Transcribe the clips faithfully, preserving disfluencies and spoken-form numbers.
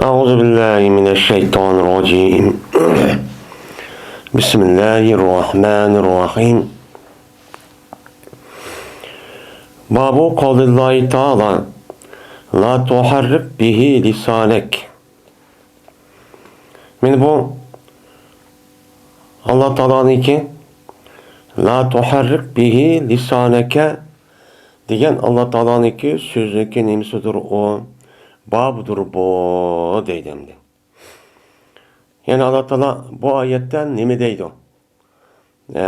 أعوذ بالله من الشيطان الرجيم. بسم الله الرحمن الرحيم. باب قول الله تعالى: لا تحرك به لسانك. مانا بۇ ئاللا تائالانىڭكى «لا تحرك به لسانك» دېگەن ئاللا تائالانىڭكى سۆزىنىڭكى نېمىسىدۇر ئۇ؟ بابىدۇر بۇ دەيدۇ ئەمدى. يەنى ئاللا تائالا بۇ ئايەتتە نېمە دەيدۇ؟ ئە،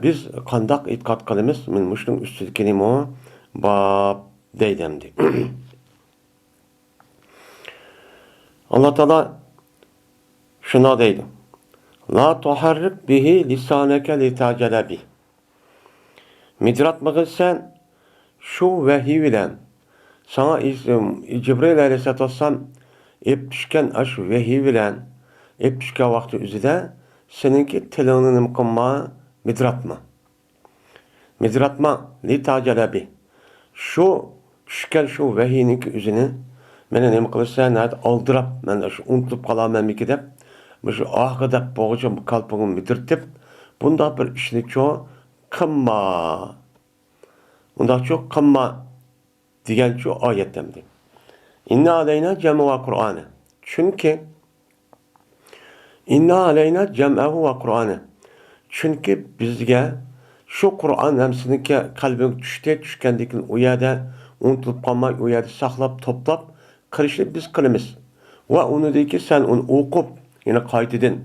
بىز قانداق ئېتىقاد قىلىمىز؟ مانا مۇشۇنىڭ ئۈستىدىكى نېمە ئۇ؟ باب دەيدۇ ئەمدى. ئاللا تائالا شۇنداق دەيدۇ: لا تحرك به لسانك لتعجل به. مىدىراتمىغىن سەن شۇ ۋەھىي بىلەن، ساڭا ئىس-، جىبرىئىل ئەلەيھىسسالاتۇ ۋەسسالام ئېلىپ چۈشكەن ئاشۇ ۋەھىي بىلەن، ئېلىپ چۈشكەن ۋاقتى ئۆزىدە سېنىڭكى تىلىڭنى نېمە قىلما، مىدىراتما. مىدىراتما، لتعجل به. شۇ چۈشكەن شۇ ۋەھىينىڭكى ئۆزىنى مېنى نېمە قىلىسەن، ناھايىتى ئالدىراپ، مەن شۇ ئۇنتۇلۇپ قالارمەنمىكىن دەپ، مۇشۇ ئاھا دەپ بولغۇچە كالپۇكۇڭنى مىدىرىتىپ، بۇنداق بىر ئىشنىچۇ قىلما. ئۇنداقچۇ قىلما دېگەنچۇ ئايەت ئەمدى. إن علينا جمعه وقرآنه. چۈنكى، إن علينا جمعه وقرآنه. چۈنكى بىزگە شۇ قۇرئان ھەم سېنىڭكى قەلبىڭگە چۈشتى، چۈشكەندىن كېيىن ئۇ يەردە ئۇنتۇلۇپ قالماي، ئۇ يەردە ساقلاپ، توپلاپ قىلىشنى بىز قىلىمىز. ۋە ئۇنىڭدىن كېيىن سەن ئۇنى ئوقۇپ، يەنە قايتىدىن،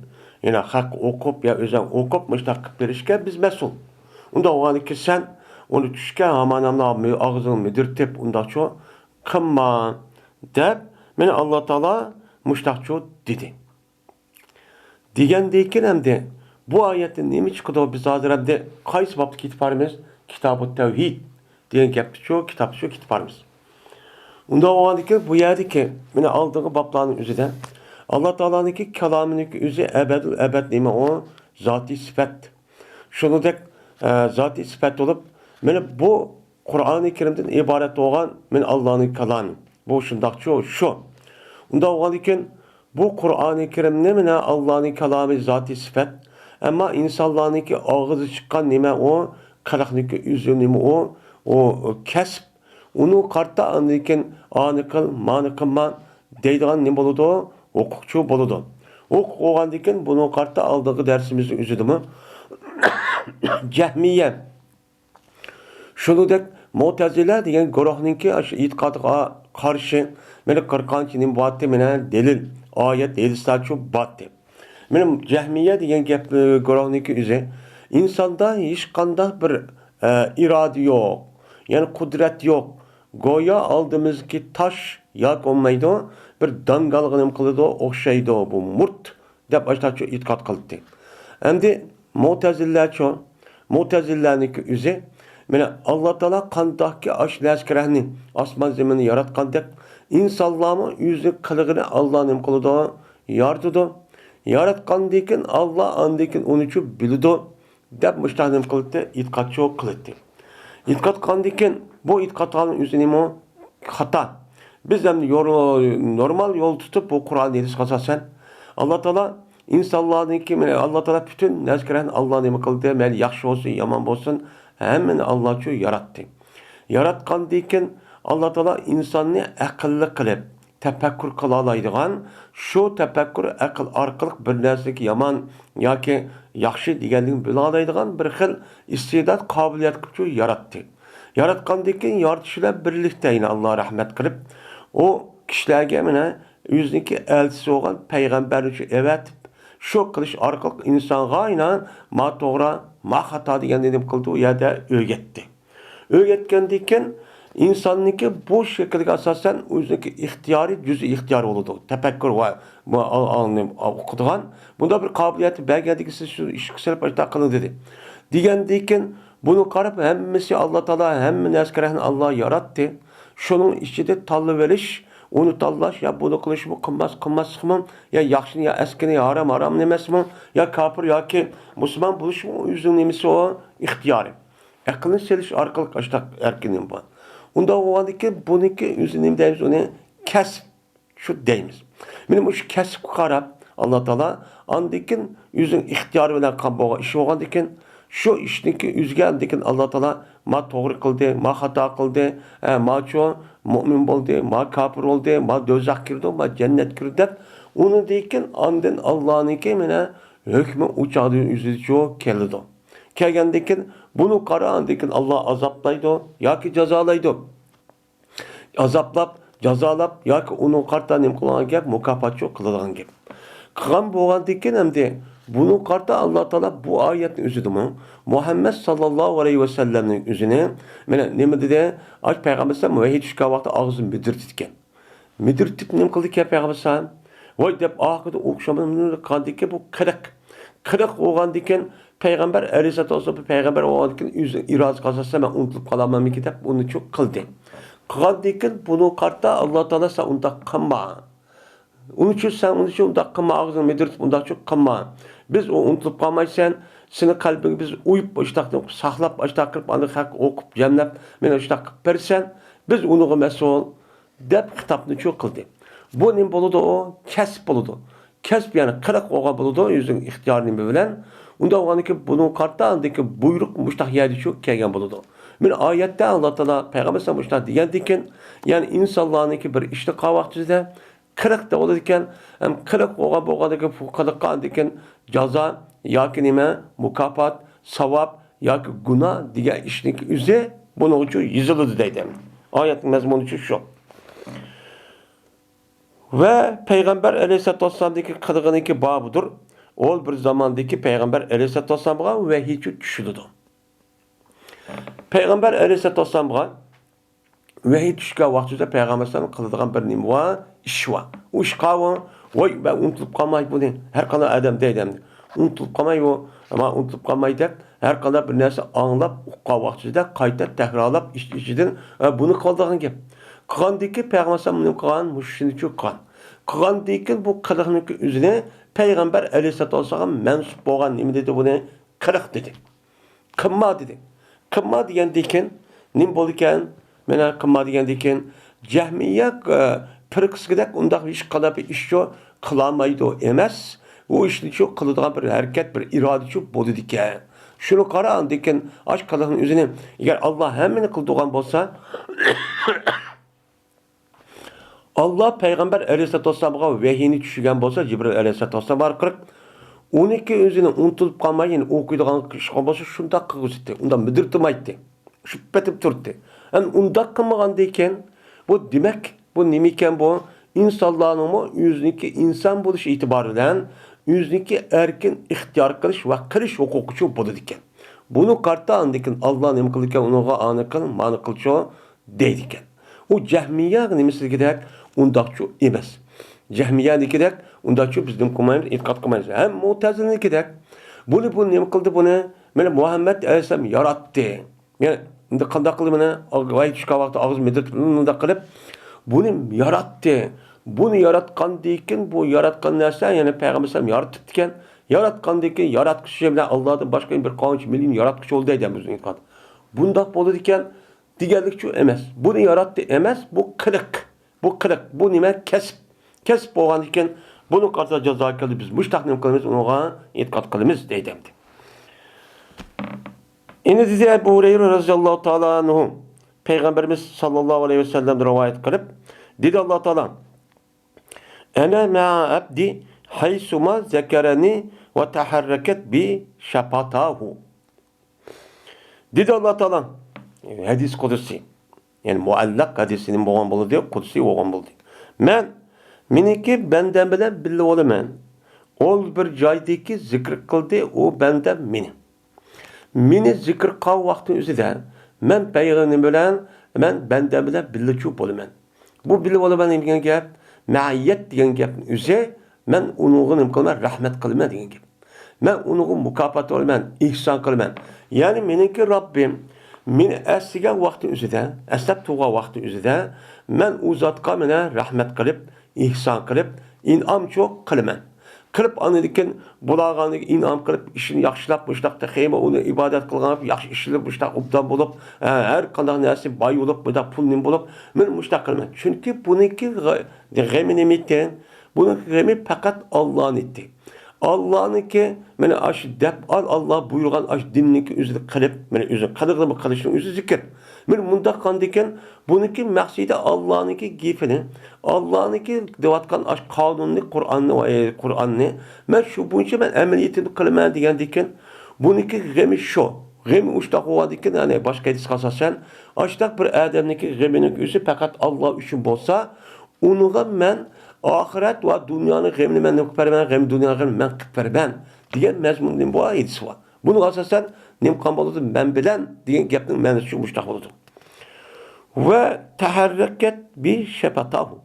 يەنە خەق ئوقۇپ يا ئۆزۈڭ ئوقۇپ مۇشۇنداق قىلىپ بېرىشكە بىز مەسئۇل. ئۇنداق بولغاندىكىن سەن ئۇنى چۈشكەن ھامان ئاغزىڭنى مىدىرتىپ ئۇنداقچۇ قىلما دەپ، مانا ئاللا تائالا مۇشۇنداقچۇ دېدى. دېگەندىن كېيىن ئەمدى بۇ ئايەتتىن نېمە چىقىدۇ؟ بىز ھازىر ئەمدى قايسى بابتا كېتىپ بارىمىز؟ كىتابۇت تەۋھىد دېگەن گەپتىچۇ، كىتابتىچۇ كېتىپ بارىمىز. ئۇنداق بولغاندىكىن بۇ يەردىكى مانا ئالدىنقى بابلارنىڭ ئۆزىدە ئاللا تائالانىڭكى كالامىنىڭكى ئۆزى ئەبەدۇل ئەبەد نېمە ئۇ؟ زاتىي سۈپەت. شۇنىڭدەك، ئە، زاتىي سۈپەت بولۇپ، مانا بۇ قۇرئانى كەرىمدىن ئىبارەت بولغان مانا ئاللانىڭ كالامى. بۇ شۇنداقچۇ شۇ. ئۇنداق بولغاندىكىن بۇ قۇرئانى كەرىمنى مانا ئاللانىڭ كالامى زاتىي سۈپەت. ئەمما ئىنسانلارنىڭكى ئاغزى چىققان نېمە ئۇ؟ قىلىقنىڭكى ئۆزى نېمە ئۇ؟ ئۇ كەسىپ. ئۇنىڭغا قارىتا ئاندىن كېيىن ئانى قىل، مانى قىلما دەيدىغان نېمە بولىدۇ؟ ھوقۇقچۇ بولىدۇ. ھوقۇق بولغاندىن كېيىن بۇنىڭغا قارىتا ئالدىنقى دەرسىمىزنىڭ ئۆزىدىمۇ جەھمىيە، شۇنىڭدەك مۇتەزىلە دېگەن گۇرۇھنىڭكى ئاشۇ ئېتىقادىغا قارشى مانا قىرىققانچە نېمە بارتى، مانا دەلىل، ئايەت، ھەدىسلەرچۇ بارتى. مانا جەھمىيە دېگەن گەپ، ئە، گۇرۇھنىڭكى ئۆزى ئىنساندا ھېچقانداق بىر، ئە، ئىرادە يوق، يەنى قۇدرەت يوق. گويا ئالدىمىزدىكى تاش ياكى بولمايدۇ، بىر داڭگالغا نېمە قىلىدۇ، ئوخشايدۇ، بۇ مۇرت دەپ ئاشۇنداقچۇ ئېتىقاد قىلاتتى. ئەمدى مۇتەزىللەچۇ؟ مۇتەزىللەنىڭكى ئۆزى، مانا، ئاللا تائالا قانداقكى ئاشۇ نەسكىرەھنى، ئاسمان زېمىننى ياراتقاندەك، ئىنسانلارمۇ ئۆزىنىڭ قىلىقىنى ئاللا نېمە قىلىدۇ؟ يارىتىدۇ. ياراتقاندىن كېيىن ئاللا ئاندىن كېيىن ئۇنىچۇ بىلىدۇ دەپ مۇشۇنداق نېمە قىلاتتى؟ ئېتىقادچۇ قىلاتتى. ئېتىقاد قىلغاندىن كېيىن بۇ ئېتىقادلارنىڭ ئۆزى نېمە؟ خاتا. بىز ئەمدى يول، نورمال يول تۇتۇپ، بۇ قۇرئان ھەدىسكە ئاساسەن، ئاللا تائالا ئىنسانلارنىڭكى، ئاللا تائالا پۈتۈن نەرسىلەرنى ئاللا نېمە قىلدى؟ مەيلى ياخشى بولسۇن، يامان بولسۇن، ھەممىنى ئاللاچۇ ياراتتى. ياراتقاندىن كېيىن ئاللا تائالا ئىنساننى ئەقىللىق قىلىپ، تەپەككۇر قىلالايدىغان، شۇ تەپەككۇر، ئەقىل ئارقىلىق بىر نەرسىگە يامان ياكى ياخشى دېگەنلىكنى بىلەلەيدىغان بىر خىل ئىستېدات، قابىلىيەت قىلىپچۇ ياراتتى. ياراتقاندىن كېيىن يارىتىش بىلەن بىرلىكتە يەنە ئاللا رەھمەت قىلىپ، ئۇ كىشىلەرگە مانا ئۆزىنىڭكى ئەلچىسى بولغان پەيغەمبەرنى شۇ ئەۋەتىپ، شۇ قىلىش ئارقىلىق ئىنسانغا يەنە ما توغرا، ما خاتا دېگەننى نېمە قىلدى؟ ئۇ يەردە ئۆگەتتى. ئۆگەتكەندىن كېيىن ئىنساننىڭكى بۇ شەكىلگە ئاساسەن ئۆزىنىڭكى ئىختىيارى، جۈزئىي ئىختىيار بولىدۇ. تەپەككۇر ۋە بۇ ئال-، ئالنى ئوقۇيدىغان بۇنداق بىر قابىلىيەتنى بەرگەندىكىن سىز شۇ ئىشقا سېلىپ ئاشۇنداق قىلىڭ دېدى. دېگەندىن كېيىن بۇنى قاراپ ھەممىسى ئاللا تائالا، ھەممە نەرسىگە رەھمەت، ئاللا ياراتتى. شۇنىڭ ئىچىدە تاللىۋېلىش، ئۇنى تاللاش، يا بۇنى قىلىشمۇ، قىلماس-، قىلماسلىقمۇ، يا ياخشىنى، يا ئەسكىنى، يا ھارام، ھارام ئەمەسمۇ، يا كاپىر ياكى مۇسۇلمان بولۇشمۇ ئۆزىنىڭ نېمىسى ئۇ، ئىختىيارى. ئەقىلنى سېلىش ئارقىلىق ئاشۇنداق ئەركىن نېمە بار. ئۇنداق بولغاندىكىن بۇنىڭكى ئۆزى نېمە دەيمىز ئۇنى؟ كەسىپ. شۇ دەيمىز. مانا مۇشۇ كەسىپكە قاراپ، ئاللا تائالا ئاندىن كېيىن ئۆزىنىڭ ئىختىيارى بىلەن قىلغان بولغان ئىش بولغاندىن كېيىن، شۇ ئىشنىڭكى ئۆزىگە ئاندىن كېيىن ئاللا تائالا ما توغرا قىلدى، ما خاتا قىلدى، ھە، ماچۇ مۇئمىن بولدى، ما كاپىر بولدى، ما دوزاخقا كىردى، ما جەننەتكە كىردى دەپ، ئۇنىڭدىن كېيىن ئاندىن ئاللانىڭكى مانا ھۆكمى ئۇ چاغدا ئۆزىچۇ كېلىدۇ. كەلگەندىن كېيىن بۇنى قارا، ئاندىن كېيىن ئاللا ئازابلايدۇ ياكى جازالايدۇ. ئازابلاپ، جازالاپ ياكى ئۇنىڭغا قارىتا نېمە قىلغان گەپ؟ مۇكاپاتچۇ قىلىدىغان گەپ. قىلغان بولغاندىن كېيىن ئەمدى بۇنىڭغا قارىتا ئاللا تائالا بۇ ئايەتنى ئۆزىدىمۇ مۇھەممەد ساللاللاھۇ ئەلەيھى ۋەسەللەمنىڭ ئۆزىنى مانا نېمە دېدى؟ ئاش پەيغەمبەر ئەلەيھىسسالام ۋەھىي چۈشكەن ۋاقىتتا ئاغزىنى مىدىرتىدىكەن. مىدىرتىپ نېمە قىلدىكەن پەيغەمبەر ئەلەيھىسسالام؟ ۋاي دەپ ئاخىرىدا ئوخشىمىدى قىلغاندىكىن بۇ قىلىق. قىلىق بولغاندىكىن پەيغەمبەر ئەلەيھىسسالاتۇ ۋەسسالام پەيغەمبەر بولغاندىكىن ئۆزىنىڭ ئىرادىسى قالسا مەن ئۇنتۇلۇپ قالامەنمىكىن دەپ ئۇنىچۇ قىلدى. قىلغاندىكىن بۇنىڭغا قارىتا ئاللا تائالا سەن ئۇنداق قىلما. ئۇنىچۇ سەن ئۇنىچۇ ئۇنداق قىلما، ئاغزىڭنى مىدىرتىپ ئۇنداقچۇ قىلما. بىز ئۇ ئۇنتۇلۇپ قالمايسەن، سېنى قەلبىڭگە بىز ئويۇپ ئاشتاقنى ساقلاپ ئاشتاق قىلىپ ئاندىن خەق ئوقۇپ جەملەپ مېنى ئاشتاق قىلىپ بەرسەن، بىز ئۇنىڭغا مەسئۇل. دەپ خىتابنى چۇ قىلدى. بۇ نېمە بولىدۇ ئۇ؟ كەسىپ بولىدۇ. كەسىپ يەنى قىلىق بولغان بولىدۇ، ئۆزىنىڭ ئىختىيارى نېمە بىلەن. ئۇنداق بولغاندىكىن بۇنىڭغا قارىتا ئاندىكى بۇيرۇق مۇشتاق يەردىچۇ كەلگەن بولىدۇ. مانا ئايەتتە ئاللا تائالا پەيغەمبەر ئەلەيھىسسالام مۇشتاق دېگەندىكىن، يەنى ئىنسانلارنىڭكى بىر ئىشنى قىلغان ۋاقتىدا قىلىق دەۋالىدىكەن، ھەم قىلىق بولغان بولغاندىكىن بۇ قىلىققا ئاندىكىن جازا ياكى نېمە، مۇكاپات، ساۋاب ياكى گۇناھ دېگەن ئىشنىڭكى ئۆزى بۇنىڭغىچۇ يېزىلىدۇ دەيدۇ. ئايەتنىڭ مەزمۇنىچۇ شۇ. ۋە پەيغەمبەر ئەلەيھىسسالاتۇ ۋەسسالامدىكى قىلغىنىكى بابىدۇر. ئول بىر زاماندىكى پەيغەمبەر ئەلەيھىسسالاتۇ ۋەسسالامغا ۋەھىيچۇ چۈشۈلىدۇ. پەيغەمبەر ئەلەيھىسسالاتۇ ۋەسسالامغا ۋەھىي چۈشكەن ۋاقتىدا پەيغەمبەر ئەلەيھىسسالام قىلىدىغان بىر نېمە بار، ئىش بار. ئۇ ئىش قاۋۇ، ۋاي، مەن ئۇنتۇلۇپ قالماي بۇنى، ھەر قانداق ئادەم دەيدۇ ئەمدى. ئۇنتۇلۇپ قالماي بۇ، ئەمما ئۇنتۇلۇپ قالماي دەپ، ھەر قانداق بىر نەرسە ئاڭلاپ، ئۇققان ۋاقتىدا قايتا تەكرارلاپ ئىچ-ئىچىدىن، ھە، بۇنى قىلىدىغان گەپ. قىلغاندىكىن پەيغەمبەر ئەلەيھىسسالام نېمە قىلغان؟ مۇشۇ ئىشنى چۈ قىلغان. قىلغاندىكىن بۇ قىلىقنىڭكى ئۆزىنى پەيغەمبەر ئەلەيھىسسالاتۇ ۋەسسالامغا مەنسۇپ بولغان نېمە دېدى بۇنى؟ قىلىق دېدى. قىلما دېدى. قىلما دېگەندىكىن نېمە بولىدىكەن؟ مانا قىلما دېگەندىكىن جەھمىيە، ئە، پىرقىسىدەك ئۇنداق ھېچ قانداق بىر ئىشچۇ قىلالمايدۇ ئەمەس. ئۇ ئىشنىچۇ قىلىدىغان بىر ھەرىكەت، بىر ئىرادىچۇ بولىدىكەن. شۇنى قارا ئاندىكىن ئاش قىلىقنىڭ ئۆزىنى، ئەگەر ئاللا ھەممىنى قىلىدىغان بولسا، ئاللا پەيغەمبەر ئەلەيھىسسالاتۇ ۋەسسالامغا ۋەھىينى چۈشۈرگەن بولسا، جىبرىل ئەلەيھىسسالاتۇ ۋەسسالام ئارقىلىق، ئۇنىڭكى ئۆزىنى ئۇنتۇلۇپ قالماي، يەنە ئوقۇيدىغان ئىش قىلغان بولسا، شۇنداق قىلغۇزىتتى. ئۇنداق مىدىرتىمايتتى. شۇ پېتىپ تۇرتتى. ئەمدى ئۇنداق قىلمىغاندىكىن، بۇ دېمەك، بۇ نېمىكەن بۇ؟ ئىنسانلارنىڭمۇ ئۆزىنىڭكى ئىنسان بولۇش ئېتىبارى بىلەن ئۆزىنىڭكى ئەركىن ئىختىيار قىلىش ۋە قىلىش ھوقۇقىچۇ بولىدىكەن. بۇنى قارىتا ئاندىكىن ئاللا نېمە قىلىدىكەن؟ ئۇنىڭغا ئانى قىل، مانى قىلچۇ دەيدىكەن. ئۇ جەھمىيە نېمىسىدىكىدەك ئۇنداقچۇ ئەمەس. جەھمىيەنىكىدەك ئۇنداقچۇ بىز نېمە قىلمايمىز، ئېتىقاد قىلمايمىز. ھەم مۇتەزىلىنىكىدەك بۇنى، بۇ نېمە قىلدى بۇنى؟ مانا مۇھەممەد ئەلەيھىسسالام ياراتتى. يەنى ئەمدى قانداق قىلدى بۇنى؟ ۋەھىي چۈشكەن ۋاقىتتا ئاغزى مىدىرتىپ مۇنداق قىلىپ بۇنى ياراتتى. بۇنى ياراتقاندىن كېيىن بۇ ياراتقان نەرسە يەنى پەيغەمبەر ئەلەيھىسسالام يارىتىپتىكەن. ياراتقاندىن كېيىن ياراتقۇچى بىلەن ئاللادىن باشقا بىر قانچە مىليون ياراتقۇچى بولدى دەيدۇ بىزنىڭ ئېتىقاد. بۇنداق بولىدىكەن دېگەنلىكچۇ ئەمەس. بۇنى ياراتتى ئەمەس، بۇ قىلىق. بۇ قىلىق، بۇ نېمە؟ كەسىپ. كەسىپ بولغاندىكىن بۇنى قارىتا جازا كەلدى، بىز مۇشتاق نېمە قىلىمىز، ئۇنىڭغا ئېتىقاد قىلىمىز دەيدۇ ئەمدى. يەنە دېدى ئەبۇ ھۇرەيرە رەزىياللاھۇ تائالا ئەنھۇ، پەيغەمبىرىمىز ساللاللاھۇ ئەلەيھى ۋەسەللەمدىن رىۋايەت قىلىپ، دېدى ئاللا تائالا، «ئەنە مەئە ئەبدى ھەيسۇما زەكەرەنى ۋە تەھەررەكەت بى شەپەتاھۇ.» دېدى ئاللا تائالا، ھەدىس قۇدسىي، يەنى مۇئەللەق ھەدىسى نېمە بولغان بولىدۇ؟ قۇدسىي بولغان بولدى. مەن مېنىڭكى بەندەم بىلەن بىللە بولىمەن. ئول بىر جايدىكى زىكىر قىلدى ئۇ بەندەم مېنى. مېنى زىكىر قىلغان ۋاقتىنىڭ ئۆزىدە مەن پەيغەمبەر بىلەن، مەن بەندەم بىلەن بىللىچۇ بولىمەن. بۇ بىللە بولىمەن دېگەن گەپ، مەئىيەت دېگەن گەپنىڭ ئۆزى، مەن ئۇنىڭغا نېمە قىلىمەن؟ رەھمەت قىلىمەن دېگەن گەپ. مەن ئۇنىڭغا مۇكاپات بېرىمەن، ئېھسان قىلىمەن. يەنى مېنىڭكى رەببىم مېنى ئەسلىگەن ۋاقتى ئۆزىدە، ئەسلەپ تۇرغان ۋاقتى ئۆزىدە، مەن ئۇ زاتقا مانا رەھمەت قىلىپ، ئېھسان قىلىپ، ئىنئامچۇ قىلىمەن. قىلىپ، ئاندىن كېيىن بۇلارغا ئىنئام قىلىپ، ئىشىنى ياخشىلاپ، مۇشۇنداق تېخىمۇ ئۇنى ئىبادەت قىلغان، ياخشى ئىشلىرى مۇشۇنداق ئوبدان بولۇپ، ھە، ھەر قانداق نەرسە باي بولۇپ، مۇنداق پۇل نېمە بولۇپ، مەن مۇشۇنداق قىلىمەن. چۈنكى بۇنىڭكى غە-، غېمى نېمىكەن؟ بۇنىڭكى غېمى پەقەت ئاللانىڭكى. ئاللانىڭكى، مانا ئاشۇ دەپ ئال، ئاللا بۇيرۇغان ئاشۇ دىننىڭكى ئۆزىنى قىلىپ، مانا ئۆزىنى قىلىدىغىنى قىلىشنىڭ ئۆزى زىكىر. مانا مۇنداق قاندىكەن، بۇنىڭكى مەقسىتى ئاللانىڭكى گېپىنى، ئاللانىڭكى دەۋاتقان ئاشۇ قانۇننى، قۇرئاننى، ۋە قۇرئاننى، مەن شۇ بويىچە مەن ئەمەلىيىتىمنى قىلىمەن دېگەندىكىن، بۇنىڭكى غېمى شۇ. غېمى ئۇشتاق بولغاندىكىن، يەنى باشقا ھەدىسكە ئاساسەن، ئاشۇنداق بىر ئادەمنىڭكى غېمىنىڭ ئۆزى پەقەت ئاللا ئۈچۈن بولسا، ئۇنىڭغا مەن ئاخىرەت ۋە دۇنيانىڭ غېمىنى مەن نېمە قىلىپ بېرىمەن، غېمى دۇنيانىڭ غېمىنى مەن قىلىپ بېرىمەن دېگەن مەزمۇندا بۇ ھەدىس بار. بۇنىڭغا ئاساسەن نېمە قىلغان بولىدۇ؟ مەن بىلەن دېگەن گەپنىڭ مەنىسى شۇ مۇشۇنداق بولىدۇ. ۋە تەھەررەكەت بى شەپەتاھۇ.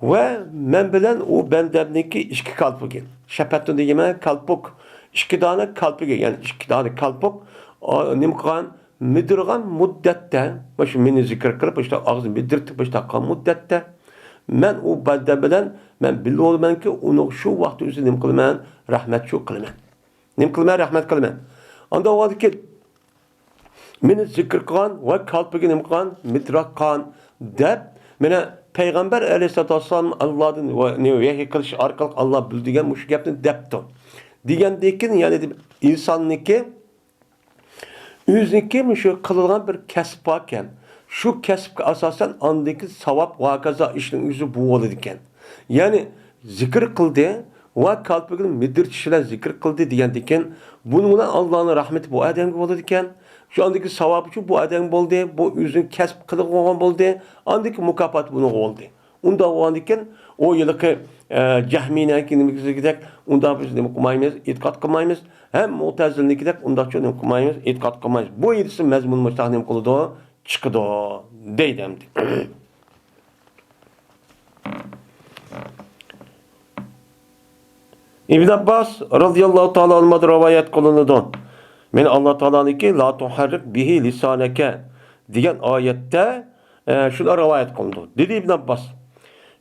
ۋە مەن بىلەن ئۇ بەندەمنىڭكى ئىككى كالپۇكى. شەپەتۇ دېگەن كالپۇك. ئىككى دانە كالپۇكى، يەنى ئىككى دانە كالپۇك، ئا، نېمە قىلغان؟ مىدىرغان مۇددەتتە، مۇشۇ مېنى زىكىر قىلىپ، مۇشۇنداق ئاغزىنى مىدىرتىپ، مۇشۇنداق قىلغان مۇددەتتە، مەن ئۇ بەندەم بىلەن مەن بىللە بولىمەنكى، ئۇنىڭ شۇ ۋاقتى ئۆزى نېمە قىلىمەن؟ رەھمەت شۇ قىلىمەن. نېمە قىلىمەن؟ رەھمەت قىلىمەن. ئاندا بولغاندىكىن، مېنى زىكىر قىلغان ۋە كالپۇكى نېمە قىلغان؟ مىدىراتقان، دەپ، مانا پەيغەمبەر ئەلەيھىسسالاتۇ ۋەسسالام ئاللادىن ۋە-، نى ۋەھىي قىلىش ئارقىلىق ئاللا بىلدۈرگەن مۇشۇ گەپنى دەپتۇ. دېگەندىكىن، يەنى ئىنساننىڭكى ئۆزىنىڭكى مۇشۇ قىلىدىغان بىر كەسىپ باركەن، شۇ كەسىپكە ئاساسەن ئاندىكى ساۋاب ۋە ھاكازا ئىشنىڭ ئۆزى بۇ بولىدىكەن. يەنى زىكىر قىلدى ۋە كالپۇكىنى مىدىرتىش بىلەن زىكىر قىلدى دېگەندىكىن، بۇنىڭ بىلەن ئاللانىڭ رەھمىتى بۇ ئادەمگە بولىدىكەن. شۇ ئاندىكى ساۋابى شۇ بۇ ئادەمگە بولدى، بۇ ئۆزىنىڭ كەسىپ قىلىدىغان بولدى، ئاندىكى مۇكاپاتى بۇنىڭغا بولدى. ئۇنداق بولغاندىكىن، ئۇ ھېلىقى، ئە، جەھمىينىڭكى نېمىسىدەك ئۇنداق بىز نېمە قىلمايمىز، ئېتىقاد قىلمايمىز. ھەم مۇتەزىلىنىڭكىدەك ئۇنداقچۇ نېمە قىلمايمىز، ئېتىقاد قىلمايمىز. بۇ ھەدىسنىڭ مەزمۇنى مۇشۇنداق نېمە قىلىدۇ؟ چىقىدۇ، دەيدۇ ئەمدى. ئىبن ئابباس رازىياللاھۇ تائالا ئەنھۇدىن رىۋايەت قىلىنىدۇ. مەن ئاللا تائالانىڭكى «لا تۇھەررىك بىھى لىسانەكە» دېگەن ئايەتتە، ئە، شۇنداق رىۋايەت قىلىنىدۇ. دېدى ئىبن ئابباس،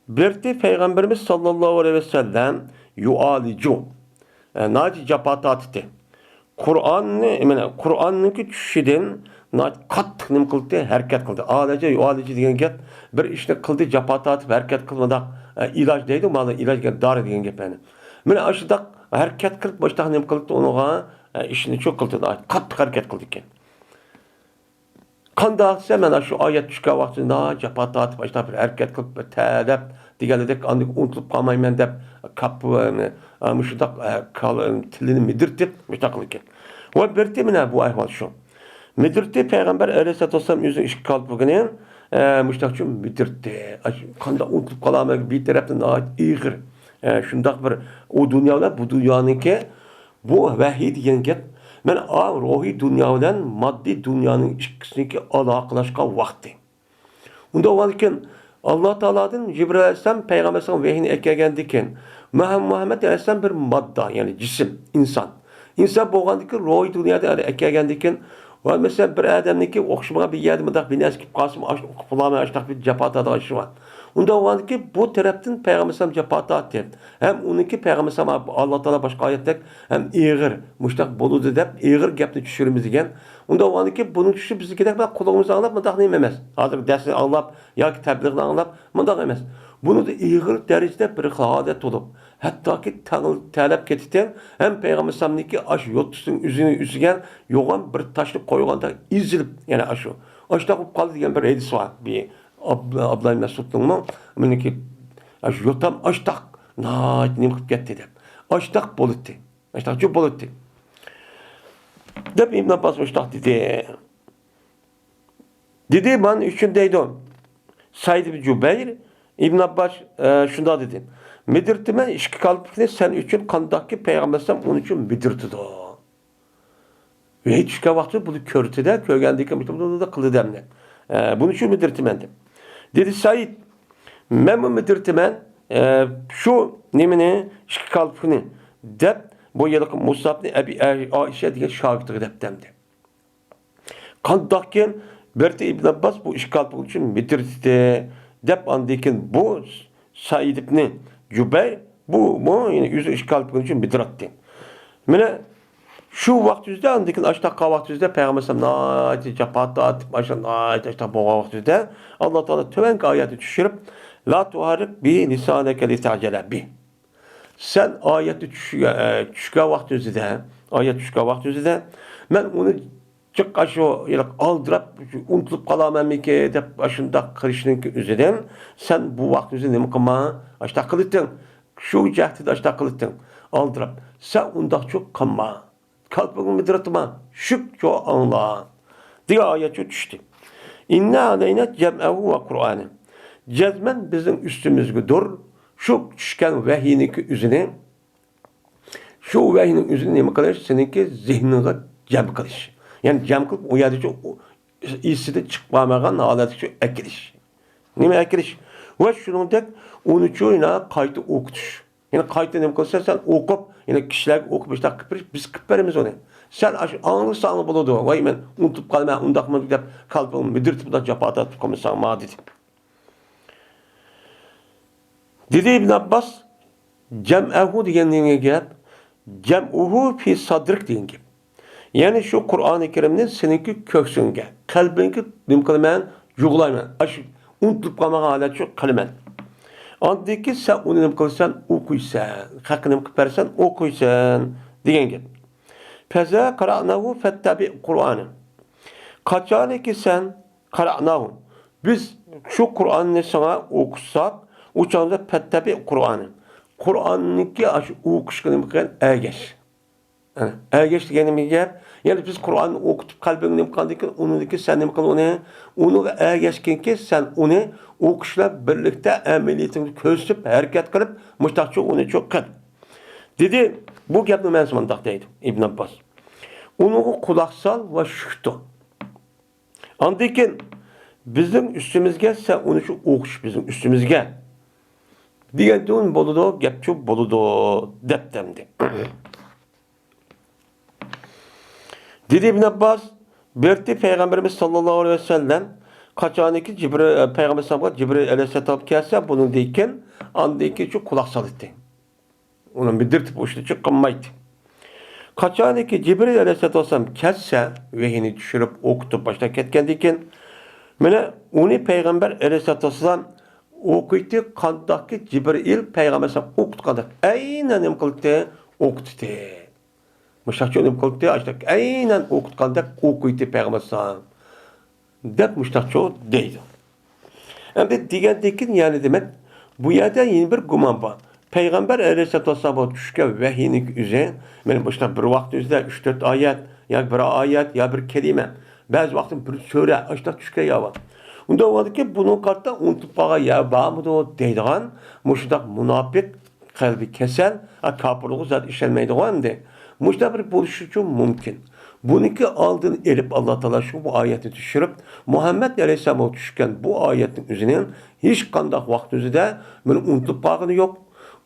بىرتى پەيغەمبىرىمىز ساللاللاھۇ ئەلەيھى ۋەسەللەم يۇئالىجۇ، ئە، ناھايىتى جاپا تارتتى. قۇرئاننى، مانا، قۇرئاننىڭكى چۈشۈشىدىن ناھايىتى قاتتىق نېمە قىلدى؟ ھەرىكەت قىلدى. ئالەجە، يۇئالىجە دېگەن گەپ، بىر ئىشنى قىلدى، جاپا تارتىپ ھەرىكەت قىلدى، مۇنداق، ئە، ئىلاج دەيدۇ، مانا ئىلاج دېگەن دارى دېگەن گەپ يەنى. مانا ئاشۇنداق ھەرىكەت قىلىپ، مۇشۇنداق نېمە قىلدى ئۇنىڭغا، ئە، ئىشنى شۇ قىلدى، ناھايىتى قاتتىق ھەرىكەت قىلدىكەن. قانداق دېسە، مانا شۇ ئايەت چۈشكەن ۋاقتىدا جاپا تارتىپ، ئاشۇنداق بىر ھەرىكەت قىلىپ، بىر تەلەپ دېگەندەك، ئاندىن ئۇنتۇلۇپ قالمايمەن دەپ، كاپ-، ئە، مۇشۇنداق، ئە، كال-، تىلىنى مىدىرتىپ، مۇشۇنداق قىلىدىكەن. ۋە بىرتى مانا بۇ ئەھۋال شۇ. مىدىرتى پەيغەمبەر ئەلەيھىسسالاتۇ ۋەسسالام ئۆزىنىڭ ئىككى كالپۇكىنى، ئە، مۇشۇنداق چۈ مىدىرتى. ئاش-، قانداق ئۇنتۇلۇپ قالامەن، بىر تەرەپتىن ناھايىتى ئېغىر. ئە، شۇنداق بىر ئۇ دۇنيا بىلەن بۇ دۇنيانىڭكى بۇ ۋەھىي دېگەن گەپ، مانا، ئا، روھىي دۇنيا بىلەن ماددىي دۇنيانىڭ ئىككىسىنىڭكى ئالاقىلاشقان ۋاقتى. ئۇنداق بولغاندىكىن، ئاللا تائالادىن جىبرىل ئەلەيھىسسالام پەيغەمبەر ئەلەيھىسسالامغا ۋەھىينى ئەكەلگەندىكىن، مۇھەم-، مۇھەممەد ئەلەيھىسسالام بىر ماددا، يەنى جىسىم، ئىنسان. ئىنسان بولغاندىكىن، روھىي دۇنيادا ئەكەلگەندىكىن، ۋە مەسىلەن، بىر ئادەمنىڭكى ئوخشىمىغان بىر يەردە مۇنداق بىر نەرسە كېلىپ قالسىمۇ، ئاشۇنى ئوقۇپ بولالماي، ئاشۇنداق بىر جاپا تارتىدىغان ئىشى بار. ئۇنداق بولغاندىكىن، بۇ تەرەپتىن پەيغەمبەر ئەلەيھىسسالام جاپا تارتتى. ھەم ئۇنىڭكى پەيغەمبەر ئەلەيھىسسالام ئاللا تائالا باشقا ئايەتتەك ھەم ئېغىر، مۇشۇنداق بولىدۇ دەپ ئېغىر گەپنى چۈشۈرىمىز دېگەن. ئۇنداق بولغاندىكىن، بۇنىڭ چۈشۈشى بىزگىدەك بىر قۇلىقىمىزدا ئاڭلاپ مۇنداق نېمە ئەمەس. ھازىر دەرسنى ئاڭلاپ ياكى تەبلىغنى ئاڭلاپ مۇنداق ئەمەس. بۇنىڭدا ئېغىر دەرىجىدە بىر ھالەت بولۇپ، ھەتتاكى تەڭ-، تەلەپ كېتىدىكەن، ھەم پەيغەمبەر ئەلەيھىسسالامنىڭكى ئاشۇ يوتىسىنىڭ ئۆزىنى ئۈزگەن يوغان بىر تاشنى قويغاندەك ئېزىلىپ، يەنە ئاشۇ، ئاشۇنداق بولۇپ قالدى دېگەن بىر ھەدىس بار. بى-، ئابلا-، ئابلاي مەسۇدنىڭمۇ، مېنىڭكى ئاشۇ يوتام ئاشتاق، ناھايىتى نېمە قىلىپ كەتتى دەپ. ئاشتاق بولۇتتى. ئاشتاق جۈپ بولۇتتى. دەپ ئىبن ئابباس مۇشتاق دېدى. دېدى، مانا ئۈچۈن دەيدۇ. سەئىد ئىبن جۇبەير، ئىبن ئابباس، ئە، شۇنداق دېدى. مىدىرتىمەن ئىككى كالپۇكنى سەن ئۈچۈن، قانداقكى پەيغەمبەر ئەلەيھىسسالام ئۇنىڭ ئۈچۈن مىدىرتىدۇ. ۋەھىي چۈشكەن ۋاقتىدا بۇنى كۆردى-دە، كۆرگەندىن كېيىن مۇشۇنداق قىلدى دەمدى. ئە، بۇنىڭ ئۈچۈن مىدىرتىمەن دەپ. دېدى سەئىد، مەنمۇ مىدىرتىمەن، ئە، شۇ نېمىنى، ئىككى كالپۇكنى دەپ، بۇ ھېلىقى مۇسئەبنى ئەبى ئا-، ئائىشە دېگەن شاگىرتىگە دەپ دەمدى. قانداقكىن بىرتى ئىبن ئابباس بۇ ئىككى كالپۇك ئۈچۈن مىدىرتىدى دەپ، ئاندىن كېيىن بۇ سەئىد ئىبنى جۇبەير بۇ، بۇ يەنە ئۆزى ئىشكال بولغان ئۈچۈن بىدئەتتى. مانا شۇ ۋاقتىمىزدا، ئاندىن كېيىن ئاشۇنداق قالغان ۋاقتىمىزدا پەيغەمبەر ئەلەيھىسسالام ناھايىتى جاپا تارتىپ، ئاشۇ ناھايىتى ئاشۇنداق بولغان ۋاقتىمىزدا، ئاللا تائالا تۆۋەنكى ئايەتنى چۈشۈرۈپ، لا تۇھەررىك بىھى لىسانەكە لىتەجەلە بىھ. سەن ئايەتنى چۈشۈرگەن، ئە، چۈشكەن ۋاقتىمىزدا، ئايەت چۈشكەن ۋاقتىمىزدا، مەن ئۇنى جىق ئاشۇ ھېلىقى ئالدىراپ، ئۇنتۇلۇپ قالامەنمىكىن دەپ ئاشۇنداق قىلىشنىڭكى ئۆزىدىن، سەن بۇ ۋاقتىمىزدا نېمە قىلما، ئاشۇنداق قىلىتىڭ. شۇ جەھەتتە ئاشۇنداق قىلىتىڭ. ئالدىراپ. سەن ئۇنداقچۇ قىلما. كالپۇكنى مىدىرلىتما، شۈكچۇ ئاڭلا، دېگەن ئايەتچۇ چۈشتى. ئىننە ئەلەينە جەمئەھۇ ۋە قۇرئانە. جەزمەن بىزنىڭ ئۈستىمىزگىدۇر شۇ چۈشكەن ۋەھىينىڭكى ئۆزىنى، شۇ ۋەھىينىڭ ئۆزىنى نېمە قىلىش؟ سېنىڭكى زېھنىڭغا جەم قىلىش. يەنى جەم قىلىپ، ئۇ يەردىچۇ ئېسىدىن چىقىپ قالمىغان ھالەتكىچۇ ئەكىرىش. نېمە ئەكىرىش؟ ۋە شۇنىڭدەك ئۇنىچۇ يەنە قايتا ئوقۇتۇش. يەنى قايتا نېمە قىلسا، سەن ئوقۇپ، يەنە كىشىلەرگە ئوقۇپ، مۇشۇنداق قىلىپ بېرىش، بىز قىلىپ بېرىمىز ئۇنى. سەن ئاشۇ ئاڭلىساڭلا بولىدۇ. ۋاي، مەن ئۇنتۇپ قالىمەن، ئۇنداقمۇ دەپ، كالپۇكنى مىدىرلىتىپ، مۇنداق جاپا تارتىپ قالمىساڭما، دېدى. دېدى ئىبن ئابباس، جەمئەھۇ دېگەن نېمە گەپ؟ جەمئۇھۇ فى سادرىك دېگەن گەپ. يەنى شۇ قۇرئانى كەرىمنى سېنىڭكى كۆكسۈڭگە، قەلبىڭگە نېمە قىلىمەن؟ جۇغلايمەن. ئاشۇ ئۇنتۇلۇپ قالمىغان ھالەتچۇ قىلىمەن. ئاندىن كېيىن سەن ئۇنى نېمە قىلىسەن؟ ئوقۇيسەن. خەققە نېمە قىلىپ بەرسەن؟ ئوقۇيسەن، دېگەن گەپ. فەزا قاراناھۇ فەتتەبىئ قۇرئانە. قاچانكى سەن قاراناھۇ، بىز شۇ قۇرئاننى ساڭا ئوقۇتساق، ئۇ چاغدا فەتتەبىئ قۇرئانە. قۇرئاننىڭكى ئاشۇ ئوقۇشقا نېمە قىلغان؟ ئەگەش. ئەگەش دېگەن نېمە گەپ؟ يەنى بىز قۇرئاننى ئوقۇتۇپ، قەلبىڭگە نېمە قىلغاندىن كېيىن، ئۇنىڭدىن كېيىن سەن نېمە قىل ئۇنى؟ ئۇنىڭغا ئەگەشكىنكى سەن ئۇنى ئوقۇش بىلەن بىرلىكتە ئەمەلىيىتىڭدە كۆرسىتىپ، ھەرىكەت قىلىپ، مۇشتاقچۇ ئۇنى چوق قىل. دېدى، بۇ گەپنىڭ مەنىسى مۇنداق دەيدۇ ئىبن ئابباس. ئۇنىڭغا قۇلاق سال ۋە شۈكتۇر. ئاندىن كېيىن بىزنىڭ ئۈستىمىزگە سەن ئۇنى شۇ ئوقۇش بىزنىڭ ئۈستىمىزگە دېگەندىن بولىدۇ، گەپچۇ بولىدۇ، دەپتىمدى. دېدى ئىبن ئابباس، بىرتى پەيغەمبىرىمىز ساللاللاھۇ ئەلەيھى ۋەسەللەم قاچانكى جىبرىل، پەيغەمبەر ئەلەيھىسسالامغا جىبرىل ئەلەيھىسسالام كەلسە، بۇنىڭدىن كېيىن، ئاندىن كېيىن شۇ قۇلاق سالىتتى. ئۇنى مىدىرتىپ ئۇشتۇچى قىلمايتتى. قاچانكى جىبرىل ئەلەيھىسسالاتۇ ۋەسسالام كەتسە، ۋەھىينى چۈشۈرۈپ، ئوقۇتۇپ باشلاپ كەتكەندىن كېيىن، مانا ئۇنى پەيغەمبەر ئەلەيھىسسالاتۇ ۋەسسالام ئوقۇيتتى، قانداقكى جىبرىئىل پەيغەمبەر ئەلەيھىسسالام ئوقۇتقاندەك ئەينەن نېمە قىلدى؟ ئوقۇتتى. مۇشۇنداقچە نېمە قىلدى؟ ئاشۇنداق ئەينەن ئوقۇتقاندەك ئوقۇيتتى پەيغەمبەر ئەلەيھىسسالام. دەپ مۇشتاقچۇ دەيدۇ. ئەمدى دېگەندىن كېيىن، يەنى دېمەك، بۇ يەردە يەنە بىر گۇمان بار. پەيغەمبەر ئەلەيھىسسالاتۇ ۋەسسالام بۇ چۈشكەن ۋەھىينىڭ ئۆزى، مانا مۇشۇنداق بىر ۋاقىت ئۆزىدە ئۈچ تۆت ئايەت، ياكى بىر ئايەت، يا بىر كەلىمە، بەزى ۋاقىتتا بىر سۈرە، ئاشۇنداق چۈشكەن يا بار. ئۇنداق بولغاندىكىن، بۇنىڭغا قارىتا ئۇنتۇپ قالغان يا بارمىدۇ دەيدىغان مۇشۇنداق مۇناپىق، قەلبى كەسەل، ئا، كاپىرلىققا زادى ئىشەنمەيدىغۇ ئەمدى. مۇشۇنداق بىر بولۇشىچۇ مۇمكىن. بۇنىڭكى ئالدىنى ئېلىپ، ئاللا تائالا شۇ بۇ ئايەتنى چۈشۈرۈپ، مۇھەممەد ئەلەيھىسسالامغا چۈشكەن بۇ ئايەتنىڭ ئۆزىنى ھېچقانداق ۋاقىت ئۆزىدە بۇنى ئۇنتۇپ قالغىنى يوق.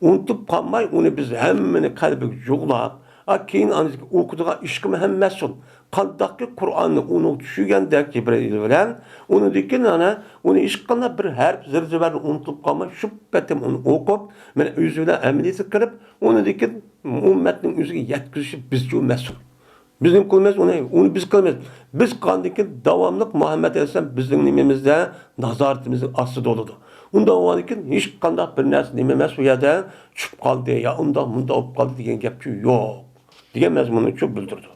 ئۇنتۇپ قالماي، ئۇنى بىز ھەممىنى قەلبىگە جۇغلاپ، ئا، كېيىن ئاندىن ئوقۇيدىغان ئىشقىمۇ ھەممە مەسئۇل. قانداقكى قۇرئاننى ئۇنىڭغا چۈشۈرگەندەك جىبرىئىل بىلەن، ئۇنىڭدىن كېيىن ئانا ئۇنى ھېچقانداق بىر ھەرپ زىر-زىبەرنى ئۇنتۇلۇپ قالماي، شۇ پېتىم ئۇنى ئوقۇپ، مانا ئۆزى بىلەن ئەمەلىيەتكە كىرىپ، ئۇنىڭدىن كېيىن ئۈممەتنىڭ ئۆزىگە يەتكۈزۈشى بىزچۇ مەسئۇل. بىز نېمە قىلىمىز ئۇنى؟ ئۇنى بىز قىلىمىز. بىز قىلغاندىن كېيىن داۋاملىق مۇھەممەد ئەلەيھىسسالام بىزنىڭ نېمىمىزدە، نازارىتىمىزنىڭ ئاستىدا بولىدۇ. ئۇنداق بولغاندىن كېيىن ھېچقانداق بىر نەرسە نېمە ئەمەس، ئۇ يەردە چۈشۈپ قالدى يا ئۇنداق مۇنداق بولۇپ قالدى دېگەن گەپچۇ يوق. دېگەن مەزمۇننى شۇ بىلدۈرىدۇ.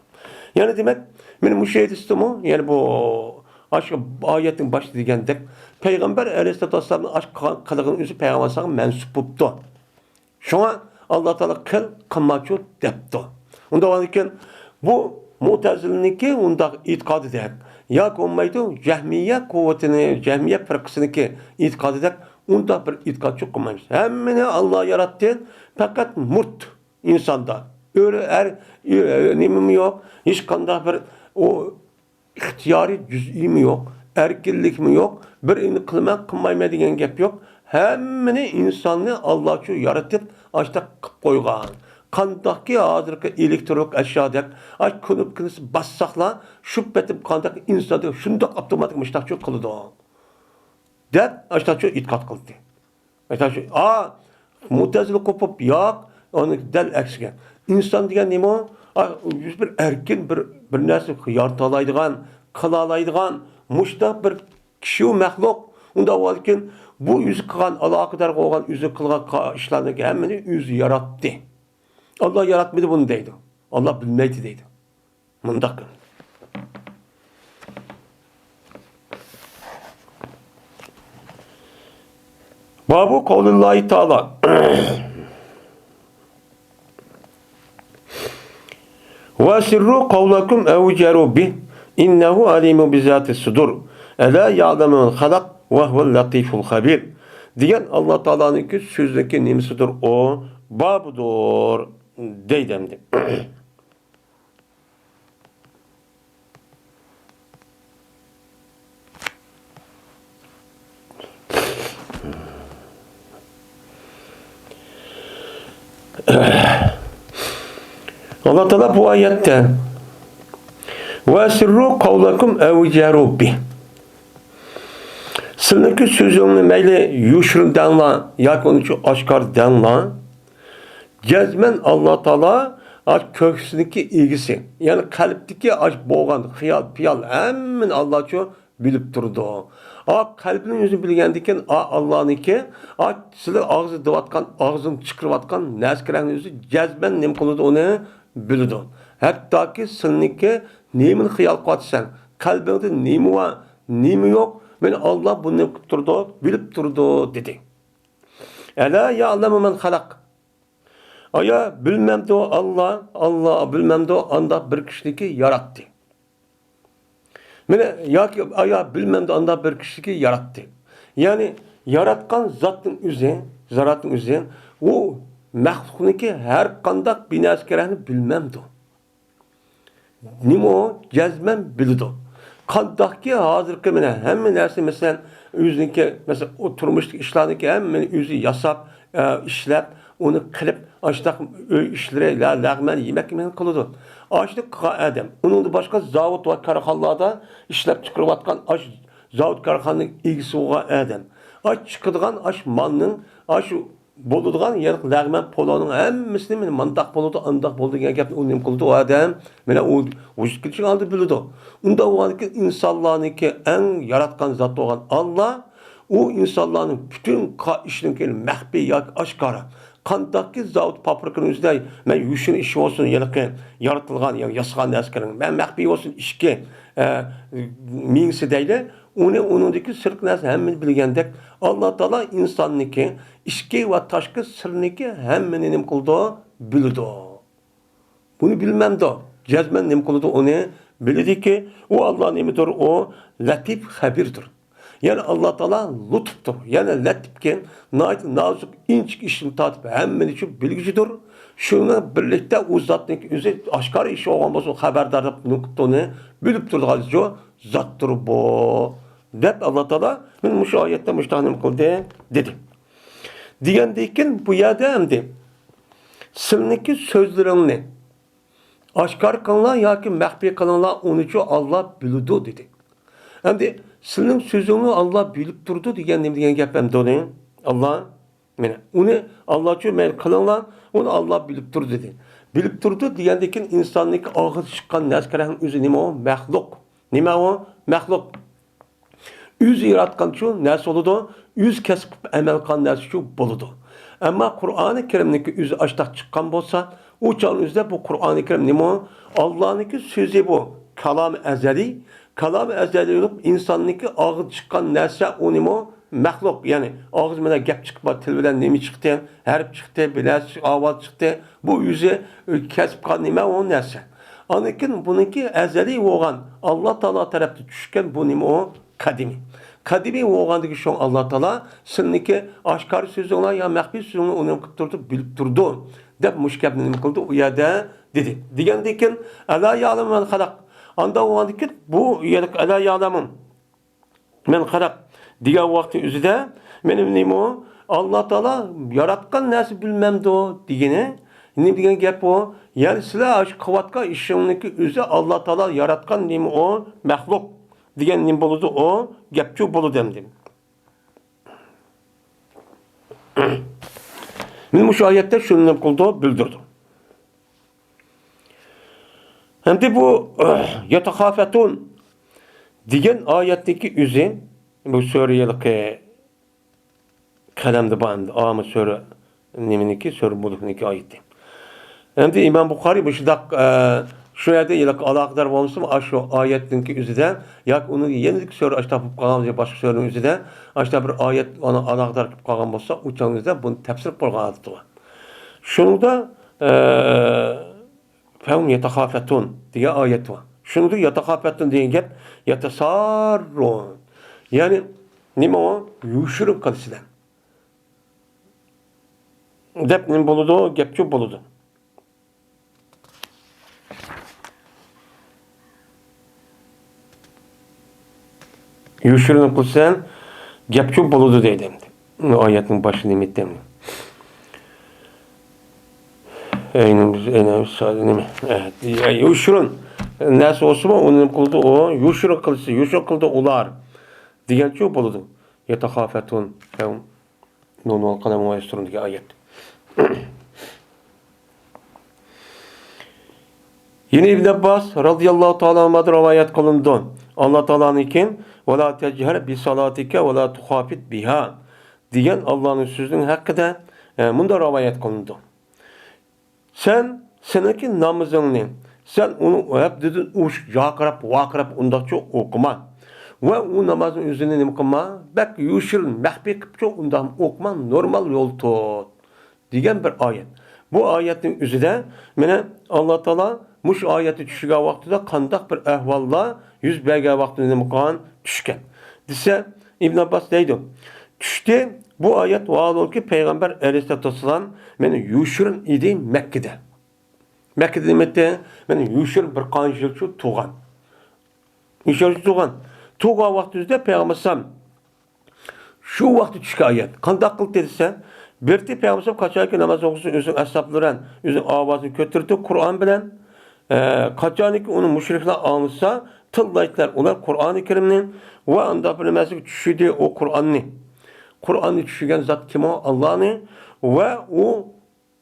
يەنى دېمەك، مانا مۇشۇ ھەدىستىمۇ، يەنى بۇ ئاشۇ ئايەتنىڭ باشىدا دېگەندەك، پەيغەمبەر ئەلەيھىسسالاتۇ ۋەسسالامنىڭ ئاشۇ قىلغان قىلىقىنىڭ ئۆزى پەيغەمبەر ئەلەيھىسسالامغا مەنسۇپ بوپتۇ. شۇڭا ئاللا تائالا قىل، قىلماچۇ دەپتۇ. ئۇنداق بولغاندىكىن، بۇ مۇتەزىلىنىڭكى ئۇنداق ئېتىقادىدەك ياكى بولمايدۇ، جەھمىيە قۇۋۋىتىنى، جەھمىيە پىرقىسىنىڭكى ئېتىقادىدەك ئۇنداق بىر ئېتىقادچۇ قىلمايمىز. ھەممىنى ئاللا ياراتتى، پەقەت مۇرت ئىنساندا ئۆرە ئەر، ئۆ-، نېمىمۇ يوق، ھېچقانداق بىر ئۇ ئىختىيارىي جۈزئىيمۇ يوق، ئەركىنلىكمۇ يوق، بىر ئىنى قىلىمەن، قىلمايمەن دېگەن گەپ يوق. ھەممىنى ئىنساننى ئاللاچۇ يارىتىپ، ئاشۇنداق قىلىپ قويغان. قانداقكى ھازىرقى ئېلېكترونلۇق ئەشيادەك، ئاش كۇنۇپكىسى باسساقلا، شۇ پېتىم قانداق ئىنساندەك شۇنداق ئاپتوماتىك مۇشۇنداقچۇ قىلىدۇ، دەپ ئاشۇنداقچۇ ئېتىقاد قىلدى. ئا، مۇتەزىلە قوپۇپ، ياق، ئۇنى دەل ئەكسىگە. ئىنسان دېگەن نېمە؟ ئا، بىر ئەركىن، بىر، بىر نەرسە يارىتالايدىغان، قىلالايدىغان، مۇشۇنداق بىر كىشىۋۇ مەخلۇق. ئۇنداق بولغاندىكىن، بۇ ئۆزى قىلغان، ئالاقىدار بولغان، ئۆزى قىلغان قا-، ئىشلارنىڭكى ھەممىنى ئۆزى ياراتتى. ئاللا ياراتمىدى بۇنى دەيدۇ. ئاللا بىلمەيتتى دەيدۇ. مۇنداق. بابۇ قەۋلىللاھى تائالا. وأسروا قولكم أو اجهروا به إنه عليم بذات الصدور. ألا يعلم من خلق وهو اللطيف الخبير. دېگەن ئاللا تائالانىڭكى سۆزىنىڭكى نېمىسىدۇر ئۇ؟ بابىدۇر. دەيدۇ ئەمدى. ئاللا تائالا بۇ ئايەتتە، «وأسروا قولكم أو اجهروا به.» سىلىنىڭكى سۆزۈڭنى مەيلى يوشۇرۇن دەڭلار ياكى ئۇنى ئاشكارا دەڭلار. جەزمەن ئاللا تائالا ئاش كۆكسىنىڭكى ئىگىسى، يەنى قەلبتىكى ئاش بولغان خىيال، پىيال ھەممىنى ئاللاچۇ بىلىپ تۇرىدۇ. ئا، قەلبنىڭ ئۆزىنى بىلگەندىكىن، ئا، ئاللانىڭكى، ئا، سىلەر ئاغزىدا دەۋاتقان، ئاغزىدىن چىقىرىۋاتقان نەرسە-كېرەڭنىڭ ئۆزى جەزمەن نېمە قىلىدۇ، ئۇنى بىلىدۇ. ھەتتاكى سىلىنىڭكى نېمىنى خىيال قىلىۋاتىسەن، قەلبىڭدە نېمە بار، نېمە يوق، مېنى ئاللا بۇنى قىلىپ تۇرىدۇ، بىلىپ تۇرىدۇ، دېدى. «ألا يعلم من خلق.» ئايا بىلمەمدۇ ئاللا، ئاللا بىلمەمدۇ ئانداق بىر كىشىنىكى ياراتتى. مانا، ياكى ئايا بىلمەمدۇ ئانداق بىر كىشىنىكى ياراتتى. يەنى ياراتقان زاتنىڭ ئۆزى، زاراتنىڭ ئۆزى، ئۇ مەخلۇقنىڭكى ھەر قانداق بىر نەرسە-كېرەڭنى بىلمەمدۇ؟ نېمە ئۇ؟ جەزمەن بىلىدۇ. قانداقكى ھازىرقى مانا ھەممە نەرسە، مەسىلەن، ئۆزىنىڭكى، مەسىلەن، ئۇ تۇرمۇشتىكى ئىشلارنىڭكى ھەممىنى ئۆزى ياساپ، ئە، ئىشلەپ، ئۇنى قىلىپ، ئاشۇنداق ئۆي ئىشلىرى، لە-، لەغمەن يېمەك مېنى قىلىدۇ. ئاشۇنى قىلغان ئادەم، ئۇنىڭدىن باشقا زاۋۇت ۋە كارخانىلاردا ئىشلەپ چىقىرىۋاتقان ئاش زاۋۇت كارخانىنىڭ ئىگىسى بولغان ئادەم، ئاش چىقىدىغان ئاش مالنىڭ، ئاش بولىدىغان، يەنى لەغمەن پولۇنىڭ ھەممىسىنى مانا مانداق بولىدۇ، ئانداق بولىدۇ دېگەن گەپنى ئۇ نېمە قىلىدۇ، ئۇ ئادەم؟ مانا ئۇ ۋۇجۇدقا كېلىشنىڭ ئالدىدا بىلىدۇ. ئۇنداق بولغاندىكىن ئىنسانلارنىڭكى ئەڭ ياراتقان زات بولغان ئاللا، ئۇ ئىنسانلارنىڭ پۈتۈن قا-، ئىشىنىڭكى مەخپىي ياكى ئاشكارا. قانداقكى زاۋۇت، فابرىكىنىڭ ئۆزىدە مەن يوشۇرۇن ئىش بولسۇن، ھېلىقى يارىتىلغان يا ياسىغان نەرسىلەرنىڭ مەن مەخپىي بولسۇن ئىچكى، ئە، مېڭىسى دەيلى، ئۇنى، ئۇنىڭدىكى سىرتقى نەرسە ھەممىنى بىلگەندەك، ئاللا تائالا ئىنساننىڭكى ئىچكى ۋە تاشقى سىرىنىڭكى ھەممىنى نېمە قىلىدۇ؟ بىلىدۇ. بۇنى بىلمەمدۇ؟ جەزمەن نېمە قىلىدۇ؟ ئۇنى بىلىدۇكى، ئۇ ئاللا نېمىدۇر؟ ئۇ لەتىپ خەبىردۇر. يەنى ئاللا تائالا لۇتۇپتۇر. يەنى لەتىپكەن، ناھايىتى نازۇك، ئىنچىكە ئىشتىن تارتىپ ھەممىنى شۇ بىلگۈچىدۇر. شۇنىڭ بىرلىكتە ئۇ زاتنىڭكى ئۆزى ئاشكارا ئىش بولغان بولسۇن، خەۋەردار دەپ نېمە قىلىپتۇ، ئۇنى بىلىپ تۇرىدىغان زاتتۇر بۇ، دەپ ئاللا تائالا مانا مۇشۇ ئايەتتە مۇشۇنداق نېمە قىلدى، دېدى. دېگەندىن كېيىن بۇ يەردە ئەمدى سىلىنىڭكى سۆزلىرىڭنى ئاشكارا قىلىڭلار ياكى مەخپىي قىلىڭلار، ئۇنىچۇ ئاللا بىلىدۇ، دېدى. ئەمدى سىلىنىڭ سۆزۈڭنى ئاللا بىلىپ تۇرىدۇ دېگەن نېمە دېگەن گەپ ئەمدى ئۇنى؟ ئاللا، مانا، ئۇنى ئاللاچۇ مەيلى قىلىڭلار، ئۇنى ئاللا بىلىپ تۇرىدۇ، دېدى. بىلىپ تۇرىدۇ دېگەندىن كېيىن ئىنساننىڭكى ئاغزىدا چىققان نەرسە-كېرەڭنىڭ ئۆزى نېمە ئۇ؟ مەخلۇق. نېمە ئۇ؟ مەخلۇق. ئۆزى ياراتقانچۇ نەرسە بولىدۇ، ئۆزى كەسىپ قىلىپ ئەمەل قىلغان نەرسىچۇ بولىدۇ. ئەمما قۇرئانى كەرىمنىڭكى ئۆزى ئاشتاق چىققان بولسا، ئۇ چاغنىڭ ئۆزىدە بۇ قۇرئانى كەرىم نېمە ئۇ؟ ئاللانىڭكى سۆزى بۇ. كالامى ئەزەلىي. كالامى ئەزەلىي بولۇپ، ئىنساننىڭكى ئاغزىدا چىققان نەرسە ئۇ نېمە ئۇ؟ مەخلۇق. يەنى ئاغزى بىلەن گەپ چىقىپ، تىل بىلەن نېمە چىقتى؟ ھەرپ چىقتى، بىر نەرسە، ئاۋاز چىقتى. بۇ ئۆزى كەسىپ قىلغان نېمە ئۇ نەرسە. ئاندىن كېيىن بۇنىڭكى ئەزەلىي بولغان، ئاللا تائالا تەرەپتىن چۈشكەن بۇ نېمە ئۇ؟ قەدىمىي. قەدىمىي بولغاندىكىن شۇڭا ئاللا تائالا سىلىنىڭكى ئاشكارا سۆزۈڭلار يا مەخپىي سۆزۈڭلار ئۇنى قىلىپ تۇرىدۇ، بىلىپ تۇرىدۇ، دەپ مۇشۇ گەپنى نېمە قىلدى ئۇ يەردە دېدى. دېگەندىن كېيىن، ئەلا يەئلەمۇ مەن خەلەق. ئاندا بولغاندىن كېيىن بۇ يەردىكى ئەلا يەئلەمۇ مەن خەلەق دېگەن ۋاقتى ئۆزىدە مېنىڭ نېمە ئۇ؟ ئاللا تائالا ياراتقان نەرسە بىلمەمدۇ دېگىنى نېمە دېگەن گەپ ئۇ؟ يەنى سىلەر ئاشۇ قىلىۋاتقان ئىشىڭنىڭكى ئۆزى ئاللا تائالا ياراتقان نېمە ئۇ؟ مەخلۇق دېگەن نېمە بولىدۇ ئۇ؟ گەپچۇ بولىدۇ ئەمدى. مانا مۇشۇ ئايەتتە شۇنى نېمە قىلىدۇ؟ بىلدۈرىدۇ. ئەمدى بۇ يەتەخاپەتۇن دېگەن ئايەتنىڭكى ئۆزى، بۇ سۈرە ھېلىقى قەلەمدە بار ئەمدى، ئامۇ سۈرە نېمىنىڭكى، سۈرە مۇلكنىڭكى ئايىتى. ئەمدى ئىمام بۇخارىي مۇشۇنداق، ئە، شۇ يەردە ھېلىقى ئالاقىدار بولمىسىمۇ، ئاشۇ ئايەتنىڭكى ئۆزىدە ياكى ئۇنىڭ يەنىدىكى سۈرە ئاشۇنداق بولۇپ قالغان بولسا، باشقا سۈرىنىڭ ئۆزىدە ئاشۇنداق بىر ئايەت ئۇنىڭ ئالاقىدار بولۇپ قالغان بولسا، ئۇ چاغنىڭ ئۆزىدە بۇنى تەپسىر قىلىدىغان ئادىتى بار. شۇنىڭدا، ئە، فەھۇم يەتەخاپەتۇن دېگەن ئايەت بار. شۇنىڭدا يەتەخاپەتۇن دېگەن گەپ يەتەساررۇن. يەنى نېمە ئۇ؟ يوشۇرۇن قىلىشىدىن. دەپ نېمە بولىدۇ؟ گەپچۇ بولىدۇ. يوشۇرۇن قىلساڭ، گەپچۇ بولىدۇ دەيدۇ ئەمدى. ئايەتنىڭ باشى نېمە ئىدى ئەمدى؟ ئەينىمىز، ئەينىمىز، نېمە؟ ئە، يوشۇرۇن. نەرسە بولسىمۇ، ئۇنى نېمە قىلىدۇ؟ ئۇ يوشۇرۇن قىلسا، يوشۇرۇن قىلىدۇ ئۇلار. دېگەنچۇ بولىدۇ. يەتەخاپەتۇن. نۇن ۋەل قەلەم ۋە يەسرۇن دېگەن ئايەت. يەنە ئىبن ئابباس رازىياللاھۇ تائالا ئەنھۇدىن رىۋايەت قىلىنىدۇ. ئاللا تائالانىڭكى، «ۋە لا تەجھەر بىسالاتىكە ۋە لا تۇخاپىت بىھا» دېگەن ئاللانىڭ سۆزىنىڭ ھەققىدە، ئە، مۇنداق رىۋايەت قىلىنىدۇ. سەن سېنىڭكى نامىزىڭنى، سەن ئۇنى ھەددىدىن ئوشۇق جارقىراپ، ۋارقىراپ ئۇنداقچە ئوقۇما. ۋە ئۇ نامازنىڭ ئۆزىنى نېمە قىلما، بەك يوشۇرۇن، مەخپىي قىلىپچۇ ئۇنداق ئوقۇما، نورمال يول تۇت. دېگەن بىر ئايەت. بۇ ئايەتنىڭ ئۆزىدە مانا ئاللا تائالا مۇشۇ ئايەتنى چۈشۈرگەن ۋاقتىدا قانداق بىر ئەھۋاللار يۈز بەرگەن ۋاقتىدا نېمە قىلغان؟ چۈشكەن. دېسە، ئىبن ئابباس دەيدۇ، چۈشتى. بۇ ئايەت ۋاھالەنكى پەيغەمبەر ئەلەيھىسسالاتۇ ۋەسسالام مانا يوشۇرۇن ئىدى مەككىدە. مەككىدە نېمە ئىدى؟ مانا يوشۇرۇن بىر قانچە يىلچە تۇرغان. يوشۇرۇن تۇرغان. تۇرغان ۋاقتىدا پەيغەمبەر ئەلەيھىسسالام شۇ ۋاقىتتا چۈشكەن ئايەت. قانداق قىلدى دېسە، بىرتى پەيغەمبەر ئەلەيھىسسالام قاچانكى ناماز ئوقۇسا، ئۆزىنىڭ ئەسھابلىرى بىلەن ئۆزىنىڭ ئاۋازىنى كۆتۈرۈپتۇ قۇرئان بىلەن. ئە، قاچانكى ئۇنى مۇشرىكلار ئاڭلىسا، تىللايتتىلار ئۇلار قۇرئانى كەرىمنى ۋە ئانداق بىر نېمىسىگە چۈشۈردى ئۇ قۇرئاننى. قۇرئاننى چۈشۈرگەن زات كىم ئۇ؟ ئاللانى. ۋە ئۇ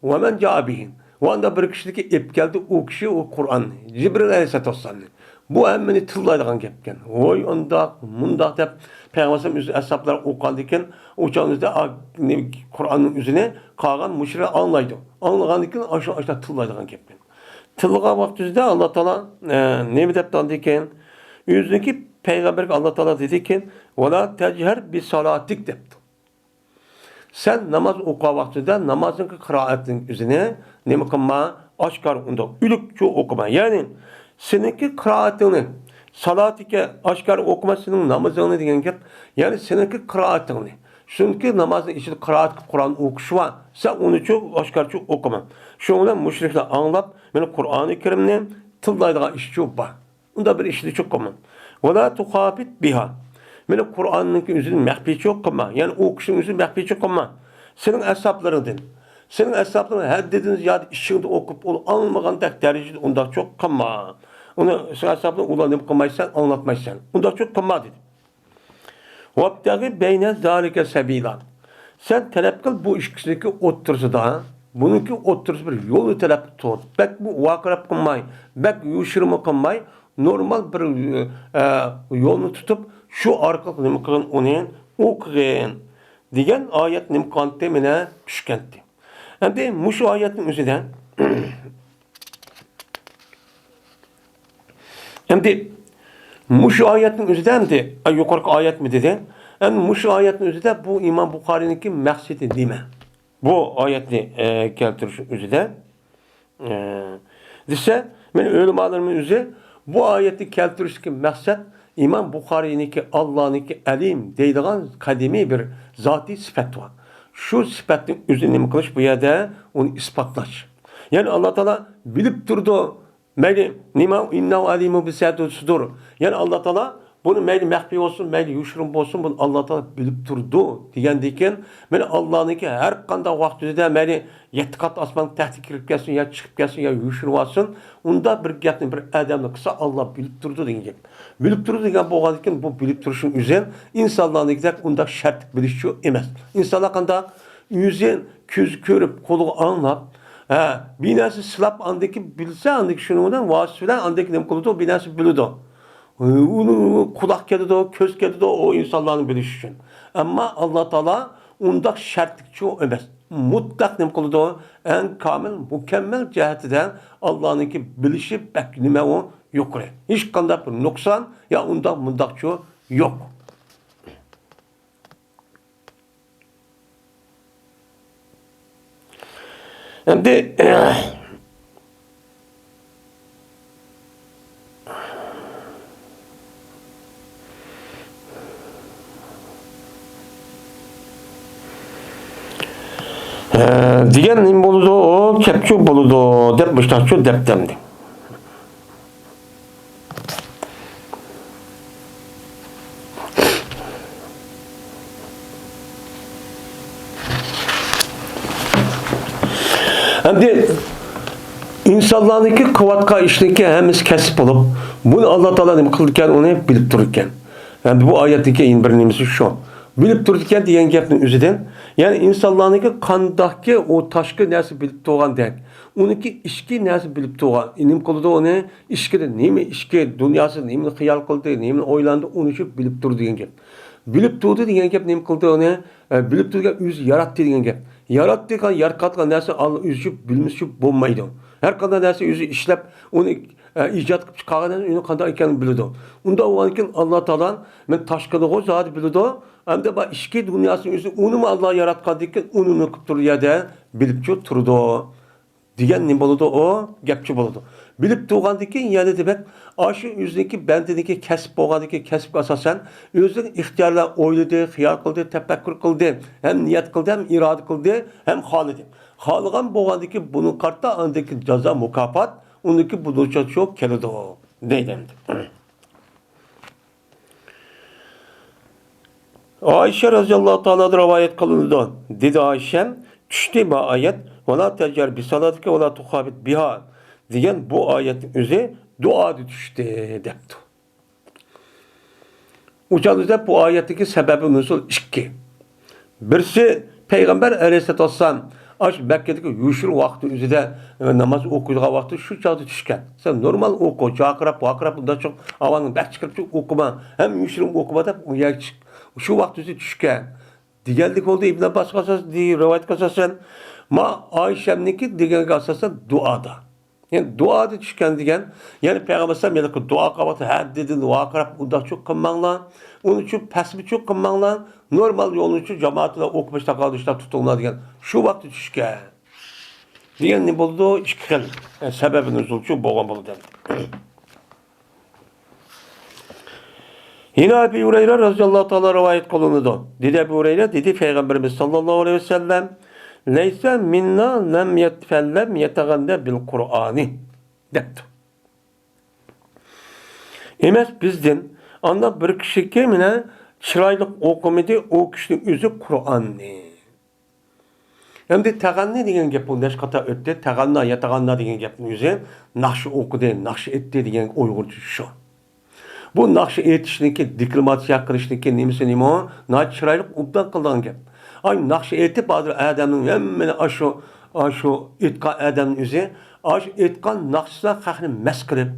ۋە مەن جائە بىھى. ۋە ئانداق بىر كىشىنىڭكى ئېلىپ كەلدى ئۇ كىشى ئۇ قۇرئاننى. جىبرىل ئەلەيھىسسالاتۇ ۋەسسالامنى. بۇ ھەممىنى تىللايدىغان گەپكەن. ۋوي ئانداق، مۇنداق دەپ پەيغەمبەر ئەلەيھىسسالام ئۆزى ئەسھابلار ئوقۇغاندىن كېيىن، ئۇ چاغدا ئا، نېمە، قۇرئاننىڭ ئۆزىنى قالغان مۇشرىكلار ئاڭلايدۇ. ئاڭلىغاندىن كېيىن ئاشۇ، ئاشۇنداق تىللايدىغان گەپكەن. تىللىغان ۋاقتىدا ئاللا تائالا، ئە، نېمە دەپتۇ ئاندىن كېيىن؟ ئۆزىنىڭكى پەيغەمبەرگە ئاللا تائالا دېدىكى، «ۋە لا تەجھەر بىسالاتىك» دەپتۇ. سەن ناماز ئوقۇغان ۋاقتىدا نامازنىڭكى قىرائەتنىڭ ئۆزىنى نېمە قىلما؟ ئاشكارا ئۇنداق ئۆلۈكچە ئوقۇما. يەنى سېنىڭكى قىرائىتىڭنى، سالاتىكە، ئاشكارا ئوقۇما سېنىڭ نامىزىڭنى دېگەن گەپ. يەنى سېنىڭكى قىرائىتىڭنى. چۈنكى نامازنىڭ ئىچىدە قىرائەت قىلىپ قۇرئان ئوقۇش بار. سەن ئۇنىچۇ ئاشكارىچە ئوقۇما. شۇنىڭ بىلەن مۇشرىكلار ئاڭلاپ، مانا قۇرئانى كەرىمنى تىللايدىغان ئىشچۇ بار. ئۇنداق بىر ئىشنى چوقۇما. ۋە لا تۇخاپىت بىھا. مانا قۇرئاننىڭكى ئۆزىنى مەخپىيچۇ قىلما. يەنى ئوقۇشنىڭ ئۆزىنى مەخپىيچۇ قىلما. سېنىڭ ئەسھابلىرىڭدىن. سېنىڭ ئەسھابلىرىڭ ھەددىدىن زىيادە ئىچىڭدە ئوقۇپ، ئۇلار ئاڭلىمىغاندەك دەرىجىدە ئۇنداقچۇ قىلما. ئۇنى سېنىڭ ئەسھابلىرىڭ ئۇلار نېمە قىلمايسەن، ئاڭلاتمايسەن. ئۇنداقچۇ قىلما دېدى. «ۋابتەغى بەينە زالىكە سەبىلا.» سەن تەلەپ قىل بۇ ئىككىسىنىڭكى ئوتتۇرىسىدا، بۇنىڭكى ئوتتۇرىسىدا بىر يولنى تەلەپ تۇت. بەكمۇ ۋارقىراپ قىلماي، بەك يوشۇرۇنمۇ قىلماي، نورمال بىر، ئە، يولنى تۇتۇپ، شۇ ئارقىلىق نېمە قىلغىن، ئۇنى ئوقۇغىن دېگەن ئايەت نېمە قىلغانتى؟ مانا چۈشكەنتى. ئەمدى مۇشۇ ئايەتنىڭ ئۆزىدە ئەمدى مۇشۇ ئايەتنىڭ ئۆزىدە ئەمدى، ئا، يۇقىرىقى ئايەتمۇ دېدى. ئەمدى مۇشۇ ئايەتنىڭ ئۆزىدە بۇ ئىمام بۇخارىينىڭكى مەقسىتى نېمە؟ بۇ ئايەتنى، ئە، كەلتۈرۈش ئۆزىدە، ئە، دېسە، مەن ئۆلىمالىرىمنىڭ ئۆزى بۇ ئايەتنى كەلتۈرۈشتىكى مەقسەت ئىمام بۇخارىينىڭكى ئاللانىڭكى ئەلىم دەيدىغان قەدىمىي بىر زاتىي سۈپەت بار. شۇ سۈپەتنىڭ ئۆزىنى نېمە قىلىش بۇ يەردە؟ ئۇنى ئىسپاتلاش. يەنى ئاللا تائالا بىلىپ تۇرىدۇ. مەيلى نېمە، ئىننەھۇ ئەلىمۇ بىزاتىس سۇدۇر. يەنى ئاللا تائالا بۇنى مەيلى مەخپىي بولسۇن، مەيلى يوشۇرۇن بولسۇن، بۇنى ئاللا تائالا بىلىپ تۇرىدۇ دېگەندىن كېيىن، مانا ئاللانىڭكى ھەر قانداق ۋاقتىدا مەيلى يەتتە قات ئاسمانغا تەختە كىرىپ كەلسۇن، يا چىقىپ كەلسۇن، يا يوشۇرۇۋالسۇن، ئۇنداق بىر گەپنى بىر ئادەملا قىلسا، ئاللا بىلىپ تۇرىدۇ دېگەن گەپ. بىلىپ تۇرىدۇ دېگەن بولغاندىن كېيىن، بۇ بىلىپ تۇرۇشنىڭ ئۆزى ئىنسانلارنىڭكىدەك ئۇنداق شەرتلىك بىلىشچۇ ئەمەس. ئىنسانلار قانداق؟ ئۆزى كۆز كۆرۈپ، قۇلىقى ئاڭلاپ، ھە، بىر نەرسە سىلاپ، ئاندىكى بىلسە، ئاندىكى شۇنىڭ بىلەن ۋاسىتە بىلەن ئاندىكى نېمە قىلىدۇ، بىر نەرسە بىلىدۇ. ئۇنىڭ قۇلاق كېتىدۇ، كۆز كېتىدۇ، ئۇ ئىنسانلارنى بىلىش ئۈچۈن. ئەمما ئاللا تائالا ئۇنداق شەرتلىكچۇ ئەمەس. مۇتلەق نېمە قىلىدۇ؟ ئەڭ كامىل، مۇكەممەل جەھەتتە ئاللانىڭكى بىلىشى بەك نېمە ئۇ يۇقىرى. ھېچقانداق بىر نۇقسان يا ئۇنداق مۇنداقچۇ يوق. ئەمدى، دېگەن نېمە بولىدۇ؟ ئۇ كەپچۇ بولىدۇ دەپ مۇشۇنداقچۇ دەپتۇ ئەمدى. ئەمدى ئىنسانلارنىڭكى قىلىۋاتقان ئىشىنىڭكى ھەممىسى كەسىپ بولۇپ، بۇنى ئاللا تائالا نېمە قىلىدىكەن، ئۇنى بىلىپ تۇرىدىكەن. ئەمدى بۇ ئايەتتىكى يەنە بىر نېمىسى شۇ. بىلىپ تۇرىدىكەن دېگەن گەپنىڭ ئۆزىدىن، يەنى ئىنسانلارنىڭكى قانداقكى ئۇ تاشقى نەرسە بىلىپ تۇرغاندەك، ئۇنىڭكى ئىچكى نەرسە بىلىپ تۇرغان، نېمە قىلىدۇ ئۇنى، ئىچكىدە نېمە ئىچكى دۇنياسى، نېمىنى خىيال قىلدى، نېمىنى ئويلاندى، ئۇنى شۇ بىلىپ تۇرىدۇ دېگەن گەپ. بىلىپ تۇردى دېگەن گەپ نېمە قىلدى ئۇنى؟ ئە، بىلىپ تۇرغان ئۆزى ياراتتى دېگەن گەپ. ياراتتى دېگەن، ياراتقان نەرسە ئاللا ئۆزى شۇ بىلمىسە شۇ بولمايدۇ. ھەر قانداق نەرسە ئۆزى ئىشلەپ، ئۇنى، ئە، ئىجاد قىلىپ چىقارغان نەرسە ئۇنى قانداق ئىكەنلىكىنى بىلىدۇ. ئۇنداق بولغاندىكىن ئاللا تائالا مەن تاشقىدىغۇ زادى بىلىدۇ. ئەمدى بار ئىچكى دۇنياسىنى ئۆزى ئۇنىمۇ ئاللا ياراتقاندىكىن ئۇنىمۇ قىلىپ تۇرۇپ يەردە بىلىپچۇ تۇرىدۇ. دېگەن نېمە بولىدۇ ئۇ؟ گەپچۇ بولىدۇ. بىلىپ تۇرغاندىكىن يەنە دېمەك، ئاشۇ ئۆزىنىڭكى بەندىنىڭكى كەسىپ بولغاندىكىن كەسىپكە ئاساسەن ئۆزىنىڭ ئىختىيارى بىلەن ئويلىدى، خىيال قىلدى، تەپەككۇر قىلدى، ھەم نىيەت قىلدى، ھەم ئىرادە قىلدى، ھەم خالىدى. خالىغان بولغاندىكىن بۇنىڭغا قارىتا ئاندىكى جازا، مۇكاپات ئۇنىڭكى بۇنىڭچە شۇ كېلىدۇ دەيدۇ ئەمدى. ئائىشە رەزىياللاھۇ تائالا رىۋايەت قىلىنىدۇ. دېدى ئائىشەم، چۈشتى ما ئايەت، ۋەلا تەجھەر بىسالاتىكە ۋەلا تۇخاپىت بىھا دېگەن بۇ ئايەتنىڭ ئۆزى دۇئادا چۈشتى دەپتۇ. ئۇ چاغدا بۇ ئايەتتىكى سەبەبى نۇزۇل ئىككى. بىرسى پەيغەمبەر ئەلەيھىسسالاتۇ ۋەسسالام ئاشۇ مەككىدىكى يوشۇرۇن ۋاقتى ئۆزىدە، ئە، ناماز ئوقۇيدىغان ۋاقتى شۇ چاغدا چۈشكەن. سەن نورمال ئوقۇ، جارقىراپ، ۋارقىراپ، ئۇنداق چوڭ ئاۋازىڭ بەك چىقىرىپ ئوقۇما، ھەم يوشۇرۇن ئوقۇما دەپ ئۇ يەرگە چىق-، شۇ ۋاقتى ئۆزىدە چۈشكەن دېگەنلىك بولدى. ئىبن ئابباسقا ئاساس، دېگەن رىۋايەتكە ئاساسەن، ما ئائىشەمنىڭكى دېگەنگە ئاساسەن دۇئادا. يەنى دۇئادا چۈشكەن دېگەن، يەنى پەيغەمبەر ئەلەيھىسسالام ھېلىقى دۇئا قىلىۋاتىدۇ، ھەددىدىن ۋارقىراپ ئۇنداقچۇ قىلماڭلار، ئۇنىچۇ پەسمىچۇ قىلماڭلار، نورمال يولنىچۇ جامائەت بىلەن ئوقۇپ ئىشتاق ئىشتاق تۇتۇڭلار دېگەن شۇ ۋاقىتتا چۈشكەن. دېگەن نېمە بولىدۇ؟ ئىككى خىل، ئە، سەبەبى نۇزۇلچۇ بولغان بولىدۇ. يەنە ئەبى ھۇرەيرە رەزىياللاھۇ تائالا رىۋايەت قىلىنىدۇ. دېدى ئەبۇ ھۇرەيرە، دېدى پەيغەمبىرىمىز ساللاللاھۇ ئەلەيھى ۋەسەللەم، لەيسە مىننا لەم يەت-، فەللەم يەتەغەننە بىل قۇرئانى دەپتۇ. ئەمەس بىزدىن ئانداق بىر كىشىكى مانا چىرايلىق ئوقۇمىدى ئۇ كىشىنىڭ ئۆزى قۇرئاننى. ئەمدى تەغەننى دېگەن گەپ بۇ نەچچە قېتىم ئۆتتى. تەغەننا، يەتەغەننا دېگەن گەپنىڭ ئۆزى ناخشا ئوقۇدى، ناخشا ئېيتتى دېگەن ئۇيغۇرچە شۇ. بۇ ناخشا ئېيتىشنىكى، دېكلاماتسىيە قىلىشنىكى نېمىسى نېمە؟ ناھايىتى چىرايلىق، ئوبدان قىلىدىغان گەپ. ئاي، ناخشا ئېيتىپ، ھازىر ئادەمنىڭ ھەممىنى ئاشۇ، ئاشۇ ئېيتقان ئادەمنىڭ ئۆزى، ئاشۇ ئېيتقان ناخشىسىدا خەقنى مەست قىلىپ،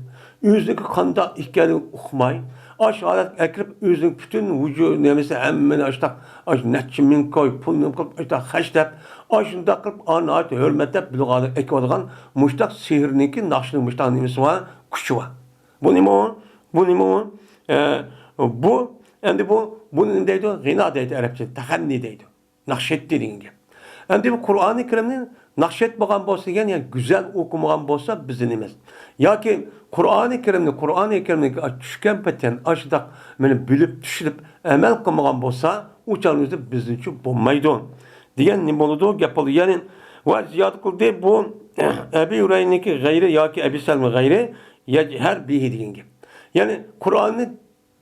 ئۆزىنىڭكى قانداق ئىكەنلىكىنى ئۇقماي، ئاشۇ ھالەتكە ئەكىرىپ، ئۆزىنىڭ پۈتۈن ۋۇجۇد نېمىسى ھەممىنى ئاشۇنداق، ئاشۇ نەچچە مىڭ كوي پۇلنى قىلىپ، ئاشۇنداق خەجلەپ، ئاشۇنداق قىلىپ، ئا، ناھايىتى ھۆرمەتلەپ، بىلىدىغان ئېكىۋالىدىغان مۇشتاق سېھىرنىڭكى ناخشىنىڭ مۇشتاق نېمىسى بار، كۈچى بار. بۇ نېمە ئۇ؟ بۇ نېمە ئۇ؟ ئە، بۇ، ئەمدى بۇ، بۇنى نېمە دەيدۇ؟ غىنا دەيدۇ ئەرەبچە، تەغەننى دەيدۇ. ناخشا ئېيتتى دېگەن گەپ. ئەمدى بۇ قۇرئانى كەرىمنى ناخشا ئېيتمىغان بولسا دېگەن، يەنى گۈزەل ئوقۇمىغان بولسا بىزدىن ئەمەس. ياكى قۇرئانى كەرىمنى، قۇرئانى كەرىمنى چۈشكەن پېتى ئاشۇنداق مانا بىلىپ، چۈشىنىپ، ئەمەل قىلمىغان بولسا، ئۇ چاغنىڭ ئۆزىدە بىزنىڭچۇ بولمايدۇ. دېگەن نېمە بولىدۇ؟ گەپ بولىدۇ. يەنى ۋە زىيادە قىلدى، بۇ ئەبى ھۇرەيرىنىڭكى غەيرى ياكى ئەبى سەلمە غەيرى يەجھەر بىھى دېگەن گەپ. يەنى قۇرئاننى،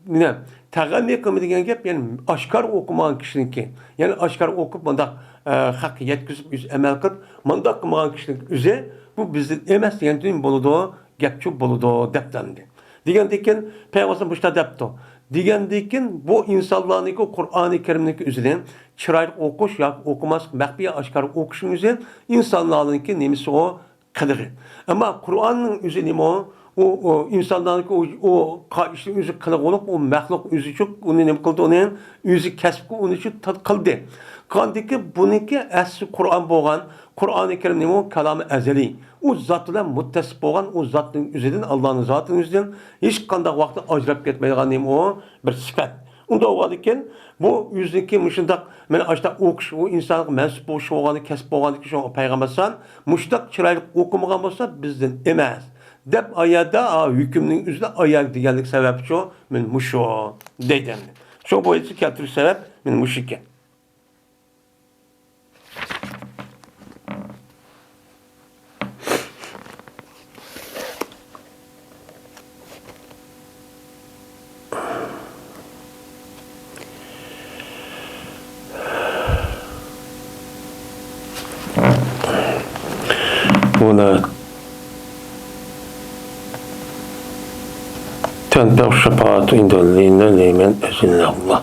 نە، تەغەننى قىلما دېگەن گەپ، يەنى ئاشكارا ئوقۇمىغان كىشىنىڭكى. يەنى ئاشكارا ئوقۇپ، مۇنداق، ئە، خەققە يەتكۈزۈپ، ئۆزى ئەمەل قىلىپ، مۇنداق قىلمىغان كىشىنىڭ ئۆزى، بۇ بىزدىن ئەمەس دېگەن نېمە بولىدۇ؟ گەپچۇ بولىدۇ دەپتۇ ئەمدى. دېگەندىن كېيىن پەيغەمبەر مۇشۇنداق دەپتۇ. دېگەندىكىن، بۇ ئىنسانلارنىڭكى قۇرئانى كەرىمنىڭكى ئۆزىنى چىرايلىق ئوقۇش ياكى ئوقۇماسلىق، مەخپىي ئاشكارا ئوقۇشنىڭ ئۆزى ئىنسانلارنىڭكى نېمىسى ئۇ؟ قىلىقى. ئەمما قۇرئاننىڭ ئۆزى نېمە ئۇ؟ ئۇ، ئۇ ئىنسانلارنىڭكى ئۇ، ئۇ قا-، ئىشنىڭ ئۆزى قىلىقى بولۇپ، ئۇ مەخلۇق ئۆزىچۇ ئۇنى نېمە قىلدى؟ ئۇنى ئۆزى كەسىپكە ئۇنى شۇ تا-، قىلدى. قىلغاندىكىن بۇنىڭكى ئەسلى قۇرئان بولغان، قۇرئانى كەرىم نېمە ئۇ؟ كالامى ئەزەلىي. ئۇ زات بىلەن مۇتتەسىپ بولغان، ئۇ زاتنىڭ ئۆزىدىن، ئاللانىڭ زاتىنىڭ ئۆزىدىن ھېچقانداق ۋاقىتتا ئاجراپ كەتمەيدىغان نېمە ئۇ؟ بىر سۈپەت. ئۇنداق بولغاندىكىن، بۇ ئۆزىنىڭكى مۇشۇنداق، مانا ئاشۇنداق ئوقۇش، ئۇ ئىنسانغا مەنسۇپ بولۇش بولغاندىكىن، كەسىپ بولغاندىكىن، شۇڭا پەيغەمبەر ئەلەيھىسسالام مۇشۇنداق چىرايلىق ئوقۇمىغان بولسا، بىزدىن ئەمەس، دەپ ئايەتتە، ئا، ھۆكۈمنىڭ ئۆزىدە ئايەت دېگەنلىك سەۋەبچۇ، مانا مۇشۇ، دەيدۇ ئەمدى. شۇ بويىچە كەلتۈرۈش سەۋەب مانا مۇشۇ ئىكەن. بۇنى تەنفەعۇ شەپائەتۇ ئىندەللەزىنە لەم يەزىننەللاھ.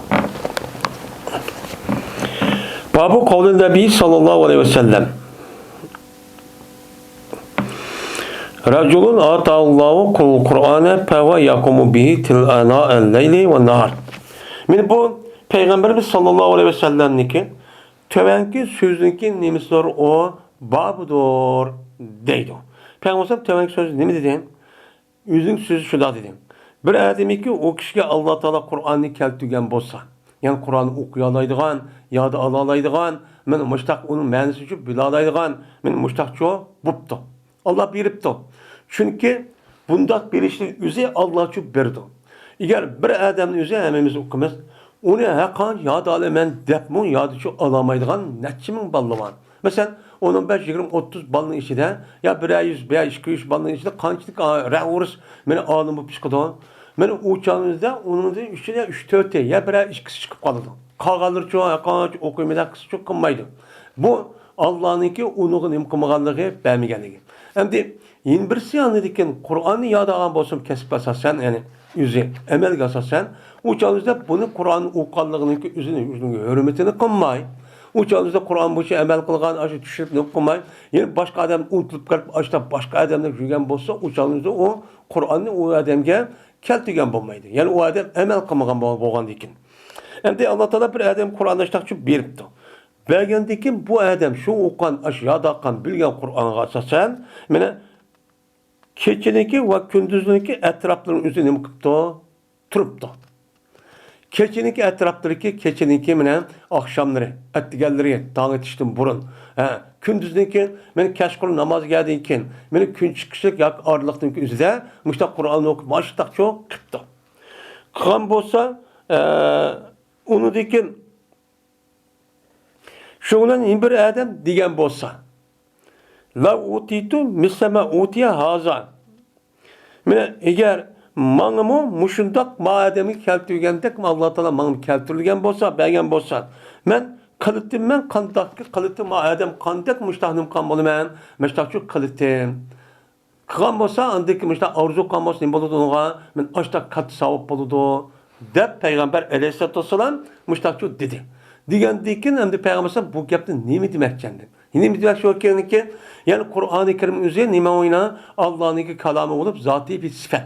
بابۇ قەۋلىن نەبىي سەللەللاھۇ ئەلەيھى ۋەسەللەم. رەجۇلۇن ئاتاھۇللاھۇ قۇرئانە فەھۇۋە يەقۇمۇ بىھى تىل ئانائەل لەيلى ۋەن ناھار. مانا بۇ پەيغەمبىرىمىز سەللەللاھۇ ئەلەيھى ۋەسەللەمنىڭكى تۆۋەنكى سۆزنىڭكى نېمىسىدۇر ئۇ؟ بابىدۇر دەيدۇ. پەيغەمبەر تۆۋەنكى سۆزى نېمە دېدى؟ ئۆزىنىڭ سۆزى شۇنداق دېدى. بىر ئادەمكى ئۇ كىشىگە ئاللا تائالا قۇرئاننى كەلتۈرگەن بولسا، يەنى قۇرئاننى ئوقۇيالايدىغان، ياد ئالالايدىغان، مانا مۇشتاق ئۇنىڭ مەنىسىنى چۈشىنىپ بىلالايدىغان، مانا مۇشتاقچۇ بوپتۇ. ئاللا بېرىپتۇ. چۈنكى بۇنداق بېرىشنىڭ ئۆزى ئاللاچۇ بېرىدۇ. ئەگەر بىر ئادەمنى ئۆزى ھەممىمىز ئوقۇمىز، ئۇنى ھەرقانچە ياد ئالىمەن دەپمۇ يادىچۇ ئالالمايدىغان نەچچە مىڭ بالىلار بار. مەسىلەن، ئون، ئون بەش، يىگىرمە، ئوتتۇز بالىنىڭ ئىچىدە يا بىرەر يۈز، بىرەر ئىككى يۈز بالىنىڭ ئىچىدە قانچىلىك، ئا، رەئۇرۇس مانا ئالىم بولۇپ چىقىدۇ. مانا ئۇ چاغىمىزدا ئۇنىڭدىن ئىچىدە ئۈچ، تۆتى يا بىرەر ئىككىسى چىقىپ قالىدۇ. قالغانلىرىچۇ ھەرقانچە ئوقۇيمەن دەپ قىلسىچۇ قىلمايدۇ. بۇ ئاللانىڭكى ئۇنىڭغا نېمە قىلمىغانلىقى، بەرمىگەنلىكى. ئەمدى يەنە بىرسى ئاندىن كېيىن قۇرئاننى ياد ئالغان بولسىمۇ كەسىپكە ئاساسەن، يەنى ئۆزى ئەمەلگە ئاساسەن، ئۇ چاغىمىزدا بۇنى قۇرئان ئوقۇغانلىقىنىڭكى ئۆزىنى، ئۆزىنىڭ ھۆرمىتىنى قىلماي، ئۇ چاغىمىزدا قۇرئان بويىچە ئەمەل قىلغان، ئاشۇ چۈشىنىپ نېمە قىلماي، يەنە باشقا ئادەم ئۇنتۇلۇپ قېلىپ، ئاشۇنداق باشقا ئادەملەر يۈرگەن بولسا، ئۇ چاغىمىزدا ئۇ قۇرئاننى ئۇ ئادەمگە كەلتۈرگەن بولمايدۇ. يەنى ئۇ ئادەم ئەمەل قىلمىغان بول-، بولغاندىن كېيىن. ئەمدى ئاللا تائالا بىر ئادەم قۇرئاننى ئاشۇنداقچۇ بېرىپتۇ. بەرگەندىن كېيىن بۇ ئادەم شۇ ئوقۇغان، ئاشۇ ياد ئالغان، بىلگەن قۇرئانغا ئاساسەن، مانا كېچىنىڭكى ۋە كۈندۈزنىڭكى ئەتراپلىرىنى ئۆزى نېمە قىپتۇ؟ تۇرۇپتۇ. كېچىنىڭكى ئەتراپلىرىكى، كېچىنىڭكى مانا ئاخشاملىرى، ئەتىگەنلىرى، تاڭ ئېتىشتىن بۇرۇن، ھە، كۈندۈزنىڭكى مانا كەچقۇرۇن نامازغا كەلگەندىن كېيىن، مانا كۈن چىقىشلىق ياكى ئارىلىقتىن ئۆزىدە مۇشۇنداق قۇرئاننى ئوقۇپ، ماشۇنداقچۇ قىپتۇ. قىلغان بولسا، ئە، ئۇنىڭدىن كېيىن شۇ بىلەن يەنە بىر ئادەم دېگەن بولسا، لەۋ ئۇتىتۇ مىسلە مە ئۇتىيە ھازا. مانا ئەگەر ماڭىمۇ مۇشۇنداق ما ئادەمگە كەلتۈرگەندەك ئاللا تائالا ماڭا كەلتۈرۈلگەن بولسا، بەرگەن بولسا، مەن قىلىتىم، مەن قانداق قىلىتىم، ما ئادەم قانداق مۇشتاق نېمە قىلغان بولىمەن، مۇشتاقچۇ قىلىتىم. قىلغان بولسا، ئاندىن كېيىن مۇشۇنداق ئارزۇ قىلغان بولسا، نېمە بولىدۇ ئۇنىڭغا؟ مانا ئاشۇنداق كاتتا ساۋاب بولىدۇ، دەپ پەيغەمبەر ئەلەيھىسسالاتۇ ۋەسسالام مۇشۇنداقچۇ دېدى. دېگەندىن كېيىن ئەمدى پەيغەمبەر ئەلەيھىسسالام بۇ گەپنى نېمە دېمەكچى ئەمدى؟ نېمە دېمەكچى بولغاندىكىن، يەنى قۇرئانى كەرىم ئۆزى نېمە ئوينا؟ ئاللانىڭكى كالامى بولۇپ، زاتىي بىر سۈپەت.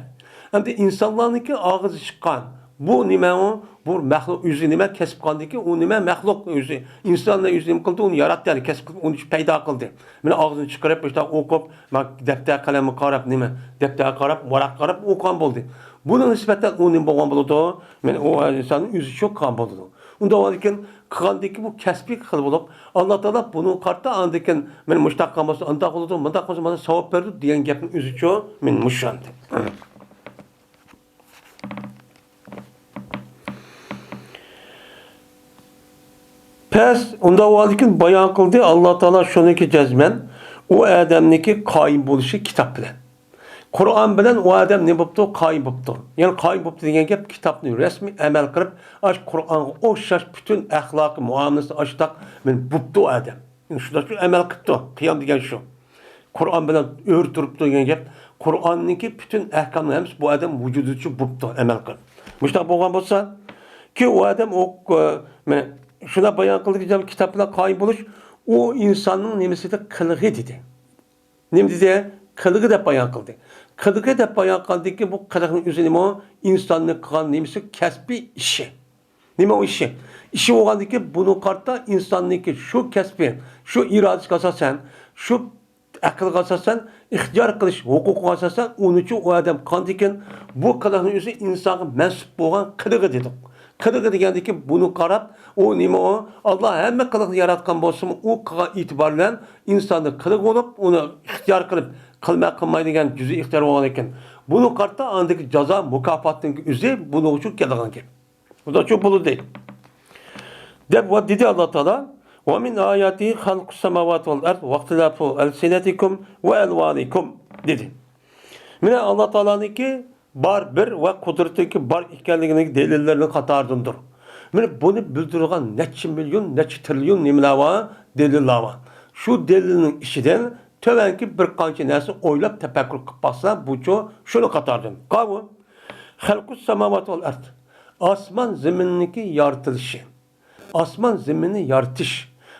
ئەمدى ئىنسانلارنىڭكى ئاغزى چىققان بۇ نېمە ئۇ؟ بۇ مەخلۇق ئۆزى نېمە كەسىپ قىلغاندىكىن، ئۇ نېمە مەخلۇق ئۆزى، ئىنسانلار ئۆزى نېمە قىلدى؟ ئۇنى ياراتتى، يەنى كەسىپ قىلىپ، ئۇنى پەيدا قىلدى. مانا ئاغزىنى چىقىرىپ، مۇشۇنداق ئوقۇپ، مانا دەپتەر قەلەمگە قاراپ نېمە؟ دەپتەرگە قاراپ، ۋاراققا قاراپ ئوقۇغان بولدى. بۇنىڭغا نىسبەتەن ئۇ نېمە بولغان بولىدۇ؟ مانا ئۇ ئىنساننىڭ ئۆزى شۇ قىلغان بولىدۇ. ئۇنداق بولغاندىكىن، قىلغاندىكىن بۇ كەسپىي خىل بولۇپ، ئاللا تائالا بۇنىڭغا قارىتا ئاندىن كېيىن، مانا مۇشۇنداق قىلغان بولسا، ئۇنداق بولىدۇ، مۇنداق قىلسا، مانا ساۋاب بېرىدۇ دېگەن گەپنىڭ ئۆزىچۇ، مانا مۇشۇ ئەمدى. پەس ئۇنداق بولغاندىكىن بايان قىلدى، ئاللا تائالا شۇنىڭكى جەزمەن ئۇ ئادەمنىڭكى قايىم بولۇشى كىتاب بىلەن. قۇرئان بىلەن ئۇ ئادەم نېمە بوپتۇ؟ قايىم بوپتۇ. يەنى قايىم بوپتۇ دېگەن گەپ كىتابنى رەسمىي ئەمەل قىلىپ، ئاشۇ قۇرئانغا ئوخشاش پۈتۈن ئەخلاقى مۇئامىلىسىنى ئاشۇنداق مانا بوپتۇ ئۇ ئادەم. يەنى شۇنداقچۇ ئەمەل قىپتۇ. قىيام دېگەن شۇ. قۇرئان بىلەن ئۆرە تۇرۇپتۇ دېگەن گەپ. قۇرئاننىڭكى پۈتۈن ئەھكاملىرى ھەممىسى بۇ ئادەم ۋۇجۇدىچۇ بوپتۇ، ئەمەل قىلىپ. مۇشۇنداق بولغان بولسا، كېيىن ئۇ ئادەم ئۇ، ئە، مانا شۇنداق بايان قىلدىكى، كىتاب بىلەن قايىل بولۇش، ئۇ ئىنساننىڭ نېمىسى دېدى؟ قىلىقى دېدى. نېمە دېدى؟ قىلىقى دەپ بايان قىلدى. قىلىقى دەپ بايان قىلغاندىن كېيىن، بۇ قىلىقنىڭ ئۆزى نېمە؟ ئۇ ئىنساننىڭ قىلغان نېمىسى؟ كەسپىي ئىشى. نېمە ئۇ ئىشى؟ ئىشى بولغاندىن كېيىن، بۇنىڭغا قارىتا ئىنساننىڭكى شۇ كەسپى، شۇ ئىرادىسىگە ئاساسەن، شۇ ئەقىلگە ئاساسەن، ئىختىيار قىلىش ھوقۇقىغا ئاساسەن، ئۇنىچۇ ئۇ ئادەم قىلغاندىن كېيىن، بۇ قىلىقنىڭ ئۆزى ئىنسانغا مەنسۇپ بولغان قىلىقى دېدۇق. قىلىقى دېگەندىن كېيىن، بۇنى قاراپ، ئۇ نېمە ئۇ؟ ئاللا ھەممە قىلىقنى ياراتقان بولسىمۇ، ئۇ قىلغان ئېتىبار بىلەن ئىنساننىڭ قىلىقى بولۇپ، ئۇنى ئىختىيار قىلىپ قىلماي قىلماي دېگەن جۈزئىي ئىختىيار بولغاندىن كېيىن، بۇنى قارىتا ئاندىكى جازا مۇكاپاتنىڭ ئۆزى بۇنىڭ ئۈچۈن كېلىدىغان گەپ. بۇنداقچۇ بولدى. دەپ ۋە دېدى ئاللا تائالا، «ومن آياته خلق السماوات والأرض واختلاف ألسنتكم وألوانكم» دېدى. مانا ئاللا تائالانىڭكى بار بىر ۋە قۇدرىتىنىڭكى بار ئىكەنلىكىنىڭ دەلىللىرىنىڭ قاتارىدىندۇر. مانا بۇنى بىلدۈرىدىغان نەچچە مىليون، نەچچە تىرىليون نېمىلەر بار؟ دەلىللەر بار. شۇ دەلىلنىڭ ئىچىدىن تۆۋەنكى بىر قانچە نەرسىنى ئويلاپ تەپەككۇر قىلىپ باقسا، بۇچۇ شۇنىڭ قاتارىدىن. قاۋۇ. خەلقۇس ساماۋات ۋەل ئەرد. ئاسمان زېمىننىڭكى يارىتىلىشى. ئاسمان زېمىننى يارىتىش.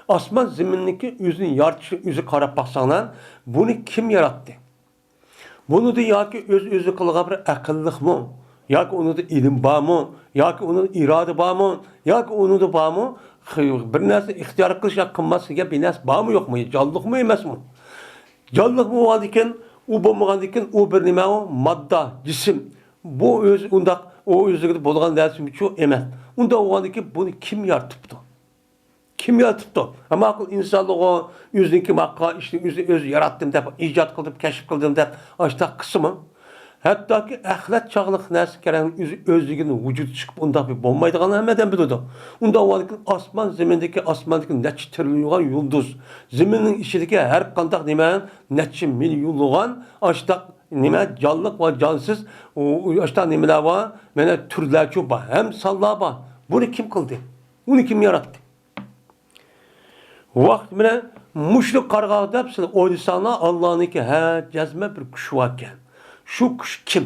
ئاسمان زېمىننىڭكى ئۆزىنى يارىتىشى، ئۆزى قاراپ باقساڭلار، بۇنى كىم ياراتتى؟ بۇنىڭدا ياكى ئۆز-ئۆزى قىلغان بىر ئەقىللىقمۇ؟ ياكى ئۇنىڭدا ئىلىم بارمۇ؟ ياكى ئۇنىڭدا ئىرادە بارمۇ؟ ياكى ئۇنىڭدا بارمۇ؟ خى-، بىر نەرسە ئىختىيار قىلىش ياكى قىلماسلىق دېگەن بىر نەرسە بارمۇ يوقمۇ؟ جانلىقمۇ ئەمەسمۇ؟ جانلىقمۇ بولغاندىكىن، ئۇ بولمىغاندىكىن، ئۇ بىر نېمە ئۇ؟ ماددا، جىسىم. بۇ ئۆزى ئۇنداق، ئۇ ئۆزلۈكىدە بولغان نەرسىمۇچۇ ئەمەس. ئۇنداق بولغاندىكىن بۇنى كىم يارىتىپتۇ؟ كىم يارىتىپتۇ؟ ھە، ماقۇل ئىنسانلىقى ئۆزىنىڭكى ماقا ئىشنى ئۆزى، ئۆزى ياراتتىم دەپ، ئىجاد قىلدىم، كەشىپ قىلدىم دەپ، ئاشتاق قىلسىمۇ؟ ھەتتاكى ئەخلەت چاغلىق نەرسە كەرەڭ ئۆزى، ئۆزلۈكىدىن ۋۇجۇدى چىقىپ ئۇنداق بىر بولمايدىغانلىقىنى ھەممە ئادەم بىلىدۇ. ئۇنداق بولغاندىكىن ئاسمان زېمىندىكى، ئاسماندىكى نەچچە تىرىليونلىغان يۇلدۇز، زېمىننىڭ ئىچىدىكى ھەر قانداق نېمە نەچچە مىليونلىغان ئاشتاق نېمە جانلىق ۋە جانسىز ئۇ، ئۇ ئاشتاق نېمىلەر بار، مانا تۈرلەرچۇ بار، ھەم سانلار بار. بۇنى كىم قىلدى؟ ئۇنى كىم ياراتتى؟ ۋاقىت بىلەن مۇشۇنى قارىغان دەپ سىلەر ئويلىساڭلار، ئاللانىڭكى ھە جەزمەن بىر كۈچى باركەن. شۇ كۈچ كىم؟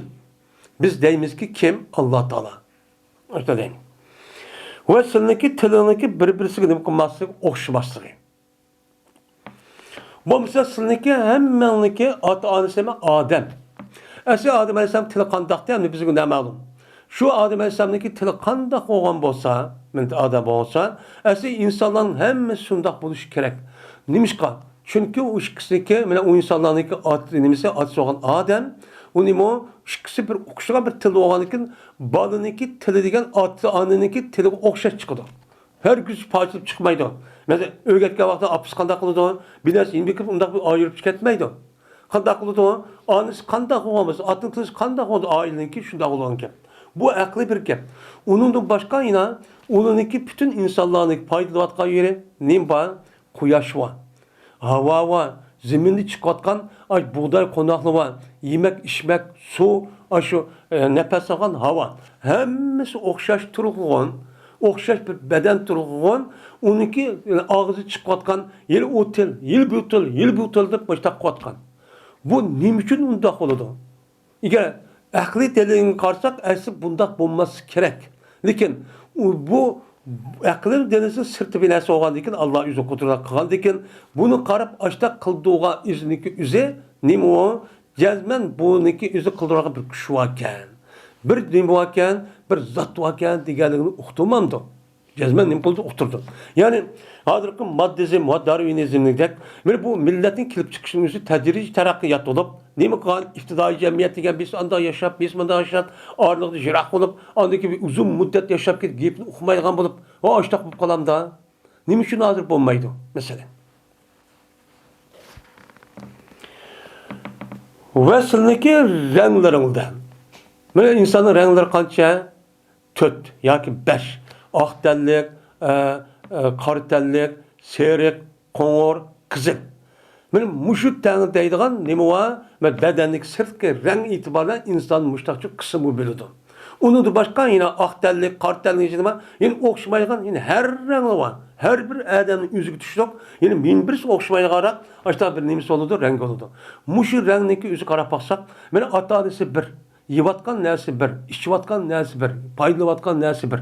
بىز دەيمىزكى، كىم؟ ئاللا تائالا. ئاشۇنداق دەيمىز. ۋە سىلىنىڭكى تىلىڭىزنىڭكى بىر-بىرسىگە نېمە قىلماسلىقى، ئوخشىماسلىقى. بولمىسا سىلىنىڭكى ھەممىڭىزنىڭكى ئاتا-ئانىسى نېمە؟ ئادەم. ئەسلى ئادەم ئەلەيھىسسالام تىلى قانداقتى؟ ئەمدى بىزگە نامەلۇم. شۇ ئادەم ئەلەيھىسسالامنىڭكى تىلى قانداق بولغان بولسا، مىللىتى ئادەم بولسا، ئەسلى ئىنسانلارنىڭ ھەممىسى شۇنداق بولۇشى كېرەك. نېمىشقا؟ چۈنكى ئۇ ئىككىسىنىڭكى، مانا ئۇ ئىنسانلارنىڭكى ئات-، نېمىسى، ئاتىسى بولغان ئادەم، ئۇنىمۇ ئىككىسى بىر ئوخشىغان بىر تىل بولغاندىكىن، بالىنىڭكى تىلى دېگەن ئاتا-ئانىنىڭكى تىلىغا ئوخشاش چىقىدۇ. ھەرگىز پاچىلىپ چىقمايدۇ. مەسىلەن، ئۆگەتكەن ۋاقتىدا ئاپىسى قانداق قىلىدۇ؟ بىر نەرسە يېنىپ كېلىپ ئۇنداق بىر ئايرىلىپ كەتمەيدۇ. قانداق قىلىدۇ؟ ئانىسى قانداق بولغان بولسا، ئاتىنىڭ تىلى قانداق بولغان، ئائىلىنىڭكى شۇنداق بولغان گەپ. بۇ ئەقلىي بىر گەپ. ئۇنىڭدىن باشقا يەنە ئۇنىڭكى پۈتۈن ئىنسانلارنىڭ پايدىلىنىۋاتقان يېرى نېمە بار؟ قۇياش بار. ھاۋا بار، زېمىندا چىقىۋاتقان ئاش، بۇغداي قوناقلىرى بار، يېمەك، ئىچمەك، سۇ، ئاشۇ، ئە، نەپەس ئالغان ھاۋا. ھەممىسى ئوخشاش تۇرغۇغۇن، ئوخشاش بىر بەدەن تۇرغۇغۇن، ئۇنىڭكى، ئە، ئاغزى چىقىۋاتقان، يىل ئۇ تىل، يىل بۇ تىل، يىل بۇ تىل دەپ مۇشتاق قىلىۋاتقان. بۇ نېمە ئۈچۈن ئۇنداق بولىدۇ؟ ئەگەر ئەقلىي دەلىلگە قارىساق، ئەسلى بۇنداق بولماسلىقى كېرەك. لېكىن ئۇ، بۇ ئەقلىي دەلىلنىڭ سىرتى بىر نەرسە بولغاندىكىن، ئاللا ئۆزى قۇدرەت قىلغاندىكىن، بۇنى قاراپ ئاشتاق قىلدۇرغان ئۆزىنىڭكى ئۆزى نېمە ئۇ؟ جەزمەن بۇنىڭكى ئۆزى قىلدۇرغان بىر كۈچ باركەن. بىر نېمە باركەن، بىر زات باركەن دېگەنلىكىنى ئۇقتۇرمامدۇ؟ جەزمەن نېمە قىلدى؟ ئۇقتۇردى. يەنى ھازىرقى ماددىزم ۋە دارۋىنىزمدەك، مانا بۇ مىللەتنىڭ كېلىپ چىقىشىنىڭ ئۆزى تەدرىجىي تەرەققىيات بولۇپ، نېمە قىلغان؟ ئىپتىدائىي جەمئىيەت دېگەن بىرسى ئانداق ياشاپ، بىرسى مۇنداق ياشاپ، ئارىلىقتا يىراق بولۇپ، ئاندىن كېيىن بىر ئۇزۇن مۇددەت ياشاپ كېتىپ، گېپىنى ئۇقمايدىغان بولۇپ، ھە، ئاشتاق بولۇپ قالامدا. نېمە ئۈچۈن ھازىر بولمايدۇ، مەسىلەن؟ ۋە سىلىنىڭكى رەڭلىرىڭدە. مانا ئىنساننىڭ رەڭلىرى قانچە؟ تۆت ياكى بەش. ئاق تەنلىك، ئە، ئە، قارا تەنلىك، سېرىق، قوڭۇر، قىزىل. مانا مۇشۇ تەڭ دەيدىغان نېمە بار؟ مانا بەدەندىكى سىرتقى رەڭ ئېتىبارى بىلەن ئىنسان مۇشتاقچە قىسىمغا بۆلىدۇ. ئۇنىڭدىن باشقا يەنە ئاق تەنلىك، قارا تەنلىك دېگەن بار، يەنە ئوخشىمايدىغان، يەنە ھەر رەڭلىك بار. ھەر بىر ئادەمنىڭ ئۆزىگە تۇشلۇق، يەنە مىڭ بىرسى ئوخشىمايدىغانراق، ئاشۇنداق بىر نېمىسى بولىدۇ، رەڭگى بولىدۇ. مۇشۇ رەڭنىڭكى ئۆزىگە قاراپ باقساق، مانا ئاتا-ئانىسى بىر. يەۋاتقان نەرسە بىر، ئىچىۋاتقان نەرسە بىر، پايدىلىنىۋاتقان نەرسە بىر.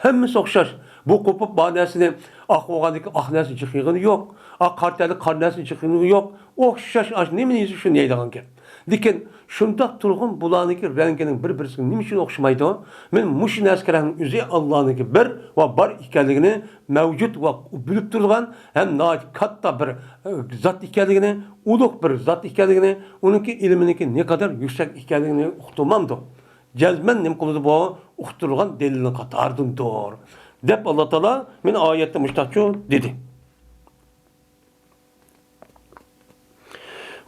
ھەممىسى ئوخشاش. بۇ قوپۇپ بار نەرسىنى، ئاق بولغاندىكىن ئاق نەرسىنى جىق يىغىنى يوق. ئاق قارا تەنلىك قارا نەرسىنى جىق يىغىنى يوق. ئوخشاش، ئاش نېمىنى يېسە شۇنى يەيدىغان گەپ. لېكىن شۇنداق تۇرغۇن بۇلارنىڭكى رەڭگىنىڭ بىر-بىرسىگە نېمە ئۈچۈن ئوخشىمايدۇ؟ مەن مۇشۇ نەرسە كېرەكنىڭ ئۆزى ئاللانىڭكى بىر ۋە بار ئىكەنلىكىنى، مەۋجۇت ۋە بىلىپ تۇرىدىغان ھەم ناھايىتى كاتتا بىر، ئە، زات ئىكەنلىكىنى، ئۇلۇغ بىر زات ئىكەنلىكىنى، ئۇنىڭكى ئىلمىنىڭكى نەقەدەر يۈكسەك ئىكەنلىكىنى ئۇقتۇرمامدۇ؟ جەزمەن نېمە قىلىدۇ بۇ؟ ئۇقتۇرغان دەلىلنىڭ قاتارىدىندۇر، دەپ ئاللا تائالا مېنى ئايەتتە مۇشتاقچۇ دېدى.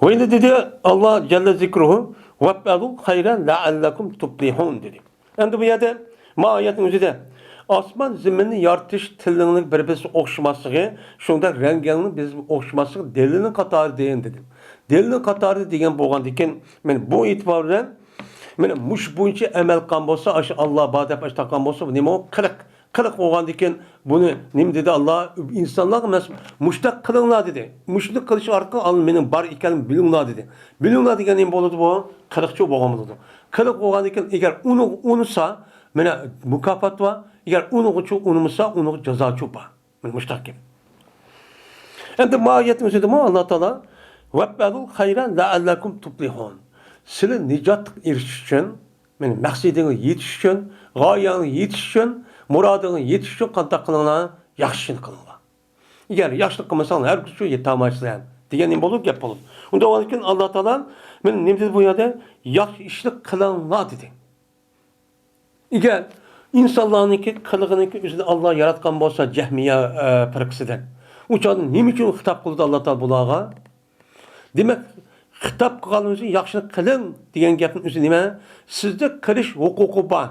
ۋە ئەندى دېدى ئاللا جەللە زىكرۇھۇ، «ۋەپئەلۇل خەيرە لەئەللەكۇم تۇپلىھۇن» دېدى. ئەمدى بۇ يەردە، ما ئايەتنىڭ ئۆزىدە، ئاسمان زېمىننى يارىتىش تىلىڭنىڭ بىر-بىرسىگە ئوخشىماسلىقى، شۇنداق رەڭگىڭنىڭ بىر-بىرسىگە ئوخشىماسلىقى دەلىلنىڭ قاتارىدىن دېدى. دەلىلنىڭ قاتارىدى دېگەن بولغاندىكىن، مەن بۇ ئېتىبار بىلەن، مانا مۇشۇ بويىچە ئەمەل قىلغان بولسا، ئاشۇ ئاللا بار دەپ ئاشۇنداق قىلغان بولسا، بۇ نېمە ئۇ؟ قىلىق. قىلىق بولغاندىكىن، بۇنى نېمە دېدى ئاللا؟ ئىنسانلارغا ئەمەس، مۇشۇنداق قىلىڭلار دېدى. مۇشۇنى قىلىش ئارقىلىق ئاللا مېنىڭ بار ئىكەنلىكىمنى بىلىڭلار دېدى. بىلىڭلار دېگەن نېمە بولىدۇ بۇ؟ قىلىقچۇ بولغان بولىدۇ. قىلىق بولغاندىكىن، ئگەر ئۇنى ئۇنىسا، مانا مۇكاپات بار. ئگەر ئۇنىڭغىچۇ ئۇنىمىسا، ئۇنىڭغا جازاچۇ بار. مانا مۇشۇنداق گەپ. ئەمدى ما ئايەتنىڭ ئۆزىدىمۇ ئاللا تائالا، «ۋەپئەلۇل خەيرە لەئەللەكۇم تۇپلىھۇن». سىلى نىجاتقا ئېرىشىش ئۈچۈن، مانا مەقسىتىڭگە يېتىش ئۈچۈن، غايەڭگە يېتىش ئۈچۈن، مۇرادىڭغا يېتىش ئۈچۈن قانداق قىلىڭلار؟ ياخشى ئىشنى قىلىڭلار. ئەگەر ياخشىلىق قىلمىساڭلار، ھەرگىزچۇ يېتەلمەيسىلەر دېگەن نېمە بولىدۇ؟ گەپ بولىدۇ. ئۇنداق بولغاندىكىن ئاللا تائالا، مانا نېمە دېدى بۇ يەردە؟ ياخشى ئىشنى قىلىڭلار دېدى. ئىگەر ئىنسانلارنىڭكى قىلىقىنىڭكى ئۆزىنى ئاللا ياراتقان بولسا، جەھمىيە، ئە، پىرقىسىدەك، ئۇ چاغدا نېمە ئۈچۈن خىتاب قىلدى ئاللا تائالا بۇلارغا؟ دېمەك، خىتاب قىلغاننىڭ ئۈچۈن ياخشىلىق قىلىڭ دېگەن گەپنىڭ ئۆزى نېمە؟ سىزدە قىلىش ھوقۇقى بار.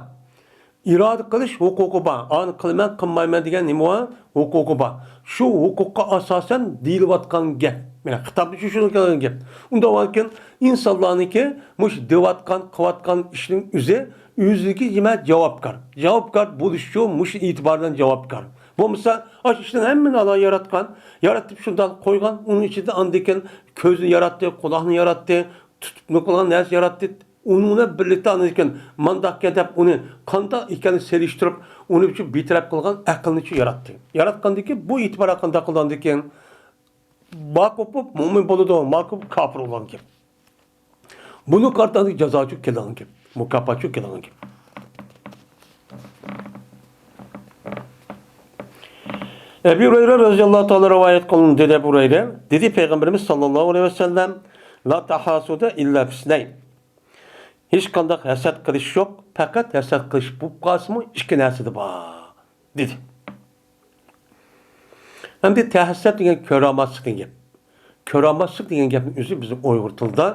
ئىرادە قىلىش ھوقۇقى بار. ئانى قىلىمەن، قىلمايمەن دېگەن نېمە بار؟ ھوقۇقى بار. شۇ ھوقۇققا ئاساسەن دېيىلىۋاتقان گەپ. مانا خىتابنى شۇ، شۇنىڭ كەلگەن گەپ. ئۇنداق بولغاندىكىن ئىنسانلارنىڭكى مۇشۇ دەۋاتقان، قىلىۋاتقان ئىشنىڭ ئۆزى ئۆزلۈكى نېمە؟ جاۋابكار. جاۋابكار بولۇشىچۇ مۇشۇ ئېتىبار بىلەن جاۋابكار. بولمىسا، ئاشۇ ئىشنىڭ ھەممىنى ئاللا ياراتقان، يارىتىپ شۇنداق قويغان، ئۇنىڭ ئىچىدە ئاندىن كېيىن كۆزنى ياراتتى، قۇلاقنى ياراتتى، تۇتۇپ نېمە قىلغان نەرسە ياراتتى. ئۇنىڭ بىلەن بىرلىكتە ئاندىن كېيىن مانداقكەن دەپ ئۇنى قانداق ئىكەننى سېلىشتۇرۇپ، ئۇنى شۇ بىتەرەپ قىلغان ئەقىلنىچۇ ياراتتى. ياراتقاندىن كېيىن بۇ ئېتىبار قانداق قىلغاندىن كېيىن، بار قوپۇپ مۆمىن بولىدۇ، مال قوپۇپ كاپىر بولغان گەپ. بۇنى قارىتىدىغان جازاچۇ كېلىدىغان گەپ، مۇكاپاتچۇ كېلىدىغان گەپ. ئەبى ھۇرەيرە رەزىياللاھۇ تائالا رىۋايەت قىلىنىدۇ، دېدى ئەبۇ ھۇرەيرە، دېدى پەيغەمبىرىمىز ساللاللاھۇ ئەلەيھى ۋەسەللەم، «لا تەھاسۇدە ئىللا فىسنەين.» ھېچقانداق ھەسەت قىلىش يوق، پەقەت ھەسەت قىلىش بولۇپ قالسىمۇ ئىككى نەرسىدە بار، دېدى. ئەمدى تەھەسسەت دېگەن كۆرەلمەسلىك دېگەن گەپ. كۆرەلمەسلىك دېگەن گەپنىڭ ئۆزى بىزنىڭ ئۇيغۇر تىلىدا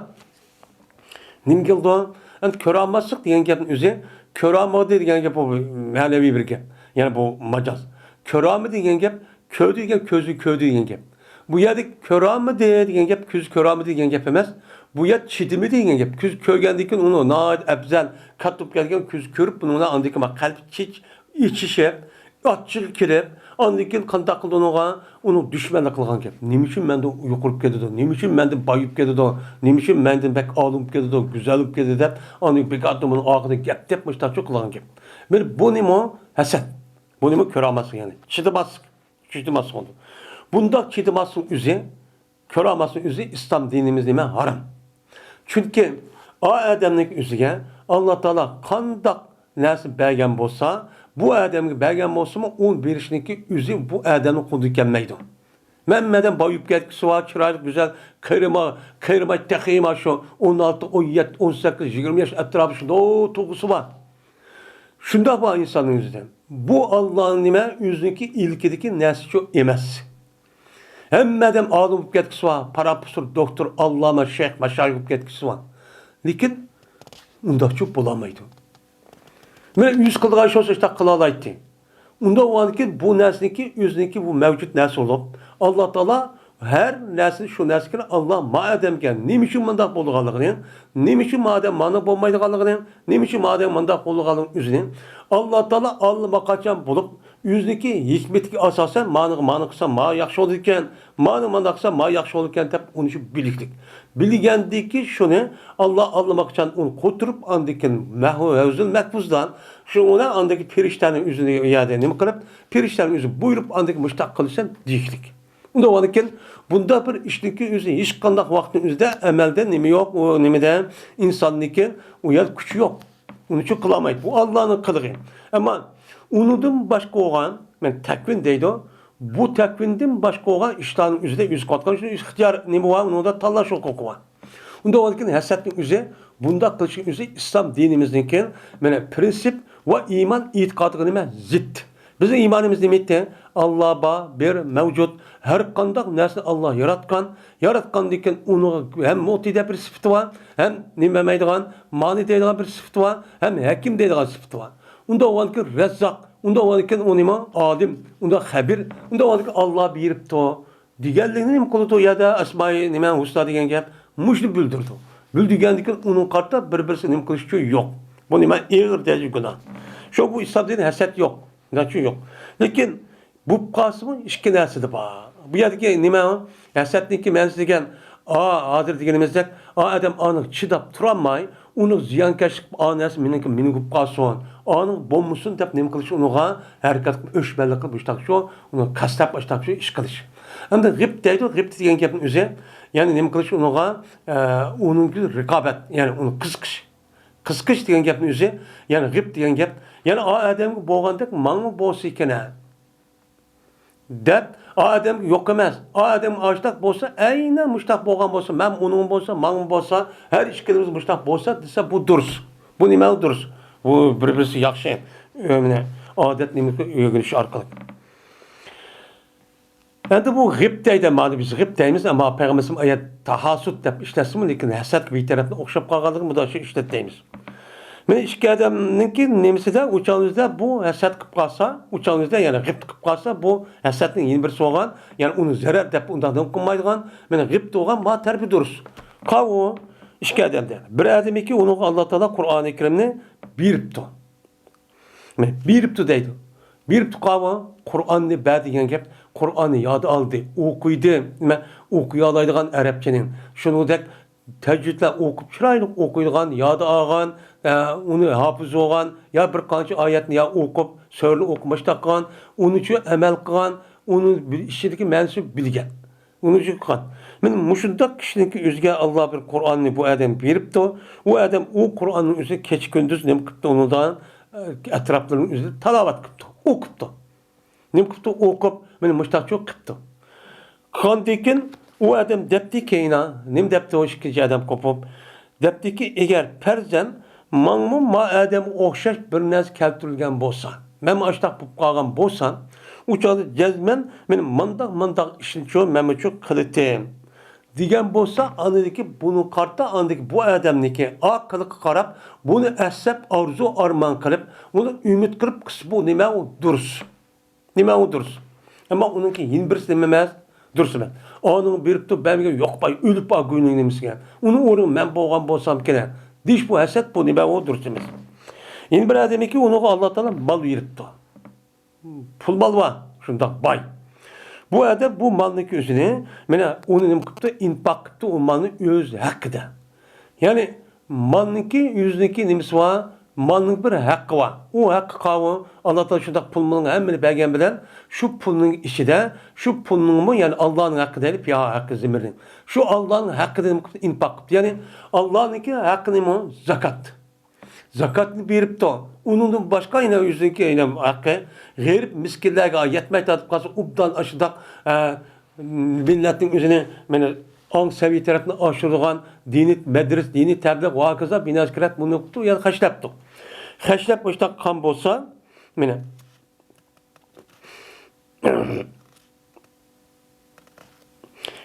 نېمە كېلىدۇ؟ ئەمدى كۆرەلمەسلىك دېگەن گەپنىڭ ئۆزى، كۆرەلمىدى دېگەن گەپ بۇ مەنىۋى بىر گەپ. يەنى بۇ ماجاز. كۆرەلمىدى دېگەن گەپ، كۆردى دېگەن، كۆزى كۆردى دېگەن گەپ. بۇ يەردە كۆرەلمىدى دېگەن گەپ، كۆزى كۆرەلمىدى دېگەن گەپ ئەمەس. بۇ يەر چىدىمىدى دېگەن گەپ. كۆز كۆرگەندىن كېيىن ئۇنى ناھايىتى ئەپزەل، كاتتا بولۇپ كەلگەن كۆز كۆرۈپ، بۇنىڭ بىلەن ئاندىن كېيىن قەلبى چىچ-، ئېچىشىپ، ئاچچىقى كېلىپ، ئاندىن كېيىن قانداق قىلدى ئۇنىڭغا؟ ئۇنىڭ دۈشمەنلىك قىلغان گەپ. نېمە ئۈچۈن مەندىن يۇقىرى بولۇپ كېتىدۇ؟ نېمە ئۈچۈن مەندىن باي بولۇپ كېتىدۇ؟ نېمە ئۈچۈن مەندىن بەك ئالىم بولۇپ كېتىدۇ، گۈزەل بولۇپ كېتىدۇ دەپ، ئاندىن بىكاردا بۇنىڭ ئارقىدىن گەپ دەپ مۇشتاقچۇ قىلغان گەپ. بىر بۇ نېمە؟ ھەسەت. بۇ نېمە؟ كۆرەلمەسلىك، يەنى چىدىماسلىق. چىدىماسلىق بولىدۇ. بۇنداق چىدىماسلىق ئۆزى، كۆرەلمەسلىك ئۆزى ئىسلام دىنىمىز نېمە؟ ھارام. چۈنكى ئا ئادەمنىڭ ئۆزىگە ئاللا تائالا قانداق نەرسە بەرگەن بولسا، بۇ ئادەمگە بەرگەن بولسىمۇ، ئۇ بېرىشنىڭكى ئۆزى بۇ ئادەمنىڭ قولىدىن كەلمەيدۇ. ھەممە ئادەم باي يۈپ كەتكۈسى بار، چىرايلىق، گۈزەل، قېرىماي، قېرىماي تېخىمۇ شۇ ئون ئالتە، ئون يەتتە، ئون سەككىز، يىگىرمە ياش ئەتراپى شۇنداق تۇغقۇسى بار. شۇنداق بار ئىنساننىڭ ئۆزىدە. بۇ ئاللانىڭ نېمە؟ ئۆزىنىڭكى ئىلكىدىكى نەرسىچۇ ئەمەس. ھەممە ئادەم ئالىم بولۇپ كەتكۈسى بار، پروفېسسور، دوكتور، ئاللاما، شەيخ، مەشايىخ بولۇپ كەتكۈسى بار. لېكىن ئۇنداقچۇ بولالمايدۇ. مانا ئۆزى قىلىدىغان ئىش بولسا، ئىشتاق قىلالايتتى. ئۇنداق بولغاندىكىن بۇ نەرسىنىڭكى ئۆزىنىڭكى بۇ مەۋجۇت نەرسە بولۇپ، ئاللا تائالا ھەر نەرسىنى شۇ نەرسىگە ئاللا ما ئادەمگە نېمە ئۈچۈن مۇنداق بولىدىغانلىقىنى، نېمە ئۈچۈن ما ئادەم مانا بولمايدىغانلىقىنى، نېمە ئۈچۈن ما ئادەم مۇنداق بولىدىغانلىقىنى ئۆزىنى ئاللا تائالا ئاللىماقاچان بولۇپ، ئۆزىنىڭكى ھېكمىتىگە ئاساسەن، مانىغا مانا قىلسا، ما ياخشى بولىدىكەن، مانىغا مانداق قىلسا، ما ياخشى بولىدىكەن دەپ، ئۇنى شۇ بىلىكلىك. بىلگەندىكى شۇنى ئاللا ئاللىماقچان ئۇنى قوتۇرۇپ، ئاندىن كېيىن مەھۋ ھەۋزۇل مەھفۇزدان شۇ ئۇنى ئاندىكى پېرىشتەنى ئۆزىنى يەردە نېمە قىلىپ، پېرىشتەنى ئۆزى بۇيرۇپ، ئاندىن كېيىن مۇشتاق قىلىشتىن دېيىشلىك. ئۇنداق بولغاندىكىن، بۇنداق بىر ئىشنىڭكى ئۆزى ھېچقانداق ۋاقىتنىڭ ئۆزىدە ئەمەلدە نېمە يوق، ئۇ نېمىدە ئىنساننىڭكى ئۇ يەر كۈچى يوق. ئۇنى شۇ قىلالمايدۇ. بۇ ئاللانىڭ قىلىقى. ئەمما ئۇنىڭدىن باشقا بولغان، مەن تەكۋىن دەيدۇ. بۇ تەكۋىندىن باشقا بولغان ئىشلارنىڭ ئۆزىدە ئۆزى قىلىۋاتقان شۇ ئىختىيار نېمە بار، ئۇنىڭدا تاللاش ھوقۇقى بار. ئۇنداق بولغاندىكىن ھەسەتنىڭ ئۆزى، بۇنداق قىلىشنىڭ ئۆزى ئىسلام دىنىمىزنىڭكى مانا پرىنسىپ ۋە ئىمان ئېتىقادىغا نېمە؟ زىت. بىزنىڭ ئىمانىمىز نېمە ئىدى؟ ئاللا بار، بىر، مەۋجۇت. ھەر قانداق نەرسىنى ئاللا ياراتقان. ياراتقاندىن كېيىن ئۇنىڭ ھەم مۇتى دەپ بىر سۈپىتى بار، ھەم نېمە دەيدىغان، مانى دەيدىغان بىر سۈپىتى بار، ھەم ھەكىم دەيدىغان سۈپىتى بار. ئۇنداق بولغاندىكىن رەززاق، ئۇنداق بولغاندىكىن ئۇ نېمە؟ ئالىم، ئۇنداق خەبىر، ئۇنداق بولغاندىكىن ئاللا بېرىپتۇ دېگەنلىكنى نېمە قىلىدۇ؟ ئۇ يەردە ئەسمائى نېمە ھۇسنا دېگەن گەپ مۇشۇنى بىلدۈرىدۇ. بىلدۈرگەندىن كېيىن ئۇنىڭغا قارىتا بىر-بىرسى نېمە قىلىش ئۈچۈن يوق. بۇ نېمە؟ ئېغىر دەرىجىدە گۇناھ. شۇ بۇ ئىسلام دىنى ھەسەت يوق. نېمە ئۈچۈن يوق؟ لېكىن بولۇپ قالسىمۇ ئىككى نەرسىدە بار. بۇ يەردىكى نېمە؟ ھەسەتنىڭكى مەنىسى دېگەن، ئا، ھازىر دېگىنىمىزدەك، ئا، ئادەم ئانىڭ چىداپ تۇرالماي، ئۇنىڭ زىيانكەشلىك، ئا، نەرسە مېنىڭكى مېنىڭ بولۇپ قالسۇن، ئانىڭ بولمىسۇن دەپ نېمە قىلىش، ئۇنىڭغا ھەرىكەت قىلىپ، ئۆچمەنلىك قىلىپ، مۇشتاق شۇ، ئۇنى قەستلەپ مۇشتاق شۇ ئىش قىلىش. ئەمدى غىبت دەيدۇ، غىبت دېگەن گەپنىڭ ئۆزى، يەنى نېمە قىلىش ئۇنىڭغا، ئە، ئۇنىڭكى رىقابەت، يەنى ئۇنى قىزىقىش. قىزىقىش دېگەن گەپنىڭ ئۆزى، يەنى غىبت دېگەن گەپ، يەنى ئا ئادەمگە بولغاندەك ماڭىمۇ بولسا ئىكەن ھە. دەپ، ئا ئادەم يوق ئەمەس، ئا ئادەم ئاشتاق بولسا، ئەينەن مۇشتاق بولغان بولسا، مەن ئۇنىڭ بولسا، ماڭىمۇ بولسا، ھەر ئىككىلىمىز مۇشتاق بولسا دېسە، بۇ دۇرۇس. بۇ نېمە دۇرۇس؟ بۇ بىر-بىرسى ياخشى. ئۆ، مانا، ئادەت نېمىسى ئۆگىنىش ئارقىلىق. ئەمدى بۇ غىبت دەيدۇ، مانا بىز غىبت دەيمىز، ئەمما پەيغەمبىرىمىز ئايەت تاھاسۇد دەپ ئىشلەتسىمۇ، لېكىن ھەسەت بىتەرەپنى ئوخشاپ قالغانلىقىنى مۇنداق ئىشلەتمەيمىز. مانا ئىككى ئادەمنىڭكى نېمىسىدە، ئۇ چاغنىڭىزدا بۇ ھەسەت قىلىپ قالسا، ئۇ چاغنىڭىزدا يەنى غىبت قىلىپ قالسا، بۇ ھەسەتنىڭ يەنە بىرسى بولغان، يەنى ئۇنى زەرەر دەپ ئۇنداق نېمە قىلمايدىغان، مانا غىبت بولغان ما تەرىپى دۇرۇس. قاۋۇ ئىككى ئادەمدە. بىر ئادەمكى ئۇنىڭغا ئاللا تائالا قۇرئانى كەرىمنى بېرىپتۇ. مانا بېرىپتۇ دەيدۇ. بېرىپتۇ قاۋۇ، قۇرئاننى بەر دېگەن گەپ، قۇرئاننى ياد ئالدى، ئوقۇيدۇ. نېمە، ئوقۇيالايدىغان ئەرەبچىنى. شۇنىڭدەك تەجۋىدلەر ئوقۇپ، چىرايلىق ئوقۇيدىغان، ياد ئالغان، ئە، ئۇنى ھاپىز بولغان، يا بىر قانچە ئايەتنى يا ئوقۇپ، سۈرىنى ئوقۇپ مۇشتاق قىلغان، ئۇنىڭ ئۈچۈن ئەمەل قىلغان، ئۇنىڭ بىل-، ئىچىدىكى مەنىسىنى بىلگەن. ئۇنىڭ ئۈچۈن قىلغان. مانا مۇشۇنداق كىشىنىڭكى ئۆزىگە ئاللا بىر قۇرئاننى بۇ ئادەم بېرىپتۇ. ئۇ ئادەم ئۇ قۇرئاننىڭ ئۆزىنى كېچە-كۈندۈز نېمە قىپتۇ، ئۇنىڭدا، ئە، ئەتراپلىرىنىڭ ئۆزىدە تىلاۋەت قىپتۇ، ئوقۇپتۇ. نېمە قىپتۇ؟ ئوقۇپ، مانا مۇشتاقچۇ قىپتۇ. قىلغاندىن كېيىن ئۇ ئادەم دەپتۇ كەينىڭ، نېمە دەپتۇ ئىككىنچى ئادەم قوپۇپ؟ دەپتۇكى، ئەگەر پەرزەن ماڭىمۇ ما ئادەمگە ئوخشاش بىر نەرسە كەلتۈرۈلگەن بولسا، مەنمۇ ئاشتاق بولۇپ قالغان بولسام، ئۇ چاغدا جەزمەن مانا مانداق، مانداق ئىشنىچۇ مەنمۇچۇ قىلىتىم دېگەن بولسا، ئاندىكى بۇنى قارىتا، ئاندىكى بۇ ئادەمنىكى ئا قىلىققا قاراپ، بۇنى ئەسلەپ، ئارزۇ ئارمان قىلىپ، ئۇنى ئۈمىد قىلىپ قىلسا، بۇ نېمە؟ ئۇ دۇرۇس. نېمە ئۇ دۇرۇس؟ ئەمما ئۇنىڭكى يەنە بىرسى نېمە ئەمەس؟ دۇرۇس ئەمەس. ئانىڭ بېرىپتۇ، بەرمىگەن، يوق، باي، ئۆلۈپ ئا گۇينىڭ نېمىسىگە. ئۇنىڭ ئورنىغا مەن بولغان بولسامكىنە دېيىش، بۇ ھەسەت، بۇ نېمە ئۇ دۇرۇس ئەمەس. يەنە بىر ئادەمكى ئۇنىڭغا ئاللا تائالا مال بېرىپتۇ. پۇل مال بار، شۇنداق باي. بۇ ئادەم بۇ مالنىڭكى ئۆزىنى، مانا ئۇنى نېمە قىپتۇ؟ ئىنپاق قىپتۇ ئۇ مالنى ئۆز ھەققىدە. يەنى مالنىڭكى ئۆزىنىڭكى نېمىسى بار؟ مالنىڭ بىر ھەققى بار. ئۇ ھەققى قاۋۇ، ئاللا تائالا شۇنداق پۇل مالنى ھەممىنى بەرگەن بىلەن، شۇ پۇلنىڭ ئىچىدە، شۇ پۇلنىڭمۇ، يەنى ئاللانىڭ ھەققى دەيلى، پىيا ھەققى زىممىدىن. شۇ ئاللانىڭ ھەققىدىن ئىنپاق قىپتۇ. يەنى ئاللانىڭكى ھەققىنىمۇ زاكات. زاكاتنى بېرىپتۇ. ئۇنىڭدىن باشقا يەنە ئۆزىنىڭكى يەنە ھەققى، غېرىب مىسكىنلەرگە يەتمەي تارتىپ قالسا، ئوبدان ئاشۇنداق، ئە، مىللەتنىڭ ئۆزىنى، مانا، ئاڭ سەۋىيە تەرەپنى ئاشۇرىدىغان دىنىي مەدرىسە، دىنىي تەبلىغ ۋە ھاكازا بىناسى كېرەك، بۇنى قىپتۇ، يەنە خەجلەپتۇ. خەجلەپ مۇشۇنداق قىلغان بولسا، مانا،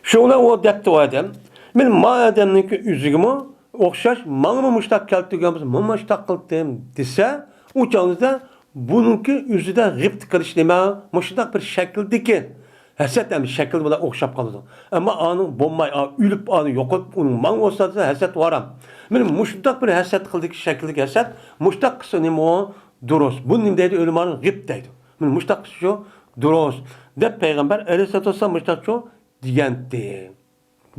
شۇڭا ئۇ دەپتۇ ئۇ ئادەم، مانا ما ئادەمنىڭكى ئۆزىگىمۇ ئوخشاش، ماڭىمۇ مۇشۇنداق كەلتۈرگەن بولسا، مانا مۇشۇنداق قىلدىم دېسە، ئۇ چاغدا بۇنىڭكى ئۆزىدە غىبتە قىلىش نېمە؟ مۇشۇنداق بىر شەكىلدىكى ھەسەت ھەم شەكىل بىلەن ئوخشاپ قالىدۇ. ئەمما ئانىڭ بولماي، ئا، ئۆلۈپ، ئانى يوقىلىپ، ئۇنىڭ ماڭا بولسا دېسە، ھەسەت ھارام. مانا مۇشۇنداق بىر ھەسەت قىلدىكى شەكىلدىكى ھەسەت، مۇشۇنداق قىلسا نېمە ئۇ؟ دۇرۇس. بۇنى نېمە دەيدۇ؟ ئۆلىمالار غىبتە دەيدۇ. مۇشۇنداق قىلىشچۇ دۇرۇس، دەپ پەيغەمبەر ئەلەيھىسسالاتۇ ۋەسسالام مۇشۇنداقچۇ دېگەنتى.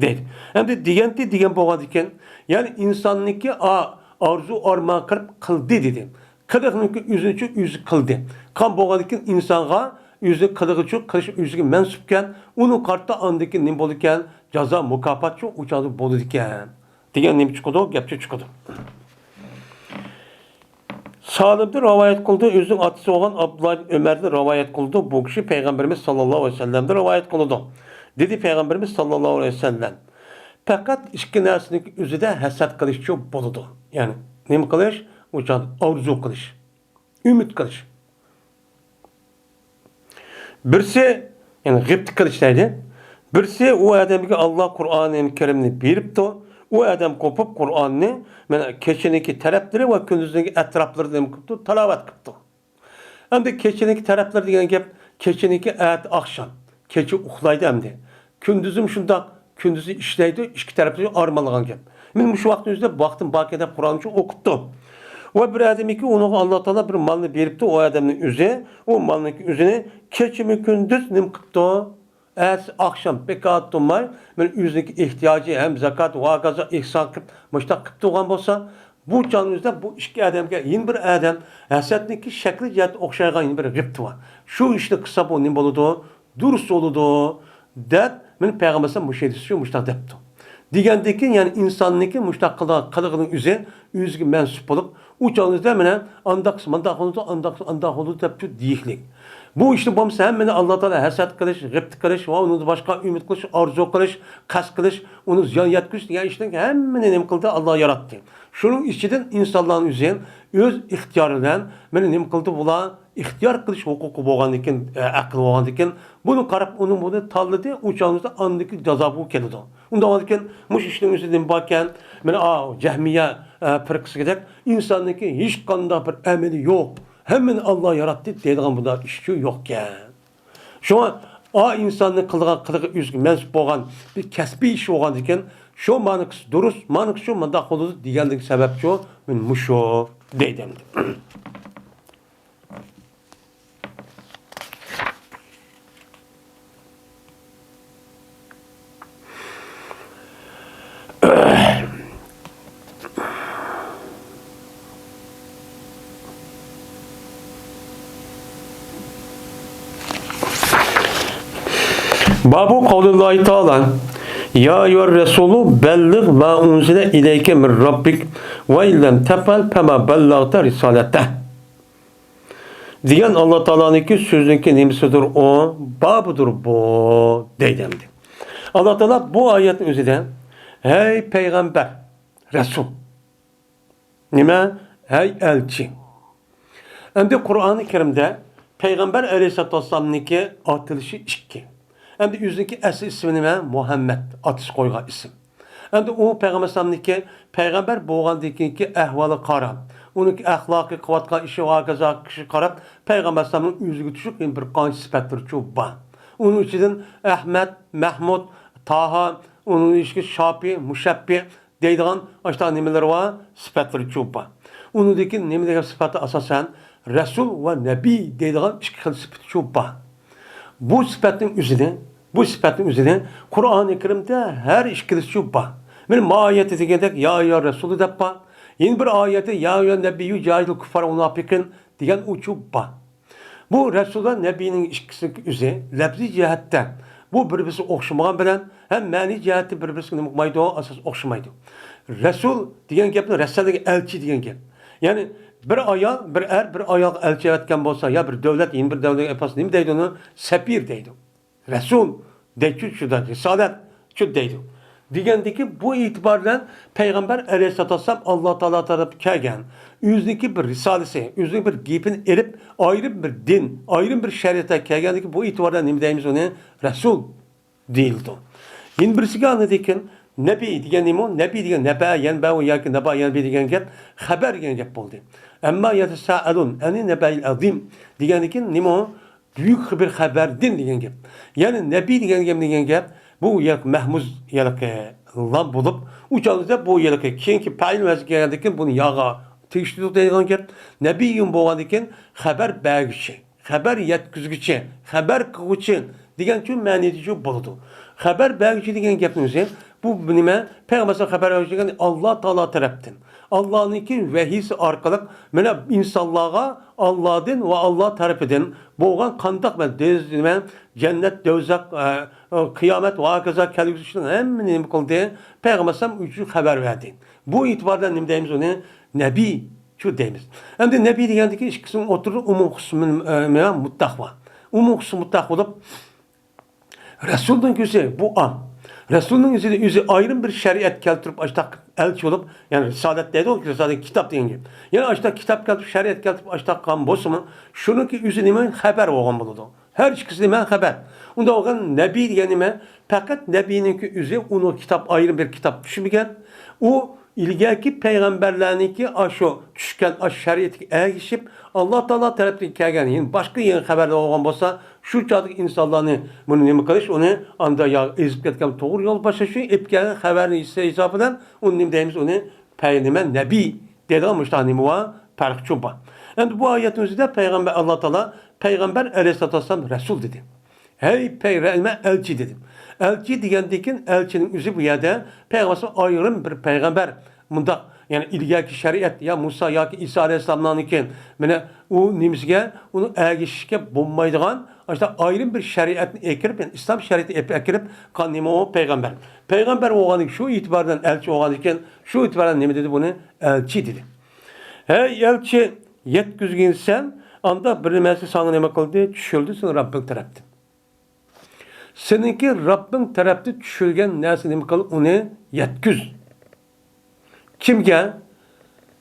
دەيدۇ. ئەمدى دېگەنتى دېگەن بولغاندىكىن، يەنى ئىنساننىڭكى ئا-، ئارزۇ ئارمان قىلىپ قىلدى دېدى. قىلىقنىڭكى ئۆزىنىچۇ ئۆزى قىلدى. قان بولغاندىكىن ئىنسانغا ئۆزى قىلىغىچۇ قىلىش ئۆزىگە مەنسۇپكەن. ئۇنىڭ قارىتا ئاندىكىن نېمە بولىدىكەن؟ جازا مۇكاپاتچۇ ئۇ چاغدا بولىدىكەن. دېگەن نېمە چىقىدۇ؟ گەپچە چىقىدۇ. سالىمدىن رىۋايەت قىلدى، ئۆزىنىڭ ئاتىسى بولغان ئابدۇللا ئىبن ئۆمەردىن رىۋايەت قىلىدۇ، بۇ كىشى پەيغەمبىرىمىز ساللاللاھۇ ئەلەيھى ۋەسەللەمدىن رىۋايەت قىلىدۇ، دېدى پەيغەمبىرىمىز ساللاللاھۇ ئەلەيھى ۋەسەللەم. پەقەت ئىككى نەرسىنىڭ ئۆزىدە ھەسەت قىلىشچۇ بولىدۇ. يەنى نېمە قىلىش؟ ئۇ چاغدا ئارزۇ قىلىش، ئۈمىد قىلىش. بىرسى، يەنى غىبتە قىلىش دەيدۇ. بىرسى ئۇ ئادەمگە ئاللا قۇرئانى كەرىمنى بېرىپتۇ. ئۇ ئادەم قوپۇپ قۇرئاننى، مانا، كېچىنىڭكى تەرەپلىرى ۋە كۈندۈزنىڭكى ئەتراپلىرىدا نېمە قىپتۇ؟ تىلاۋەت قىپتۇ. ئەمدى كېچىنىڭكى تەرەپلىرى دېگەن گەپ، كېچىنىڭكى ئەتە ئاخشام. كېچە ئۇخلايدۇ ئەمدى. كۈندۈزىمۇ شۇنداق. كۈندۈزى ئىشلەيدۇ، ئىككى تەرەپلىرى ئارمانلىغان گەپ. مېنىڭ مۇشۇ ۋاقىتنىڭ ئۆزىدە ۋاقتىم باركەن دەپ قۇرئاننى ئوقۇپتۇ. ۋە بىر ئادەمكى ئۇنىڭغا ئاللا تائالا بىر مالنى بېرىپتۇ، ئۇ ئادەمنىڭ ئۆزى، ئۇ مالنىڭكى ئۆزىنى كېچىمۇ كۈندۈز نېمە قىپتۇ؟ ئەتىسى ئاخشام بىكار تۇرماي، مانا ئۆزىنىڭكى ئېھتىياجى ھەم زاكات ۋە ھاكازا ئېھسان قىلىپ، مۇشۇنداق قىپتۇ بولغان بولسا، بۇ چاغنىڭ ئۆزىدە بۇ ئىككى ئادەمگە يەنە بىر ئادەم ھەسەتنىڭكى شەكلى جەھەتتە ئوخشايدىغان يەنە بىر غىپتى بار. شۇ ئىشنى قىلسا بۇ نېمە بولىدۇ؟ دۇرۇس بولىدۇ، دەپ، مانا پەيغەمبەر ئەلەيھىسسالام مۇشۇ ھەدىسى شۇ مۇشۇنداق دەپتۇ. دېگەندىكىن، يەنى ئىنساننىڭكى مۇشۇنداق قىلىدىغان قىلىقىنىڭ ئۆزى ئۆزىگە مەنسۇپ بولۇپ، ئۇ چاغنىڭ ئۆزىدە مانا ئانداق قىلسا مانداق بولىدۇ، ئانداق قىلسا ئانداق بولىدۇ دەپ شۇ دېيىكلىك. بۇ ئىشنى بولمىسا ھەممىنى ئاللا تائالا ھەسەت قىلىش، غىپتە قىلىش ۋە ئۇنىڭدىن باشقا ئۈمىد قىلىش، ئارزۇ قىلىش، قەست قىلىش، ئۇنى زىيان يەتكۈزۈش دېگەن ئىشنىڭ ھەممىنى نېمە قىلدى؟ ئاللا ياراتتى. شۇنىڭ ئىچىدىن ئىنسانلارنىڭ ئۆزى ئۆز ئىختىيارى بىلەن مانا نېمە قىلدى بۇلار؟ ئىختىيار قىلىش ھوقۇقى بولغاندىكىن، ئە، ئەقىل بولغاندىكىن، بۇنى قاراپ ئۇنىڭ بۇنى تاللىدى، ئۇ چاغدا ئاندىكى جازا بۇ كېلىدۇ. ئۇنداق بولغاندىكىن، مۇشۇ ئىشنىڭ ئۆزى نېمە باركەن؟ مانا، ئا، جەھمىيە، ئە، پىرقىسىدەك ئىنساننىڭكى ھېچقانداق بىر ئەمىلى يوق، ھەممىنى ئاللا ياراتتى دەيدىغان بۇنداق ئىشچۇ يوقكەن. شۇڭا ئا ئىنساننىڭ قىلىدىغان قىلىقى ئۆزىگە مەنسۇپ بولغان بىر كەسپىي ئىش بولغاندىكىن، شۇ مانىكىسى دۇرۇس، مانىكىسى شۇ مانداق بولىدۇ دېگەندىكى سەۋەبچۇ، مانا مۇشۇ دەيدۇ ئەمدى. بابۇ قەۋلىللاھى تائالا، يا ئەييۇھەر رەسۇلۇ بەللىغ ما ئۇنزىلە ئىلەيكە مىن رەببىك ۋە ئىن لەم تەفئەل فەما بەللەغتە رىسالەتەھ. دېگەن ئاللا تائالانىڭكى سۆزىنىڭكى نېمىسىدۇر ئۇ، بابىدۇر بۇ، دەيدۇ ئەمدى. ئاللا تائالا بۇ ئايەتنىڭ ئۆزىدە، ھەي پەيغەمبەر، رەسۇل، نېمە؟ ھەي ئەلچى. ئەمدى قۇرئانى كەرىمدە پەيغەمبەر ئەلەيھىسسالاتۇ ۋەسسالامنىڭكى ئاتىلىشى ئىككى. ئەمدى ئۆزىنىڭكى ئەسلى ئىسمى نېمە؟ مۇھەممەد، ئاتىسى قويغان ئىسىم. ئەمدى ئۇ پەيغەمبەر ئەلەيھىسسالامنىڭكى پەيغەمبەر بولغاندىن كېيىنكى ئەھۋالىغا قاراپ، ئۇنىڭكى ئەخلاقى، قىلىۋاتقان ئىشى ۋە ھاكازا كىشىگە قاراپ، پەيغەمبەر ئەلەيھىسسالامنىڭ ئۆزىگە تۇشلۇق يەنە بىر قانچە سۈپەتلىرىچۇ بار. ئۇنىڭ ئىچىدىن ئەھمەد، مەھمۇد، تاھا، ئۇنىڭ ئىچىدىكى شاپى، مۇشەپپى، دەيدىغان ئاشۇنداق نېمىلىرى بار، سۈپەتلىرىچۇ بار. ئۇنىڭدىن كېيىن نېمە دېگەن سۈپەتلەر ئاساسەن رەسۇل ۋە نەبىي دەيدىغان ئىككى خىل سۈپەتچۇ بار. بۇ سۈپەتنىڭ ئۆزىنى، بۇ سۈپەتنىڭ ئۆزىنى قۇرئانى كەرىمدە ھەر ئىككىلىسىچۇ بار. مانا ما ئايەتتە دېگەندەك يا ئەييۇھەر رەسۇلۇ دەپ بار. يەنە بىر ئايەتتە يا ئەييۇھەن نەبىييۇ جاھىدىل كۇففارە ۋەل مۇناپىقىن دېگەن ئۇچۇ بار. بۇ رەسۇل ۋە نەبىينىڭ ئىككىسىنىڭ ئۆزى لەپزىي جەھەتتە بۇ بىر-بىرسىگە ئوخشىمىغان بىلەن ھەم مەنىي جەھەتتە بىر-بىرسىگە نېمە قىلمايدۇ؟ ئاساس ئوخشىمايدۇ. رەسۇل دېگەن گەپنى رەسەل دېگەن ئەلچى دېگەن گەپ. يەنى بىر ئايال، بىر ئەر بىر ئايالغا ئەلچى ئەۋەتكەن بولسا يا بىر دۆلەت يەنە بىر دۆلەتكە ئەپەرسە نېمە دەيدۇ ئۇنى؟ سەپىر دەيدۇ. رەسۇل دەيچۇ شۇدا، رىسالەت شۇ دەيدۇ. دېگەندىكى بۇ ئېتىبار بىلەن پەيغەمبەر ئەلەيھىسسالاتۇ ۋەسسالام ئاللا تائالا تەرەپتىن كەلگەن، ئۆزىنىڭكى بىر رىسالىسى، ئۆزىنىڭ بىر گېپىنى ئېلىپ، ئايرىم بىر دىن، ئايرىم بىر شەرىئەتتە كەلگەندىكى بۇ ئېتىبار بىلەن نېمە دەيمىز ئۇنى؟ رەسۇل دېيىلىدۇ. يەنە بىرسىگە ئاندىن كېيىن نەبىي دېگەن نېمە؟ نەبىي دېگەن نەبە يەنبەئۇ ياكى نەبا يەنبى دېگەن گەپ خەبەر دېگەن گەپ بولدى. ئەمما يەتەسائەلۇن ئەنى نەبەئىل ئەزىم دېگەندىن كېيىن نېمە ئۇ؟ بۈيۈك بىر خەبەردىن دېگەن گەپ. يەنى نەبىي دېگەن گەپ، دېگەن گەپ، بۇ يەرلىك مەھمۇز يەرلىكى لام بولۇپ، ئۇ چاغدا بۇ يەرلىكى كېيىنكى پەئىل ۋەزىگە كەلگەندىن كېيىن بۇنى ياغا تېگىشلىدۇق دەيدىغان گەپ. نەبىييۇن بولغاندىن كېيىن خەبەر بەرگۈچى. خەۋەر يەتكۈزگۈچى، خەۋەر قىلغۇچى دېگەن شۇ مەنىدە شۇ بولىدۇ. خەۋەر بەرگۈچى دېگەن گەپنىڭ ئۆزى، بۇ نېمە؟ پەيغەمبەر خەۋەر بەرگۈچى دېگەن ئاللا تائالا تەرەپتىن. ئاللانىڭكى ۋەھىيسى ئارقىلىق مانا ئىنسانلارغا ئاللادىن ۋە ئاللا تەرىپىدىن بولغان قانداق بىر دېز-، نېمە، جەننەت، دوزاخ، ئە، ئە، قىيامەت ۋە ھاكازا كەلگۈسى ئىشلارنىڭ ھەممىنى نېمە قىلدى؟ پەيغەمبەر ئەلەيھىسسالام ئۈچۈن خەۋەر بەردى. بۇ ئېتىبار بىلەن نېمە دەيمىز ئۇنى؟ نەبىي شۇ دەيمىز. ئەمدى نەبىي دېگەندىكى ئىككىسىنىڭ ئوتتۇرىدا ئومۇم خۇسۇس، ئە، مۇتلەق بار. ئومۇم خۇسۇس مۇتلەق بولۇپ، رەسۇلنىڭ ئۆزى بۇ ئام. رەسۇلنىڭ ئۆزى، ئۆزى ئايرىم بىر شەرىئەت كەلتۈرۈپ ئاشتاق ئەلچى بولۇپ، يەنى رىسالەت دەيدۇ، رىسالەت كىتاب دېگەن گەپ. يەنى ئاشتاق كىتاب كەلتۈرۈپ، شەرىئەت كەلتۈرۈپ ئاشتاق قىلغان بولسىمۇ، شۇنىڭكى ئۆزى نېمە؟ خەۋەر بولغان بولىدۇ. ھەر ئىككىسى نېمە؟ خەۋەر. ئۇنداق بولغان نەبىي دېگەن نېمە؟ پەقەت نەبىينىڭكى ئۆزى ئۇنىڭ كىتاب، ئايرىم بىر كىتاب چۈشمىگەن. ئۇ ئىلگەركى پەيغەمبەرلەرنىڭكى ئاشۇ چۈشكەن ئاشۇ شەرىئەتكە ئەگىشىپ، ئاللا تائالا تەرەپتىن كەلگەن، يەنى باشقا يېڭى خەۋەرلەر بولغان بولسا، شۇ چاغدىكى ئىنسانلارنى بۇنى نېمە قىلىش، ئۇنى ئاندا يا ئېزىپ كەتكەن توغرا يول باشلاش ئۈچۈن ئېلىپ كەلگەن خەۋەرنى ھېسابى بىلەن ئۇنى نېمە دەيمىز، ئۇنى پەي-، نېمە، نەبىي دەيدىغان مۇشۇنداق نېمە بار، پەرقچۇ بار. ئەمدى بۇ ئايەتنىڭ ئۆزىدە پەيغەمبەر، ئاللا تائالا پەيغەمبەر ئەلەيھىسسالاتۇ ۋەسسالام رەسۇل دېدى. ھەي پەيغەمبەر، ئەلچى دېدى. ئەلچى دېگەندىن كېيىن ئەلچىنىڭ ئۆزى بۇ يەردە پەيغەمبەر ئايرىم بىر پەيغەمبەر، مۇنداق، يەنى ئىلگەركى شەرىئەت يا مۇسا ياكى ئىسا ئەلەيھىسسالامنىڭكى مانا ئۇ نېمىسىگە، ئۇنىڭ ئەگىشىشكە بولمايدىغان، ئاشۇنداق ئايرىم بىر شەرىئەتنى ئەكىرىپ، يەنى ئىسلام شەرىئىتى ئەپ-، ئەكىرىپ قان نېمە ئۇ پەيغەمبەر. پەيغەمبەر بولغاندىن كېيىن شۇ ئېتىبار بىلەن ئەلچى بولغاندىن كېيىن شۇ ئېتىبار بىلەن نېمە دېدى بۇنى؟ ئەلچى دېدى. ھەي ئەلچى، يەتكۈزگىنسەن، ئاندا بىر نېمەسى ساڭا نېمە قىلدى؟ چۈشۈرۈلدى سېنىڭ رەببىڭ تەرەپتىن. سېنىڭكى رەببىڭ تەرەپتىن چۈشۈرگەن نەرسە نېمە قىل؟ ئۇنى يەتكۈز. كىمگە؟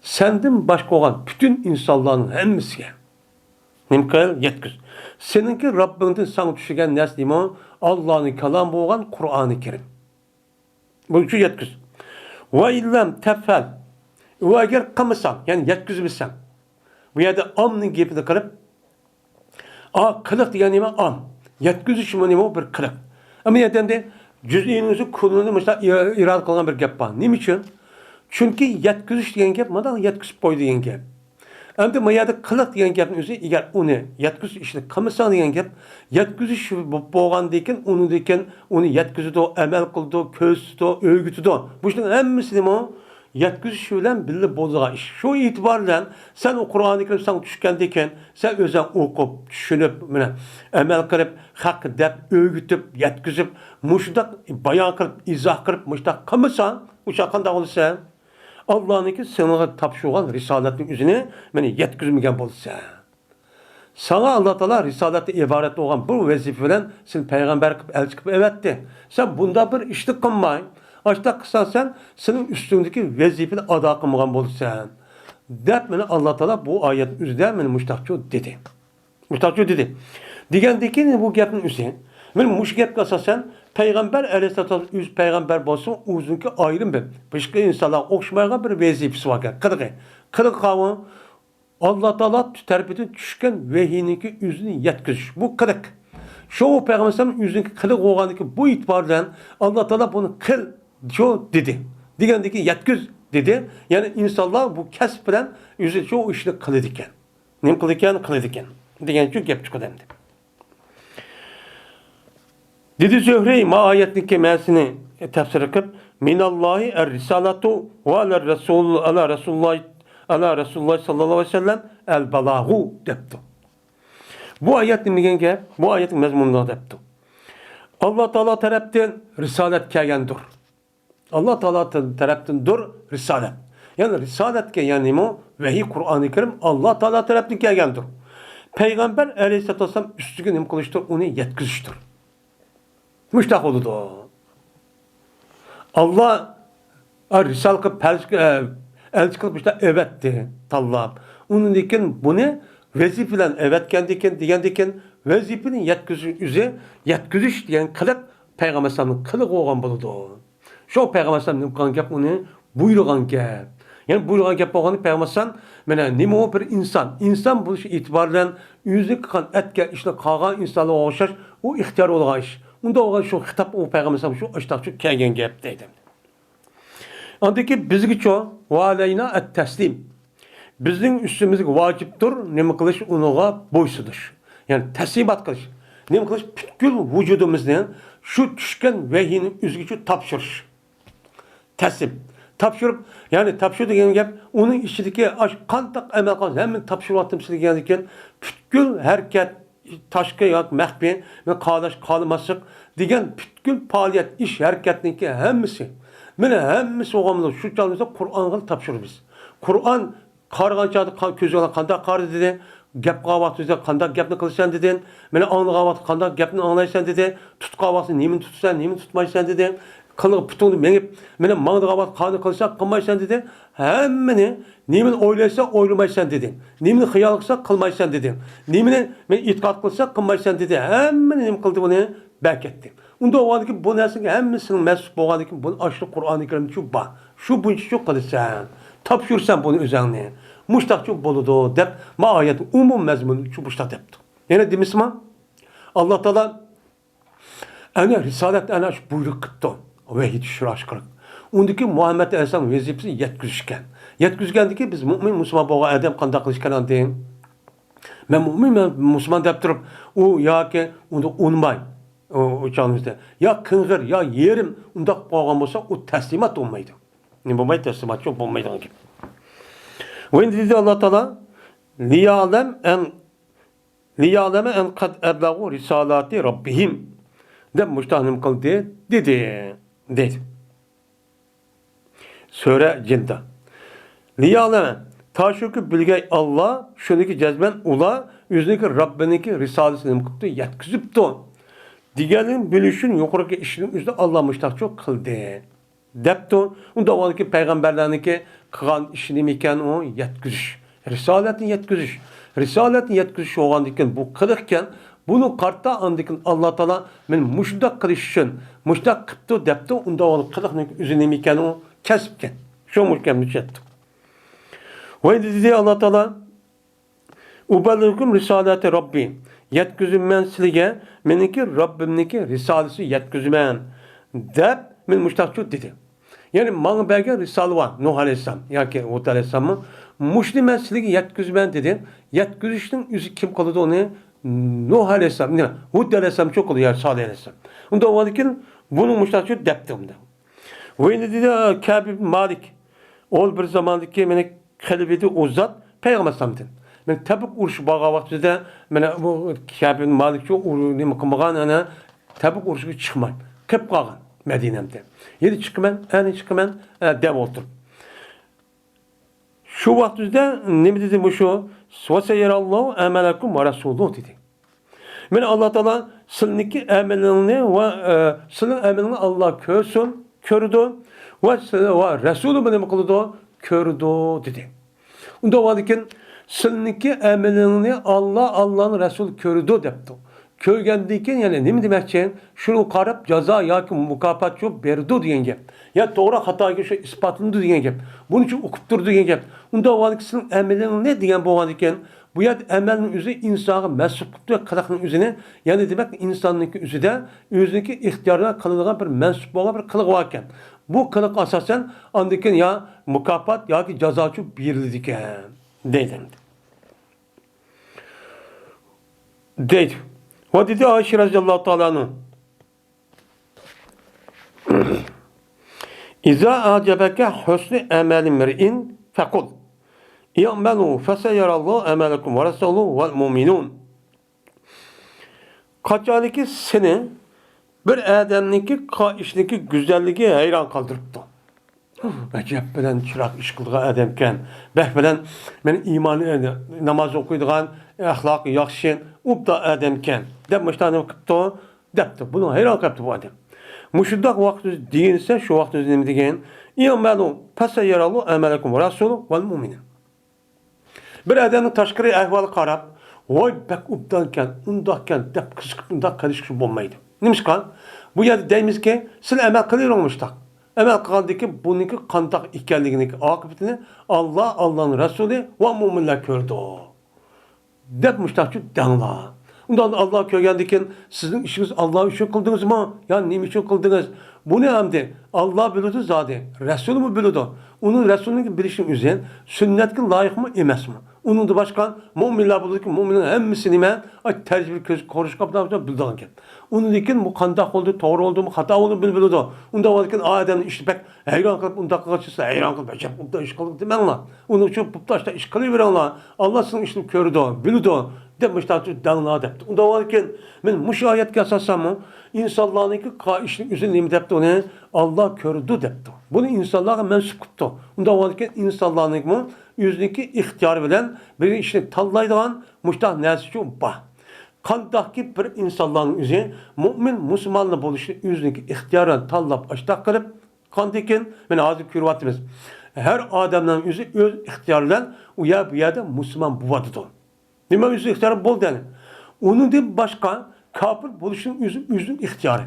سەندىن باشقا بولغان پۈتۈن ئىنسانلارنىڭ ھەممىسىگە. نېمە قىل؟ يەتكۈز. سېنىڭكى رەببىڭدىن ساڭا چۈشۈرگەن نەرسە نېمە؟ ئاللانىڭ كالامى بولغان قۇرئانى كەرىم. بۇنىڭ ئۈچۈن يەتكۈز. ۋە ئىللەم تەفئەل. ۋە ئەگەر قىلمىساڭ، يەنى يەتكۈزمىسەڭ. بۇ يەردە ئامنىڭ گېپىنى قىلىپ، ئا، قىلىق دېگەن نېمە؟ ئام. يەتكۈزۈشمۇ نېمە؟ بىر قىلىق. ئەمما يەردە ئەمدى جۈزئىينىڭ ئۆزى كۇللىنى مۇشۇنداق ئىرادە قىلغان بىر گەپ بار. نېمە ئۈچۈن؟ چۈنكى يەتكۈزۈش دېگەن گەپ مانا يەتكۈزۈپ قوي دېگەن گەپ. ئەمدى ما يەردە قىلىق دېگەن گەپنىڭ ئۆزى، ئەگەر ئۇنى يەتكۈزۈش ئىشىنى قىلمىساڭ دېگەن گەپ، يەتكۈزۈش بولغاندىن كېيىن، ئۇنىڭدىن كېيىن ئۇنى يەتكۈزىدۇ، ئەمەل قىلىدۇ، كۆرسىتىدۇ، ئۆگىتىدۇ. بۇ ئىشنىڭ ھەممىسى نېمە؟ يەتكۈزۈش بىلەن بىللە بولىدىغان ئىش. شۇ ئېتىبار بىلەن سەن ئۇ قۇرئانى كەرىم ساڭا چۈشكەندىن كېيىن، سەن ئۆزۈڭ ئوقۇپ، چۈشىنىپ، مانا ئەمەل قىلىپ، خەق دەپ، ئۆگىتىپ، يەتكۈزۈپ، مۇشۇنداق بايان قىلىپ، ئىزاھ قىلىپ، مۇشۇنداق قىلمىساڭ، ئۇ چاغ قانداق بولىسەن؟ ئاللانىڭكى سېنىڭغا تاپشۇرغان رىسالەتنىڭ ئۆزىنى مانا يەتكۈزمىگەن بولىسەن. ساڭا ئاللا تائالا رىسالەتتىن ئىبارەت بولغان بۇ ۋەزىپە بىلەن سېنى پەيغەمبەر قىلىپ، ئەلچى قىلىپ ئەۋەتتى. سەن بۇنداق بىر ئىشنى قىلماي، ئاشتاق قىلساڭ سەن سېنىڭ ئۈستۈڭدىكى ۋەزىپىنى ئادا قىلمىغان بولىسەن، دەپ مانا ئاللا تائالا بۇ ئايەتنىڭ ئۆزىدە مانا مۇشتاقچۇ دېدى. مۇشتاقچۇ دېدى. دېگەندىن كېيىن بۇ گەپنىڭ ئۆزى، مانا مۇشۇ گەپكە ئاساسەن پەيغەمبەر ئەلەيھىسسالام ئۆزى پەيغەمبەر بولسىمۇ، ئۆزىنىڭكى ئايرىم بىر، باشقا ئىنسانلارغا ئوخشىمايدىغان بىر ۋەزىپىسى باركەن. قىلىقى. قىلىقى قاۋۇ. ئاللا تائالا تەرىپىدىن چۈشكەن ۋەھىينىڭكى ئۆزىنى يەتكۈزۈش. بۇ قىلىق. شۇ پەيغەمبەر ئەلەيھىسسالام ئۆزىنىڭكى قىلىقى بولغاندىكىن بۇ ئېتىبار بىلەن ئاللا تائالا بۇنى قىل، شۇ دېدى. دېگەندىكىن يەتكۈز دېدى. يەنى ئىنسانلار بۇ كەسىپ بىلەن ئۆزى شۇ ئىشنى قىلىدىكەن. نېمە قىلىدىكەن؟ قىلىدىكەن. دېگەن شۇ گەپ چىقىدۇ ئەمدى. دېدى زۆھرىي، ما ئايەتنىڭكى مەنىسىنى تەپسىر قىلىپ، مىناللاھى ئەر رىسالاتۇ ۋە ئەلە رەسۇل، ئەلە رەسۇلۇللاھ، ئەلە رەسۇلۇللاھ ساللاللاھۇ ئەلەيھى ۋەسەللەم ئەل بالاغۇ دەپتۇ. بۇ ئايەت نېمە دېگەن گەپ؟ بۇ ئايەتنىڭ مەزمۇنىدا دەپتۇ. ئاللا تائالا تەرەپتىن رىسالەت كەلگەندۇر. ئاللا تائالا تەرەپتىندۇر رىسالەت. يەنى رىسالەتكە، يەنى نېمە؟ ۋەھىي، قۇرئانى كەرىم ئاللا تائالا تەرەپتىن كەلگەندۇر. پەيغەمبەر ئەلەيھىسسالاتۇ ۋەسسالام ئۈستىگە نېمە قىلىشتۇر؟ ئۇنى يەتكۈزۈشتۇر. مۇشۇنداق بولىدۇ. ئاللا، ئە، رىسالە قىلىپ، پەرز-، ئە، ئەلچى قىلىپ مۇشۇنداق ئەۋەتتى، تاللاپ. ئۇنىڭدىن كېيىن بۇنى ۋەزىپە بىلەن ئەۋەتكەندىن كېيىن، دېگەندىن كېيىن ۋەزىپىنى يەتكۈزۈش ئۆزى، يەتكۈزۈش دېگەن قىلىق پەيغەمبەر ئەلەيھىسسالامنىڭ قىلىقى بولغان بولىدۇ. شۇ پەيغەمبەر ئەلەيھىسسالام نېمە قىلغان گەپ؟ ئۇنى بۇيرۇغان گەپ. يەنى بۇيرۇغان گەپ بولغاندا پەيغەمبەر ئەلەيھىسسالام، مانا نېمە ئۇ بىر ئىنسان. ئىنسان بولۇش ئېتىبارى بىلەن ئۆزى قىلغان، ئەتكەن ئىشنى قالغان ئىنسانلارغا ئوخشاش، ئۇ ئىختىيار بولغان ئىش. ئۇنداق بولغان شۇ خىتاب ئۇ پەيغەمبەر ئەلەيھىسسالام شۇ ئاشتاق شۇ كەلگەن گەپ دەيدۇ. ئاندىن كېيىن بىزگىچۇ، ۋە ئەلەينا ئەت تەسلىم. بىزنىڭ ئۈستىمىزگە ۋاجىپتۇر، نېمە قىلىش؟ ئۇنىڭغا بويسۇنۇش. يەنى تەسلىمات قىلىش. نېمە قىلىش؟ پۈتكۈل ۋۇجۇدىمىزنى شۇ چۈشكەن ۋەھىينىڭ ئۆزىگە تاپشۇرۇش. تەسلىم. تاپشۇرۇپ، يەنى تاپشۇر دېگەن گەپ، ئۇنىڭ ئىچىدىكى ئاش قانداق ئەمەل قىلسا ھەممىنى تاپشۇرۇۋاتىمىز دېگەندىكىن، پۈتكۈل ھەرىكەت، تاشقى ياكى مەخپىي، مېنى قارىلاش، قارىلىماسلىق دېگەن پۈتكۈل پائالىيەت، ئىش، ھەرىكەتنىڭكى ھەممىسى، مانا ھەممىسى بولغان بولىدۇ. شۇ چاغدا قۇرئانغا تاپشۇرىمىز. قۇرئان قارىغان چاغدا قا-، كۆزۈڭلار قانداق قارىدى دېدى، گەپ قىلغان ۋاقتىڭىزدا قانداق گەپنى قىلىسەن دېدى، مانا ئاڭلىغان ۋاقتىدا قانداق گەپنى ئاڭلايسەن دېدى، تۇتقان ۋاقتىدا نېمىنى تۇتىسەن، نېمىنى تۇتمايسەن دېدى، قىلىغ پۇتۇڭدا مېڭىپ، مانا ماڭىدىغان ۋاقىتتا قانداق قىلىسەن، قىلمايسەن دېدى. ھەممىنى، نېمىنى ئويلايسەن، ئويلىمايسەن دېدى. نېمىنى خىيال قىلساڭ، قىلمايسەن دېدى. نېمىنى مەن ئېتىقاد قىلساڭ، قىلمايسەن دېدى. ھەممىنى نېمە قىلدى بۇنى؟ بەكەتتى. ئۇنداق بولغاندىكىن بۇ نەرسىگە ھەممىسىنىڭ مەسئۇل بولغاندىكىن بۇنى ئاشۇ قۇرئانى كەرىمدىچۇ بار. شۇ بويىچىچۇ قىلىسەن. تاپشۇرىسەن بۇنى ئۆزۈڭنى. مۇشتاقچۇ بولىدۇ دەپ ما ئايەتنىڭ ئومۇمىي مەزمۇنىچۇ مۇشتاق دەپتۇ. يەنە دېمىسىما؟ ئاللا تائالا ئەنە رىسالەت ئەنە شۇ بۇيرۇق قىپتۇ. ۋەھىي چۈشۈرۈش ئارقىلىق. ئۇندىكى مۇھەممەد ئەلەيھىسسالام ۋەزىپىسى يەتكۈزۈشكەن. يەتكۈزگەندىكى بىز مۇئمىن مۇسۇلمان بولغان ئادەم قانداق قىلىش كېرەك ئاندىن؟ مەن مۇئمىن، مەن مۇسۇلمان دەپ تۇرۇپ، ئۇ ياكى ئۇنى ئۇنىماي، ئۇ، ئۇ چاغىمىزدا يا قىڭغىر، يا يېرىم ئۇنداق قىلىپ قالغان بولسا، ئۇ تەسلىمات بولمايدۇ. نېمە بولمايدۇ؟ تەسلىماتچۇ بولمايدىغان گەپ. ۋە ئەندى دېدى ئاللا تائالا، لىيەلەم ئەن، لىيەلەمە ئەن قەد ئەبلەغۇ رىسالاتی رەببىھىم دەپ مۇشتاق نېمە قىلدى؟ دېدى. دەيدۇ. سۈرە جىندا. لىيەلەمە، تاشۇكى بىلگەي ئاللا، شۇنىكى جەزمەن ئۇلار ئۆزىنىڭكى رەببىنىڭكى رىسالىسىنى نېمە قىپتۇ؟ يەتكۈزۈپتۇ. دېگەنلىكىنى بىلىش ئۈچۈن يۇقىرىقى ئىشنىڭ ئۆزىدە ئاللا مۇشتاقچۇ قىلدى. دەپتۇ. ئۇنداق بولغاندىكىن پەيغەمبەرلەرنىڭكى قىلغان ئىشى نېمە ئىكەن؟ ئۇ يەتكۈزۈش. رىسالەتنى يەتكۈزۈش. رىسالەتنى يەتكۈزۈش بولغاندىكىن بۇ قىلىقكەن. بۇنى قارىتا ئاندىكىن ئاللا تائالا مېنى مۇشۇنداق قىلىش ئۈچۈن مۇشۇنداق قىپتۇ دەپتۇ. ئۇنداق بولغان قىلىقنىڭ ئۆزى نېمە ئىكەن؟ ئۇ كەسىپكەن. شۇ مۇشۇ گەپنى چۈشەتتۇق. ۋە دېدى ئاللا تائالا، ئۇبەللىغۇكۇم رىسالاتى رەببى، يەتكۈزىمەن سىلىگە مېنىڭكى رەببىمنىڭكى رىسالىسى يەتكۈزىمەن دەپ مېنى مۇشتاقچۇ دېدى. يەنى ماڭا بەرگەن رىسالە بار، نۇھ ئەلەيھىسسالام ياكى ھۇد ئەلەيھىسسالاممۇ، مۇشۇنى مەن سىلىگە يەتكۈزىمەن دېدى. يەتكۈزۈشنىڭ ئۆزى كىم قىلىدۇ ئۇنى؟ نۇھ ئەلەيھىسسالام، نە، ھۇد ئەلەيھىسسالامچۇ قىلىدۇ يا سالىھ ئەلەيھىسسالام. ئۇنداق بولغاندىكىن بۇنى مۇشتاقچۇ دەپتۇ ئۇنداق. ۋە ئەندى دېدى كەب ئىبن مالىك، ئۇ بىر زاماندىكى مېنى قىلىۋىدى ئۇ زات پەيغەمبەر ئەلەيھىسسالامدىن. مەن تەبۇك ئۇرۇشى بارغان ۋاقتىدا مانا بۇ كەب ئىبن مالىكچۇ ئۇ نېمە قىلمىغان، ئەنە تەبۇك ئۇرۇشىغا چىقماي قېلىپ قالغان مەدىنەمدە. يەنە چىقىمەن، ئەنە چىقىمەن، ئە، دەپ ئولتۇرۇپ. شۇ ۋاقتىدا نېمە دېدى مۇشۇ؟ ۋەسەيەرەللاھۇ ئەمەلەكۇم ۋە رەسۇلۇھ دېدى. مانا ئاللا تائالا سىلىنىڭكى ئەمىلىڭنى ۋە، ئە، سىلىنىڭ ئەمىلىڭنى ئاللا كۆرسۇن، كۆرىدۇ ۋە سىلى ۋە رەسۇلىمۇ نېمە قىلىدۇ؟ كۆرىدۇ دېدى. ئۇنداق بولغاندىكىن سىلىنىڭكى ئەمىلىڭنى ئاللا، ئاللانىڭ رەسۇلى كۆرىدۇ دەپتۇ. كۆرگەندىن كېيىن يەنە نېمە دېمەكچى؟ شۇنىڭغا قاراپ جازا ياكى مۇكاپاتچۇ بېرىدۇ دېگەن گەپ. يا توغرا خاتاگە شۇ ئىسپاتلىنىدۇ دېگەن گەپ. بۇنى شۇ ئۇقۇپ تۇر دېگەن گەپ. ئۇنداق بولغاندىكىن سىلىنىڭ ئەمىلىڭنى دېگەن بولغاندىكىن، بۇ يەردە ئەمەلنىڭ ئۆزى ئىنسانغا مەنسۇپ قىلىپ قىلىقنىڭ ئۆزىنى، يەنى دېمەك ئىنساننىڭكى ئۆزىدە ئۆزىنىڭكى ئىختىيارىغا قىلىدىغان بىر مەنسۇپ بولغان بىر قىلىقى باركەن. بۇ قىلىق ئاساسەن ئاندىن كېيىن يا مۇكاپات ياكى جازاچۇ بېرىلىدىكەن دەيدۇ. دەيدۇ. ۋە دېدى ئائىشە رەزىياللاھۇ تائالا ئەنھا. ئىزا ئەجەبەكە ھۇسنۇ ئەمەلى مىرئىن فەقۇل ئىئمەلۇ فەسەيەرەللاھۇ ئەمەلەكۇم ۋە رەسۇلۇھۇ ۋەل مۇئمىنۇن. قاچانكى سېنى بىر ئادەمنىڭكى قا-، ئىشىنىڭكى گۈزەللىكى ھەيران قالدۇرۇپتۇ. ئەجەب بىلەن چىرايلىق ئىش قىلىدىغان ئادەمكەن. بەك بىلەن مېنى ئىمان، ناماز ئوقۇيدىغان، ئەخلاقى ياخشى، ئوبدان ئادەمكەن. دەپ مۇشۇنداق نېمە قىپتۇ؟ دەپتۇ. بۇنىڭ ھەيران قېلىپتۇ بۇ ئادەم. مۇشۇنداق ۋاقىت ئۆزى دېگىنىسە، شۇ ۋاقىت ئۆزى نېمە دېگەن؟ ئىئمەلۇ فەسەيەرەللاھۇ ئەمەلەكۇم ۋە رەسۇلۇھۇ ۋەل مۇئمىنۇن. بىر ئادەمنىڭ تاشقىرى ئەھۋالىغا قاراپ، ۋاي، بەك ئوبدانكەن، ئۇنداقكەن دەپ قىزىقىپ ئۇنداق قىلىشقا بولمايدۇ. نېمىشقا؟ بۇ يەردە دەيمىزكى، سىلى ئەمەل قىلىۋېرىڭ مۇشۇنداق. ئەمەل قىلغاندىن كېيىن بۇنىڭكى قانداق ئىكەنلىكىنىڭ ئاقىۋىتىنى ئاللا، ئاللانىڭ رەسۇلى ۋە مۆمىنلەر كۆرىدۇ. دەپ مۇشتاقچۇ دەڭلار. ئۇنداق ئاللا كۆرگەندىن كېيىن سىزنىڭ ئىشىڭىز ئاللا ئۈچۈن قىلدىڭىزمۇ يا نېمە ئۈچۈن قىلدىڭىز؟ بۇنى ئەمدى ئاللا بىلىدۇ زادى، رەسۇلمۇ بىلىدۇ. ئۇنىڭ رەسۇلنىڭ بىلىشىنىڭ ئۆزى سۈننەتكە لايىقمۇ ئەمەسمۇ؟ ئۇنىڭدىن باشقا مۆمىنلەر بولىدۇكى، مۆمىننىڭ ھەممىسى نىمە؟ ئاي، تەرجىمە كۆز قورۇشقا بىلىدىغان گەپ. ئۇنىڭدىن كېيىن بۇ قانداق بولدى، توغرا بولدىمۇ، خاتا بولدىمۇ بىلىدۇ. ئۇنداق بولغاندىكىن ئادەمنىڭ ئىشى بەك ھەيران قېلىپ، ئۇنداق قىلغان چىقسا، ھەيران قېلىپ، ئەجەب، ئۇنداق ئىش قىلدى دېمەڭلار. ئۇنىڭ ئۈچۈن بۇپتا ئىشتا ئىش قىلىۋېرىڭلار. ئاللا سىزنىڭ ئىشنى كۆرىدۇ، بىلىدۇ، دەپ مۇشۇنداق دەڭلار دەپتۇ. ئۇنداق بولغاندىكىن مەن مۇشۇ ئايەتكە ئاساسەنمۇ ئىنسانلارنىڭكى قا-، ئىشىنىڭ ئۆزىنى نېمە دەپتۇ ئۇنى؟ ئاللا كۆرىدۇ دەپتۇ. بۇنى ئىنسانلارغا مەنسۇپ قىپتۇ. ئۇنداق بولغاندىكىن ئىنسانلارنىڭمۇ ئۆزىنىڭكى ئىختىيارى بىلەن بىر ئىشنى تاللايدىغان مۇشۇنداق نەرسىچۇ بار. قانداقكى بىر ئىنسانلارنىڭ ئۆزى مۆمىن، مۇسۇلمانلا بولۇشنى ئۆزىنىڭكى ئىختىيارى بىلەن تاللاپ، ئاشتاق قىلىپ، قاندىكىن، مانا ھازىر كۆرۈۋاتىمىز. ھەر ئادەمنىڭ ئۆزى ئۆز ئىختىيارى بىلەن ئۇ يەر، بۇ يەردە مۇسۇلمان بولۇۋاتىدۇ. نېمە ئۆزى ئىختىيارى بولدى يەنى. ئۇنىڭدىن باشقا كاپىر بولۇشنىڭ ئۆزى ئۆزىنىڭ ئىختىيارى.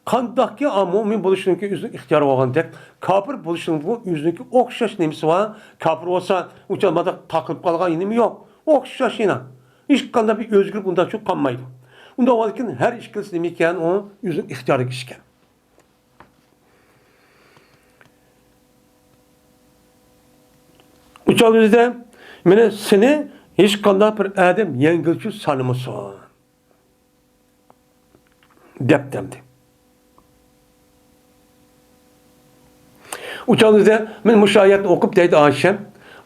قانداقكى، ئا، مۆمىن بولۇشنىڭكى ئۆزىنىڭ ئىختىيارى بولغاندەك، كاپىر بولۇشنىڭمۇ ئۆزىنىڭكى ئوخشاش نېمىسى بار. كاپىر بولسا، ئۇچۇ مانداق تاقىلىپ قالغان نېمە يوق. ئوخشاش يەنە. ھېچقانداق بىر ئۆزگىرىپ ئۇنداقچۇ قالمايدۇ. ئۇنداق بولغاندىكىن ھەر ئىككىلىسى نېمە ئىكەن، ئۇ ئۆزىنىڭ ئىختىيارىدىكى ئىش ئىكەن. ئۇ چاغدا مانا سېنى ھېچقانداق بىر ئادەم يەڭگىلچۇ سانىمىسۇن دەپ دەمدى. ئۇ چاغدا مانا مۇشۇ ئايەتنى ئوقۇپ دەيدۇ ئائىشە،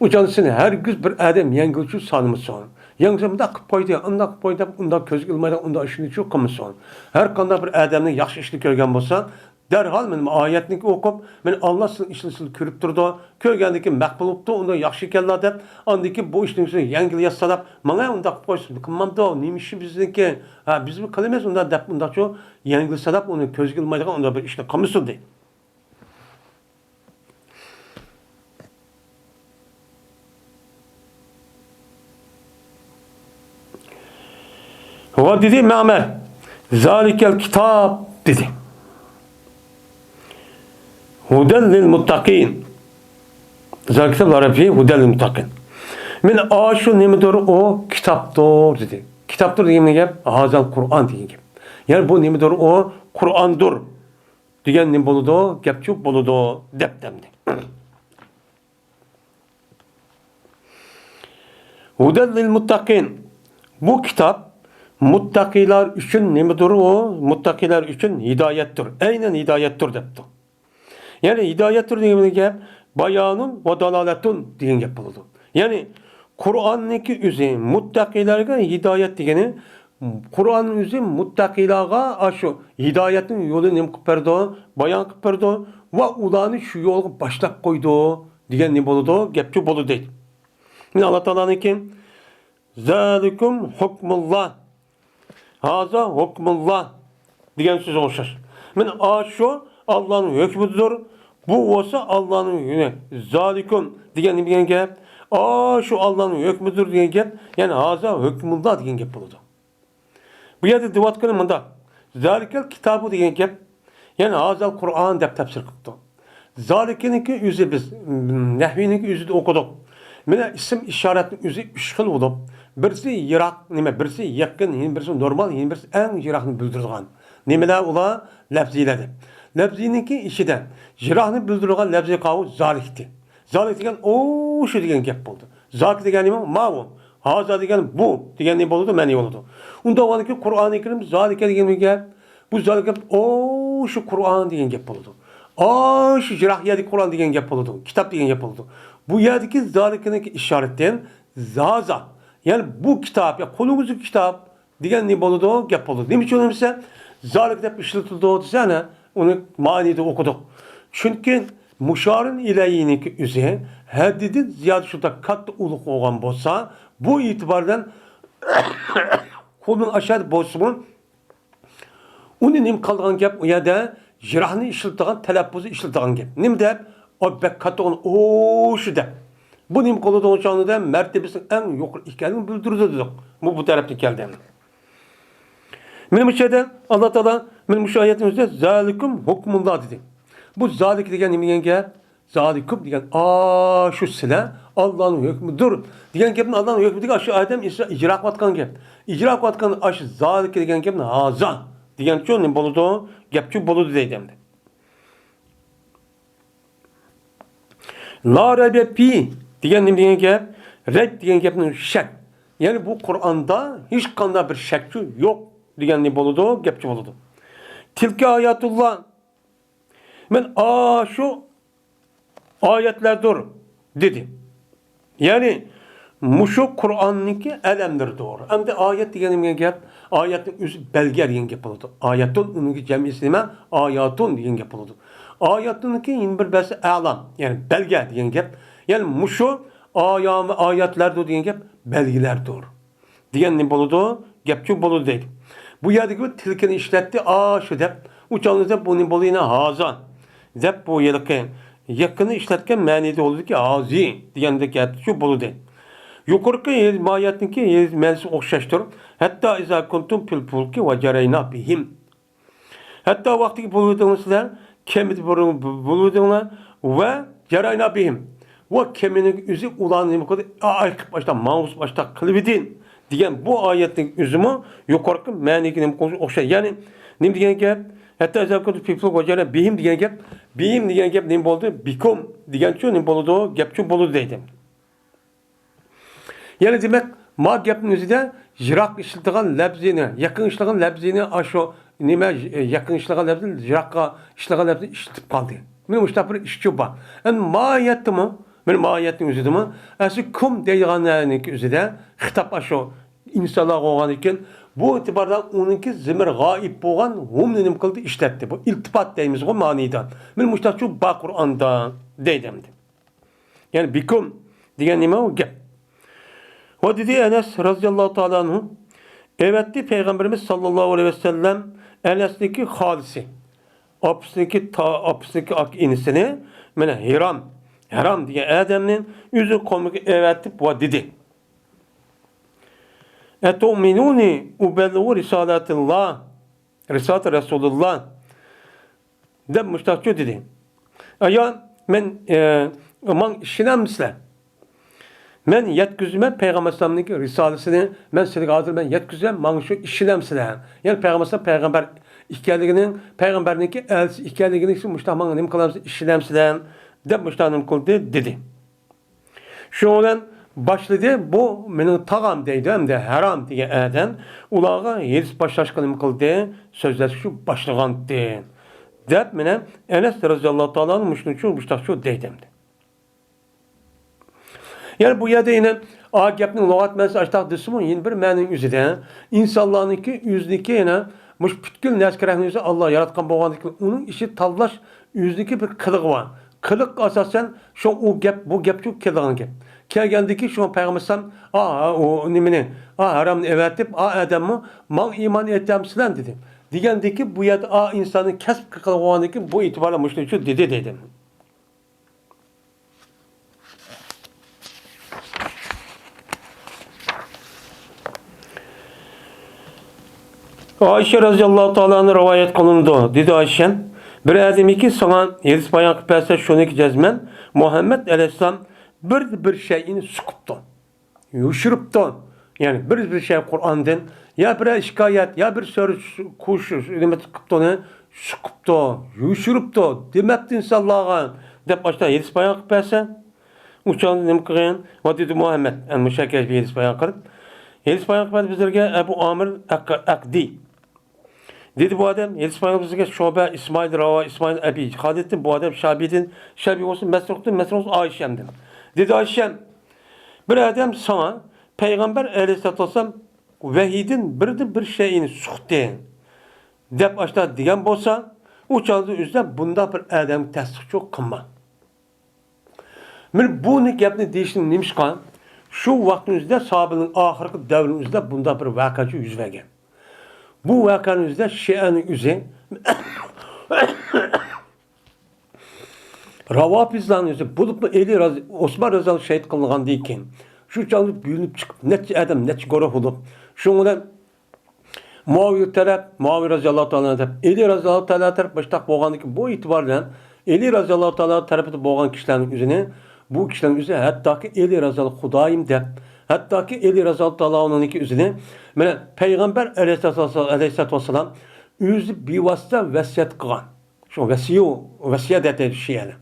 ئۇ چاغدا سېنى ھەرگىز بىر ئادەم يەڭگىلچۇ سانىمىسۇن. يەڭگىلچۇ مۇنداق قىلىپ قويدى، ئۇنداق قىلىپ قويدى دەپ، ئۇنداق كۆزگە ئىلمايدىغان، ئۇنداق ئىشنى چۇ قىلمىسۇن. ھەر قانداق بىر ئادەمنىڭ ياخشى ئىشنى كۆرگەن بولسا، دەرھال مانا ئايەتنى ئوقۇپ، مانا ئاللا سىزنىڭ ئىشىڭىزنى كۆرۈپ تۇرىدۇ، كۆرگەندىن كېيىن مەقبۇل بوپتۇ، ئۇنداق ياخشى ئىكەنلا دەپ، ئاندىن كېيىن بۇ ئىشنى يەڭگىل ياسالاپ، ماڭا ئۇنداق قىلىپ قويسۇن، قىلمامدۇ، نېمە ئىشى بىزنىڭكى، ھە، بىزمۇ قىلىمىز ئۇنداق دەپ، ئۇنداقچۇ يەڭگىل سالاپ، ئۇنى كۆزگە ئىلمايدىغان ئۇنداق بىر ئىشنى قىلمىسۇن دەيدۇ. ۋە دېدى مەمەر، زالىكەل كىتاب دېدى. ھۇدەل لىل مۇتتەقىن. زالىكەل كىتاب لا رەيبە فىھ ھۇدەل لىل مۇتتەقىن. مانا ئاشۇ نېمىدۇر، ئۇ كىتابتۇر دېدى. كىتابتۇر دېگەن گەپ، ھازال قۇرئان دېگەن گەپ. يەنى بۇ نېمىدۇر، ئۇ قۇرئاندۇر دېگەن نېمە بولىدۇ؟ گەپچۇ بولىدۇ دەپ دەمدى. ھۇدەل لىل مۇتتەقىن. بۇ كىتاب مۇتتەقىلار ئۈچۈن نېمىدۇر ئۇ؟ مۇتتەقىلار ئۈچۈن ھىدايەتتۇر. ئەينەن ھىدايەتتۇر دەپتۇ. يەنى ھىدايەتتۇر دېگەن گەپ بايانۇن ۋە دالالەتۇن دېگەن گەپ بولىدۇ. يەنى قۇرئاننىڭكى ئۆزى مۇتتەقىلەرگە ھىدايەت دېگىنى، قۇرئاننىڭ ئۆزى مۇتتەقىلارغا ئاشۇ ھىدايەتنىڭ يولىنى نېمە قىلىپ بەردى؟ بايان قىلىپ بەردى ۋە ئۇلارنى شۇ يولغا باشلاپ قويدى دېگەن نېمە بولىدۇ؟ گەپچۇ بولىدۇ دەيدۇ. مانا ئاللا تائالانىڭكى، زالىكۇم ھۇكمۇللا، ھازا ھۇكمۇللا دېگەن سۆزىگە ئوخشاش. مانا ئاشۇ ئاللانىڭ ھۆكمىدۇر. بۇ بولسا ئاللانىڭ ھۆ-، زالىكۇم دېگەن نېمە دېگەن گەپ؟ ئاشۇ ئاللانىڭ ھۆكمىدۇر دېگەن گەپ. يەنى ھازا ھۇكمۇللا دېگەن گەپ بولىدۇ. بۇ يەردە دېيىۋاتقىنى مۇنداق، زالىكەل كىتابۇ دېگەن گەپ، يەنى ھازال قۇرئان دەپ تەپسىر قىپتۇ. زالىكىنىڭكى ئۆزى بىز، نەھۋىنىڭكى ئۆزىدە ئوقۇدۇق. مانا ئىسىم ئىشارەتنىڭ ئۆزى ئۈچ خىل بولۇپ، بىرسى يىراق، نېمە، بىرسى يېقىن، يەنە بىرسى نورمال، يەنە بىرسى ئەڭ يىراقنى بىلدۈرىدىغان. نېمىلەر ئۇلار؟ لەپزىيلەر. لەپزىينىڭكى ئىچىدە يىراقنى بىلدۈرىدىغان لەپزىي قاۋۇ زالىكتى. زالىك دېگەن ئۇ شۇ دېگەن گەپ بولىدۇ. زاكى دېگەن نېمە؟ ماۋۇ. ھازا دېگەن بۇ دېگەن نېمە بولىدۇ؟ مەنئى بولىدۇ. ئۇنداق بولغاندىكىن قۇرئانى كەرىم زالىكە دېگەن گەپ، بۇ زالىكە، ئۇ شۇ قۇرئان دېگەن گەپ بولىدۇ. ئۇ شۇ يىراق يەردىكى قۇرئان دېگەن گەپ بولىدۇ. كىتاب دېگەن گەپ بولىدۇ. بۇ يەردىكى زالىكىنىڭكى ئىشارىتىدىن زازا، يەنى بۇ كىتاب، يا قولىڭىزدىكى كىتاب، دېگەن نېمە بولىدۇ؟ گەپ بولىدۇ. نېمە ئۈچۈن دېسە، زالىك دەپ ئىشلىتىلىدۇ دېسە، ئەنە ئۇنى مەنىدە ئوقۇدۇق. چۈنكى مۇشارۇن ئىلەيھىنىڭكى ئۆزى ھەددىدىن زىيادە شۇنداق كاتتا ئۇلۇغ بولغان بولسا، بۇ ئېتىبار بىلەن قۇلدىن ئاشاد بولسىمۇ، ئۇنى نېمە قىلىدىغان گەپ؟ ئۇ يەردە يىراقنى ئىشلىتىدىغان، تەلەپپۇزنى ئىشلىتىدىغان گەپ. نېمە دەپ؟ ئۇ بەك كاتتا ئۇنى ئوشۇ دەپ. بۇ نېمە قىلىدۇ؟ ئۇنچە مەرتىۋىسىنىڭ ئەڭ يۇقىرى ئىكەنلىكىنى بىلدۈرىدۇ دېدۇق. بۇ، بۇ تەرەپتىن كەلدى. مانا مۇشۇ يەردە ئاللا تائالا، مانا مۇشۇ ئايەتنىڭ ئۆزىدە، زالىكۇم ھۇكمۇللا دېدى. بۇ زالىك دېگەن نېمە دېگەن گەپ؟ زالىكۇم دېگەن، ئاشۇ سىلەر ئاللانىڭ ھۆكمىدۇر دېگەن گەپنى، ئاللانىڭ ھۆكمى دېگەن ئاشۇ ئادەم ئىجرا قىلىۋاتقان گەپ. ئىجرا قىلىۋاتقان ئاشۇ زالىك دېگەن گەپنى ھازا دېگەنچۇ نېمە بولىدۇ؟ گەپچۇ بولىدۇ دەيدۇ ئەمدى. لا رەيبە فى دېگەن نېمە دېگەن گەپ؟ رەيب دېگەن گەپنىڭ شەك. يەنى بۇ قۇرئاندا ھېچقانداق بىر شەكچۇ يوق دېگەننى بولىدۇ، گەپچۇ بولىدۇ. تىلكە ئاياتۇللا، مەن ئاشۇ ئايەتلەردۇر دېدى. يەنى مۇشۇ قۇرئاننىڭكى ئەلەملىرىدۇر. ئەمدى ئايەت دېگەن نېمە گەپ؟ ئايەتنىڭ ئۆزى بەلگە دېگەن گەپ بولىدۇ. ئايەتۇن، ئۇنىڭكى جەمئىسى نېمە؟ ئاياتۇن دېگەن گەپ بولىدۇ. ئايەتنىڭكى يەنە بىر بەسى ئەلام، يەنى بەلگە دېگەن گەپ. يەنى مۇشۇ ئايا-، ئايەتلەردۇر دېگەن گەپ بەلگىلەردۇر دېگەن نېمە بولىدۇ؟ گەپچۇ بولىدۇ دەيدۇ. بۇ يەردىكى بۇ تىلكىنى ئىشلەتتى، ئاشۇ دەپ. ئۇ چاغدا دەپ بۇ نېمە بولدى؟ يەنە ھازا دەپ بۇ ھېلىقى يېقىننى ئىشلەتكەن مەنىدە بولىدۇكى، ھازى دېگەندەك گەپچۇ بولىدۇ. يۇقىرىقى ھېلى مايەتنىڭكى ھېلى مەنىسى ئوخشاشتۇر. ھەتتا ئىزا كۇنتۇم فىل فۇلكى ۋە جەرەينا بىھىم. ھەتتا ۋاقتىكى بولۇۋېتىڭلار سىلەر، كېمىدە بولۇ-، بولۇۋېتىڭلار ۋە جەرەينا بىھىم. ۋە كېمىنىڭ ئۆزى ئۇلارنى نېمە قىلدى؟ ئاي قىلىپ ئاشتا، ماڭغۇزۇپ ئاشتا قىلىۋېتىن دېگەن بۇ ئايەتنىڭ ئۆزىمۇ يۇقىرىقى مەنىگە نېمە قىلىش ئوخشاش. يەنى نېمە دېگەن گەپ؟ ھەتتا ئىزا كۇنتۇم فىل فۇلكى ۋە جەرەينا بىھىم دېگەن گەپ، بىھىم دېگەن گەپ نېمە بولدى؟ بىكۇم دېگەنچۇ نېمە بولىدۇ؟ گەپچۇ بولىدۇ دەيدۇ. يەنى دېمەك، ما گەپنىڭ ئۆزىدە يىراق ئىشلىتىدىغان لەپزىنى، يېقىن ئىشلىتىدىغان لەپزىنى، ئاشۇ نېمە، يېقىن ئىشلىتىدىغان لەپزىنى، يىراققا ئىشلىتىدىغان لەپزىنى ئىشلىتىپ قالدى. مانا مۇشۇنداق بىر ئىشچۇ بار. ئەمدى ماھىيەتتىمۇ، مانا ماھىيەتنىڭ ئۆزىدىمۇ، ئەسلى كۇم دەيدىغاننىڭكى ئۆزىدە خىتاب ئاشۇ ئىنسانلارغا بولغاندىكىن، بۇ ئېتىباردا ئۇنىڭكى زىمىر غائىب بولغان ھۇمنى نېمە قىلدى؟ ئىشلەتتى. بۇ ئىلتىپات دەيمىزغۇ مانىدا. مانا مۇشۇنداقچۇ بار قۇرئاندا دەيدۇ ئەمدى. يەنى بىكۇم دېگەن نېمە ئۇ گەپ؟ ۋە دېدى ئەنەس رازىياللاھۇ تائالا ئەنھۇ، ئەۋەتتى پەيغەمبىرىمىز ساللاللاھۇ ئەلەيھى ۋەسەللەم ئەنەسنىڭكى خالىسى، ئاپىسىنىڭكى تا-، ئاپىسىنىڭكى ئاكا ئىنىسىنى، مانا ھىرام، ھىرام دېگەن ئادەمنى ئۆزى قومىغا ئەۋەتىپ ۋە دېدى، ئەتۇئمىنۇنى ئۇبەللىغۇ رىسالاتىللا، رىسالەتە رەسۇلىللا. دەپ مۇشتاقچۇ دېدى. ئايا، مەن، ئە، ماڭا ئىشىنەمسىلەر؟ مەن يەتكۈزىمەن پەيغەمبەر ئەلەيھىسسالامنىڭكى رىسالىسىنى، مەن سىلەرگە ھازىر مەن يەتكۈزىمەن، ماڭا شۇ ئىشىنەمسىلەر؟ يەنى پەيغەمبەر ئەلەيھىسسالام پەيغەمبەر ئىكەنلىكىنىڭ، پەيغەمبەرنىڭكى ئەلچىسى ئىكەنلىكىنىڭ مۇشتاق ماڭا نېمە قىلامسىلەر، ئىشىنەمسىلەر؟ دەپ مۇشتاق نېمە قىلدى، دېدى. شۇنىڭ بىلەن باشلىدى، بۇ مېنىڭ تاغام دەيدۇ، ئەمدى ھارام دېگەن ئادەم ئۇلارغا ھېدىس باشلاشقا نېمە قىلدى، سۆزلەشكە شۇ باشلىغانتى، دەپ مانا ئەنەس رەزىياللاھۇ تائالا ئەنھۇ مۇشۇنىڭ ئۈچۈن مۇشتاقچۇ دەيدۇ ئەمدى. يەنى بۇ يەردە يەنە ئا گەپنىڭ لۇغەت مەنىسى ئاشتاق دېسىمۇ، يەنە بىر مەنىنىڭ ئۆزىدە ئىنسانلارنىڭكى ئۆزىنىڭكى يەنە مۇشۇ پۈتكۈل نەرسە كەرەكنىڭ ئۆزى ئاللا ياراتقان بولغاندىكىن، ئۇنىڭ ئىچىدە تاللاش ئۆزىنىڭكى بىر قىلىقى بار. قىلىق ئاساسەن شۇ ئۇ گەپ، بۇ گەپ شۇ كېلىدىغان گەپ. كەلگەندىكى شۇ پەيغەمبەر ئەلەيھىسسالام، ئا، ئا، ئۇ نېمىنى، ئا، ھارامنى ئەۋەتىپ، ئا ئادەممۇ ماڭا ئىمان ئېيتامسىلەر دېدى. دېگەندىكى بۇ يەردە ئا ئىنساننىڭ كەسىپ قىلغانلىكى بۇ ئېتىبارى مۇشۇنىڭ ئۈچۈن دېدى دەيدۇ. ئائىشە رەزىياللاھۇ تائالا ئەنھا رىۋايەت قىلىنىدۇ. دېدى ئائىشە، بىر ئادەمكى ساڭا ھېدىس بايان قىلىپ بەرسە، شۇنىڭكى جەزمەن مۇھەممەد ئەلەيھىسسالام بىر، بىر شەيئىنى سۇقۇپتۇ، يوشۇرۇپتۇ. يەنى بىر، بىر شەيئى قۇرئاندىن، يا بىر ھېكايەت، يا بىر سۆز، كۇش، نېمە قىپتۇنى سۇقۇپتۇ، يوشۇرۇپتۇ دېمەپتۇ ئىنسانلارغا، دەپ ئاشۇنداق ھېدىس بايان قىلىپ بەرسە، ئۇ چاغدا نېمە قىلغان؟ ۋە دېدى مۇھەممەد، ئەنە مۇشۇ ھېكايەت ھېدىس بايان قىلىپ، ھېدىس بايان قىلىپ بەردى بىزلەرگە ئەبۇ ئامىر ئەق-، ئەقدى. دېدى بۇ ئادەم، ھېدىس بايان بىزگە شۇبە، ئىسمائىل راۋا، ئىسمائىل ئەبى خالىدتىن، بۇ ئادەم شابىدىن، شابى بولسا مەسرۇقتىن، مەسرۇق ئايشەمدىن. دېدى ئايشەم، بىر ئادەم ساڭا پەيغەمبەر ئەلەيھىسسالاتۇ ۋەسسالام ۋەھىيدىن بىردىن بىر شەيئىنى سۇقتى دەپ ئاشتا دېگەن بولسا، ئۇ چاغدا ئۆزىدە بۇنداق بىر ئادەمگە تەستىقچۇ قىلما. مانا بۇنى گەپنى دېيىشنىڭ نېمىشقا؟ شۇ ۋاقىتنىڭ ئۆزىدە ساھابىنىڭ ئاخىرقى دەۋرىنىڭ ئۆزىدە بۇنداق بىر ۋەقەچۇ يۈز بەرگەن. بۇ ۋەقەنىڭ ئۆزىدە شىئەنىڭ ئۆزى، راۋاپىزلارنىڭ ئۆزى، بولۇپمۇ ئەلى رازى-، ئوسمان رازىياللاھۇ شېھىت قىلىنغاندىن كېيىن، شۇ چاغدا بۆلۈنۈپ چىقىپ، نەچچە ئادەم، نەچچە گۇرۇھ بولۇپ، شۇنىڭ بىلەن مۇئاۋىيە تەرەپ، مۇئاۋىيە رازىياللاھۇ تائالا تەرەپ، ئەلى رازىياللاھۇ تائالا تەرەپ مۇشتاق بولغاندىن كېيىن، بۇ ئېتىبار بىلەن ئەلى رازىياللاھۇ تائالا تەرىپىدە بولغان كىشىلەرنىڭ ئۆزىنى، بۇ كىشىلەرنىڭ ئۆزى ھەتتاكى ئەلى رازىياللاھۇ خۇدايىم دەپ، ھەتتاكى ئەلى رازىياللاھۇ تائالا ئۇنىڭكى ئۆزىنى، مانا پەيغەمبەر ئەلەيھىسسالاتۇ ۋەسسالام ئۆزى بىۋاسىتە ۋەسىيەت قىلغان. شۇ ۋەسىيۇ، ۋەسىيەت دەيدۇ شىئەلەر.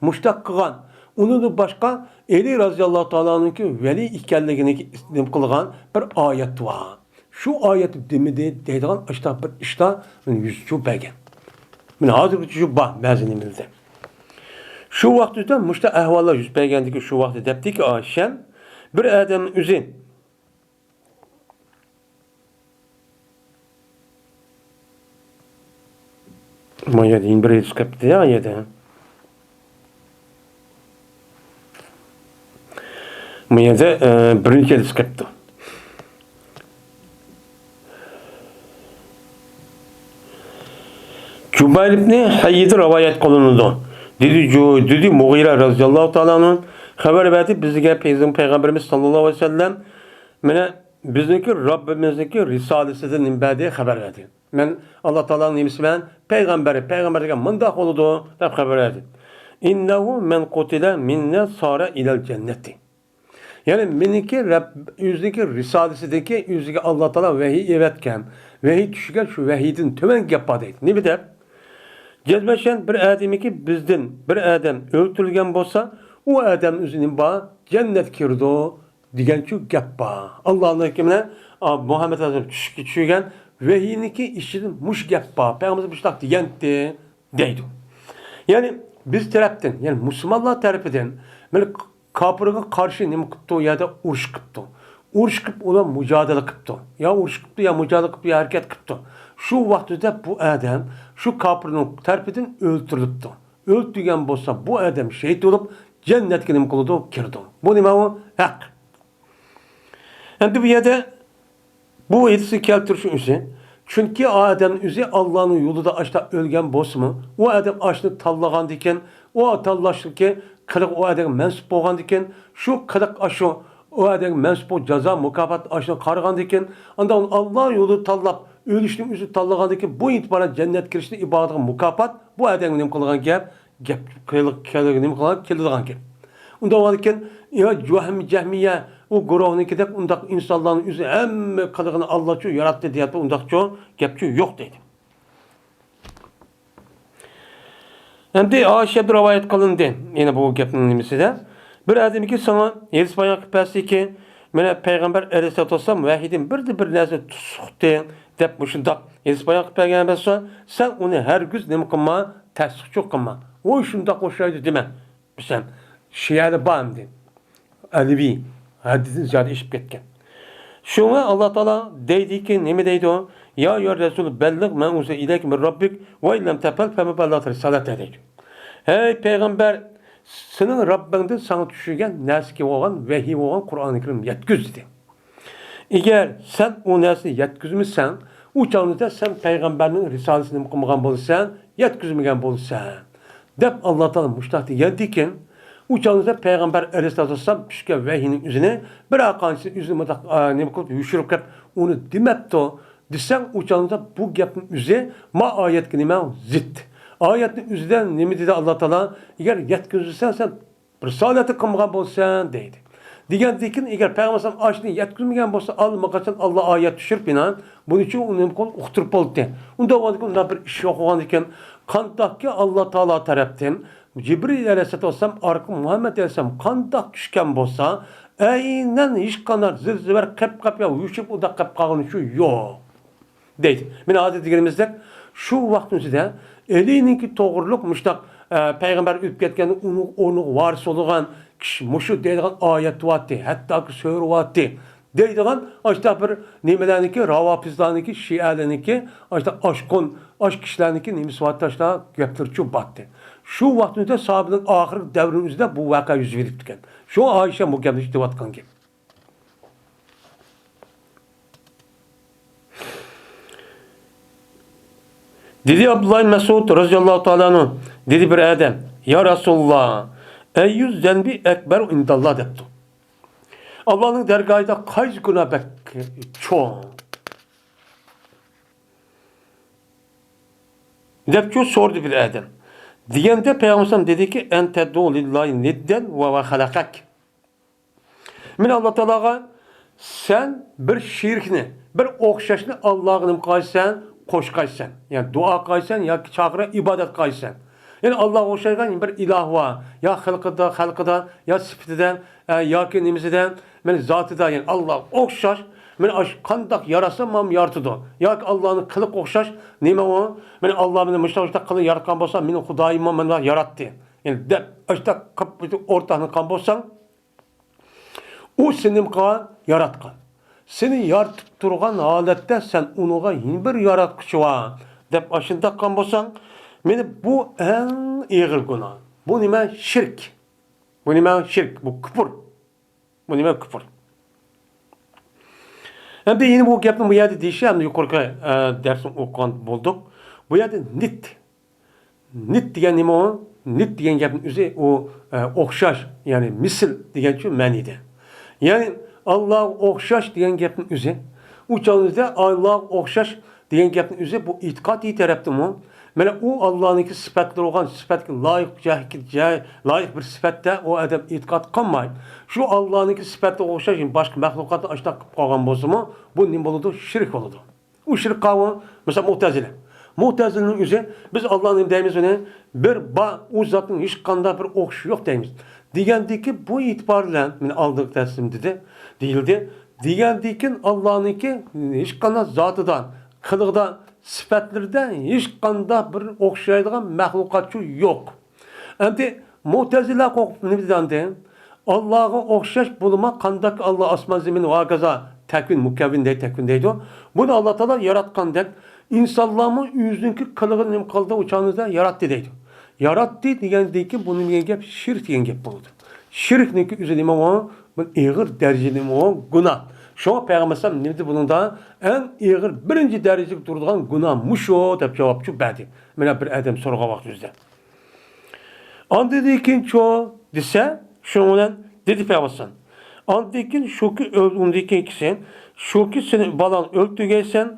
مۇشتاق قىلغان، ئۇنىڭدىن باشقا ئەلى رازىياللاھۇ تائالانىڭكى ۋەلىي ئىكەنلىكىنى نېمە قىلغان بىر ئايەت بار. شۇ ئايەت دېمىدى دەيدىغان ئاشۇنداق بىر ئىشلار مېنى يۈز چۇ بەرگەن. مېنى ھازىرغىچە شۇ بار بەزى نېمىلەردە. شۇ ۋاقىتتا مۇشۇنداق ئەھۋاللار يۈز بەرگەندىكى شۇ ۋاقىتتا دەپتىكى ئاشەم بىر ئادەم ئۆزى ما يەردە يەنە بىر ھەدىس كەپتۇ يا يەردە. ما يەردە، ئە، بىرىنچى ھەدىس كەپتۇ. جۇبەير ئىبنى ھەييىدىن رىۋايەت قىلىنىدۇ. دېدى جۇ-، دېدى مۇغىرە رازىياللاھۇ تائالا ئەنھۇ خەۋەر بەردى بىزگە پەيزىڭ-، پەيغەمبىرىمىز ساللاللاھۇ ئەلەيھى ۋەسەللەم مانا بىزنىڭكى رەببىمىزنىڭكى رىسالىسىدىن نېمە بەردى، خەۋەر بەردى. مەن ئاللا تائالانىڭ نېمىسى بىلەن پەيغەمبەر، پەيغەمبەر دېگەن مۇنداق بولىدۇ دەپ خەۋەر بەردى. ئىننەھۇ مەن قۇتىلە مىننى سارە ئىلەل جەننەتى. يەنى مېنىڭكى رەب-، ئۆزىنىڭكى رىسالىسىدىكى ئۆزىگە ئاللا تائالا ۋەھىي ئەۋەتكەن، ۋەھىي چۈشكەن شۇ ۋەھىيدىن تۆۋەن گەپ بار دەيدۇ. نېمە دەپ؟ جەزمەشەن بىر ئادەمكى بىزدىن بىر ئادەم ئۆلتۈرۈلگەن بولسا، ئۇ ئادەم ئۆزى نېمە بار؟ جەننەتكە كىرىدۇ. دېگەنچۇ گەپ بار. ئاللانىڭكى مەنە، ئا، مۇھەممەد ئەلەيھىسسالام چۈشكە چۈشۈرگەن ۋەھىينىڭكى ئىچىدىن مۇشۇ گەپ بار. پەيغەمبەر مۇشۇنداق دېگەنتى دەيدۇ. يەنى بىز تەرەپتىن، يەنى مۇسۇلمانلار تەرىپىدىن مەنە كاپىرغا قارشى نېمە قىپتۇ؟ يا ئۇرۇش قىپتۇ. ئۇرۇش قىپ ئۇلار مۇجادىلە قىپتۇ. يا ئۇرۇش قىپتۇ، يا مۇجادىلە قىپتۇ، يا ھەرىكەت قىپتۇ. شۇ ۋاقتىدا بۇ ئادەم شۇ كاپىرنىڭ تەرىپىدىن ئۆلتۈرۈلۈپتۇ. ئۆلتۈرگەن بولسا، بۇ ئادەم شېھىت بولۇپ، جەننەتكە نېمە قىلىدۇ؟ كىرىدۇ. بۇ نېمە ئۇ؟ ھەق. ئەمدى بۇ يەردە بۇ ھەدىسنى كەلتۈرۈش ئۆزى. چۈنكى ئۇ ئادەم ئۆزى ئاللانىڭ يولىدا ئاشتا ئۆلگەن بولسىمۇ، ئۇ ئادەم ئاشنى تاللىغاندىكىن، ئۇ تاللاشتىكى قىلىق ئۇ ئادەمگە مەنسۇپ بولغاندىكىن، شۇ قىلىق ئاشۇ ئۇ ئادەمگە مەنسۇپ بولغان جازا مۇكاپات ئاشنى قارىغاندىكىن، ئاندا ئۇنى ئاللا يولىدا تاللاپ، ئۆلۈشنى ئۆزى تاللىغاندىكىن، بۇ ئېتىبارەن جەننەتكە كىرىشنى ئىبادىتىغا مۇكاپات بۇ ئادەمگە نېمە قىلغان گەپ؟ گەپ قىل-، قىل-، نېمە قىلغان، كېلىدىغان گەپ. ئۇنداق بولغاندىكىن، يا جەھمى-، جەھمىيە، ئۇ گۇرۇھنىڭكىدەك ئۇنداق ئىنسانلارنىڭ ئۆزى ھەممە قىلىقىنى ئاللاچۇ ياراتتى دېيەتتى، ئۇنداقچۇ گەپچۇ يوق دەيدۇ. ئەمدى ئائىشەدىن رىۋايەت قىلىندى. يەنە بۇ گەپنىڭ نېمىسىدە، بىر ئادەمكى ساڭا ھەدىس بايان قىلىپ بەرسىكى، مانا پەيغەمبەر ئەلەيھىسسالاتۇ ۋەسسالام ۋەھىيدىن بىردىن بىر نەرسە سۇقتى دەپ مۇشۇنداق ھەدىس بايان قىلىپ بەرگەن بولسا، سەن ئۇنى ھەرگىز نېمە قىلما، تەستىقچۇ قىلما. ۋوي شۇنداق ئوخشايدۇ دېمە. بىسەن شىئەلەر بار ئەمدى. ئەلىۋى ھەددىدىن زىيادە ئېشىپ كەتكەن. شۇڭا ئاللا تائالا دەيدىكى، نېمە دەيدۇ؟ يا ئەييۇھەر رەسۇل بەللىغ ما ئۇنزىلە ئىلەيكە مىن رەببىك ۋە ئىن لەم تەپئەل فەما بەللەغتە رىسالەتەھ دەيدۇ. ھەي پەيغەمبەر، سېنىڭ رەببىڭدىن ساڭا چۈشۈرگەن نەرسىگە بولغان ۋەھىي بولغان قۇرئانى كەرىمنى يەتكۈز دېدى. ئەگەر سەن ئۇ نەرسىنى يەتكۈزمىسەڭ، ئۇ چاغدا سەن پەيغەمبەرنىڭ رىسالىسىنى نېمە قىلمىغان بولىسەن، يەتكۈزمىگەن بولىسەن، دەپ ئاللا تائالا مۇشۇنداق دېگەندىكىن، ئۇ چاغدا پەيغەمبەر ئەلەيھىسسالاتۇ ۋەسسالام چۈشكەن ۋەھىينىڭ ئۆزىنى بىر قانچىسى ئۆزىنى مۇنداق، ئا، نېمە قىلىپ يوشۇرۇپ قىلىپ ئۇنى دېمەپتۇ دېسەڭ، ئۇ چاغدا بۇ گەپنىڭ ئۆزى ما ئايەتكە نېمە زىت. ئايەتنىڭ ئۆزىدە نېمە دېدى ئاللا تائالا؟ ئەگەر يەتكۈزسەڭ سەن رىسالەتنى قىلمىغان بولىسەن دەيدۇ. دېگەندىكىن، ئەگەر پەيغەمبەر ئەلەيھىسسالام ئاشۇنى يەتكۈزمىگەن بولسا، ئاللىقاچان ئاللا ئايەت چۈشۈرۈپ، ئىنان، بۇنىڭ ئۈچۈن ئۇنى نېمە قىلىپ ئۇقتۇرۇپ بولدى. ئۇنداق بولغاندىكىن، ئۇنداق بىر ئىش يوق بولغاندىكىن، قانداقكى ئاللا تائالا تەرەپتىن جىبرىل ئەلەيھىسسالاتۇ ۋەسسالام ئارقىلىق مۇھەممەد ئەلەيھىسسالام قانداق چۈشكەن بولسا، ئەينەن ھېچقانداق زىل-زىبەر، قېپ-قاپ يا يوشۇرۇپ ئۇنداق قېپ قالغىنى شۇ يوق. دەيدۇ. مانا ھازىر دېگىنىمىزدەك، شۇ ۋاقىتنىڭ ئىچىدە ئەلىنىڭكى توغرۇلۇق مۇشۇنداق، ئە، پەيغەمبەر ئۆلۈپ كەتكەندە ئۇنىڭ ئورنىغا ۋارىس بولىدىغان كىشى مۇشۇ دەيدىغان ئايەت بارتتى، ھەتتاكى سۈرە بارتتى دەيدىغان ئاشۇنداق بىر نېمىلەرنىڭكى، راۋاپىزلارنىڭكى، شىئەلەرنىڭكى، ئاشۇنداق ئاشقۇن، ئاش كىشىلەرنىڭكى نېمىسى بارتتى، ئاشۇنداق گەپلىرىچۇ بارتتى. شۇ ۋاقىتنىڭ ئىچىدە ساھابىنىڭ ئاخىرقى دەۋرىنىڭ ئۆزىدە بۇ ۋەقە يۈز بېرىپتىكەن. شۇڭا ئائىشە بۇ گەپنى ئېيتىۋاتقان گەپ. دېدى ئابدۇللا ئىبن مەسئۇد رەزىياللاھۇ تائالا ئەنھۇ، دېدى بىر ئادەم، يا رەسۇلاللا، ئەييۇ زەنبى ئەكبەر ئىنداللا دەپتۇ. ئاللانىڭ دەرگاھىدا قايسى گۇناھ بەك چوڭ؟ دەپچۇ سورىدى بىر ئادەم. دېگەندە پەيغەمبەر دېدىكى، ئەن تەدئۇ لىللاھى نىددەن ۋە ۋە خەلەقەك. مانا ئاللا تائالاغا سەن بىر شېرىكنى، بىر ئوخشاشنى ئاللاغا نېمە قىلغايسەن؟ قوشقايسەن. يەنى دۇئا قىلغايسەن ياكى چاقىرىپ ئىبادەت قىلغايسەن. يەنى ئاللاغا ئوخشايدىغان بىر ئىلاھ بار. يا خەلقىدە، خەلقىدە، يا سۈپىتىدە، ئە، ياكى نېمىسىدە، مەن زاتىدا، يەنى ئاللاغا ئوخشاش، مەن ئاشۇ قانداق ياراتسا، مانا يارىتىدۇ. ياكى ئاللانىڭ قىلىقى ئوخشاش، نېمە ئۇ؟ مەن ئاللا مېنى مۇشۇنداق، مۇشۇنداق قىلىپ ياراتقان بولسا، مېنىڭ خۇدايىم مانا ياراتتى. يەنى دەپ، ئاشۇنداق قىلىپ ئورتاقلىشقان بولساڭ، ئۇ سېنى نېمە قىلغان؟ ياراتقان. سېنى يارىتىپ تۇرغان ھالەتتە سەن ئۇنىڭغا يەنە بىر ياراتقۇچى بار دەپ ئاشۇنداق قىلغان بولساڭ، مېنى بۇ ئەڭ ئېغىر گۇناھ. بۇ نېمە؟ شىرك. بۇ نېمە؟ شىرك. بۇ كۇپۇر. بۇ نېمە؟ كۇپۇر. ئەمدى يەنە بۇ گەپنى بۇ يەردە دېيىشى، ئەمدى يۇقىرىقى، ئە، دەرسنى ئوقۇغان بولدۇق. بۇ يەردە نىد. نىد دېگەن نېمە ئۇ؟ نىد دېگەن گەپنىڭ ئۆزى ئۇ، ئە، ئوخشاش، يەنى مىسىل دېگەنچۇ مەنىدە. يەنى ئاللاغا ئوخشاش دېگەن گەپنىڭ ئۆزى. ئۇ چاغىمىزدا ئاللاغا ئوخشاش دېگەن گەپنىڭ ئۆزى بۇ ئېتىقادىي تەرەپتىمۇ؟ مانا ئۇ ئاللانىڭكى سۈپەتلىرى بولغان سۈپەتكە لايىق، جاي-، لايىق بىر سۈپەتتە ئۇ ئادەم ئېتىقاد قىلماي، شۇ ئاللانىڭكى سۈپەتلىرىگە ئوخشاش باشقا مەخلۇقاتنى ئاشۇنداق قىلىپ قالغان بولسىمۇ، بۇ نېمە بولىدۇ؟ شىرك بولىدۇ. ئۇ شىرك قاۋۇ، مىسال، مۇتەزىلە. مۇتەزىلىنىڭ ئۆزى، بىز ئاللانى دەيمىز ئۇنى، بىر بار، ئۇ زاتنىڭ ھېچقانداق بىر ئوخشىشى يوق دەيمىز. دېگەندىكى بۇ ئېتىبار بىلەن، مېنى ئالدىغا تەسلىم دېدى، دېيىلدى. دېگەندىكىن ئاللانىڭكى ھېچقانداق زاتىدا، قىلىقىدا، سۈپەتلىرىدە ھېچقانداق بىر ئوخشايدىغان مەخلۇقاتچۇ يوق. ئەمدى مۇتەزىلە قوقۇپ نېمە دېدى ئاندىن؟ ئاللاغا ئوخشاش بولما، قانداق ئاللا ئاسمان زېمىن ۋە ھاكازا تەكۋىن، مۇكەۋۋىن دەيدۇ، تەكۋىن دەيدۇ. بۇنى ئاللا تائالا ياراتقاندەك، ئىنسانلارمۇ ئۆزىنىڭكى قىلىقىنى نېمە قىلدى، ئۇ چاغىمىزدا ياراتتى دەيدۇ. ياراتتى دېگەندىن كېيىن بۇ نېمە دېگەن گەپ؟ شىرك دېگەن گەپ بولىدۇ. شىركنىڭكى ئۆزى نېمە ئۇ؟ بۇ ئېغىر دەرىجىدە نېمە ئۇ؟ گۇناھ. شۇڭا پەيغەمبەر ئەلەيھىسسالام نېمە دېدى بۇنىڭدا؟ ئەڭ ئېغىر بىرىنچى دەرىجىدە تۇرىدىغان گۇناھ مۇشۇ دەپ جاۋابچۇ بەردى. مانا بىر ئادەم سورىغان ۋاقتىمىزدا. ئاندىن كېيىنچۇ دېسە، شۇنىڭ بىلەن دېدى پەيغەمبەر ئەلەيھىسسالام. ئاندىن كېيىن شۇكى ئۆل-، ئۇندىن كېيىنكىسى، شۇكى سېنى بالاڭنى ئۆلتۈرگەيسەن،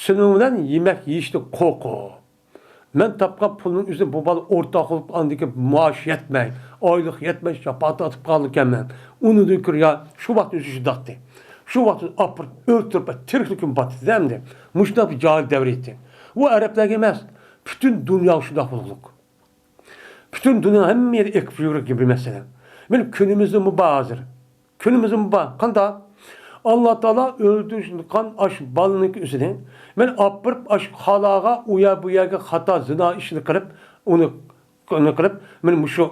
سېنىڭ بىلەن يېمەك يېيىشتىن قورقۇپ. مەن تاپقان پۇلنىڭ ئۆزىنى بۇ بالا ئورتاق بولۇپ، ئاندىن كېيىن مائاش يەتمەي، ئايلىق يەتمەي، شاپا تارتىپ قالىدىكەنمەن. ئۇنىڭدىن كۆرە يا شۇ ۋاقىت ئۆزى شۇنداقتى. شۇ ۋاقىت ئاپىرىپ ئۆلتۈرۈپ، تىرىكلىكىم باتتى ئەمدى. مۇشۇنداق بىر جاھىل دەۋر ئىدى. ئۇ ئەرەبلەرگە ئەمەس، پۈتۈن دۇنياغا شۇنداق بولغۇلۇق. پۈتۈن دۇنيا ھەممە يەردە ئېقىپ يۈرگەن بىر مەسىلە. مانا كۈنىمىزدىمۇ بار ھازىر. كۈنىمىزدىمۇ بار. قانداق؟ ئاللا تائالا ئۆلتۈرۈشكەن ئاشۇ بالىنىڭكى ئۆزىنى مانا ئاپىرىپ ئاشۇ خالاغا، ئۇ يەر بۇ يەرگە خاتا زىنا ئىشىنى قىلىپ، ئۇنى، ئۇنى قىلىپ، مانا مۇشۇ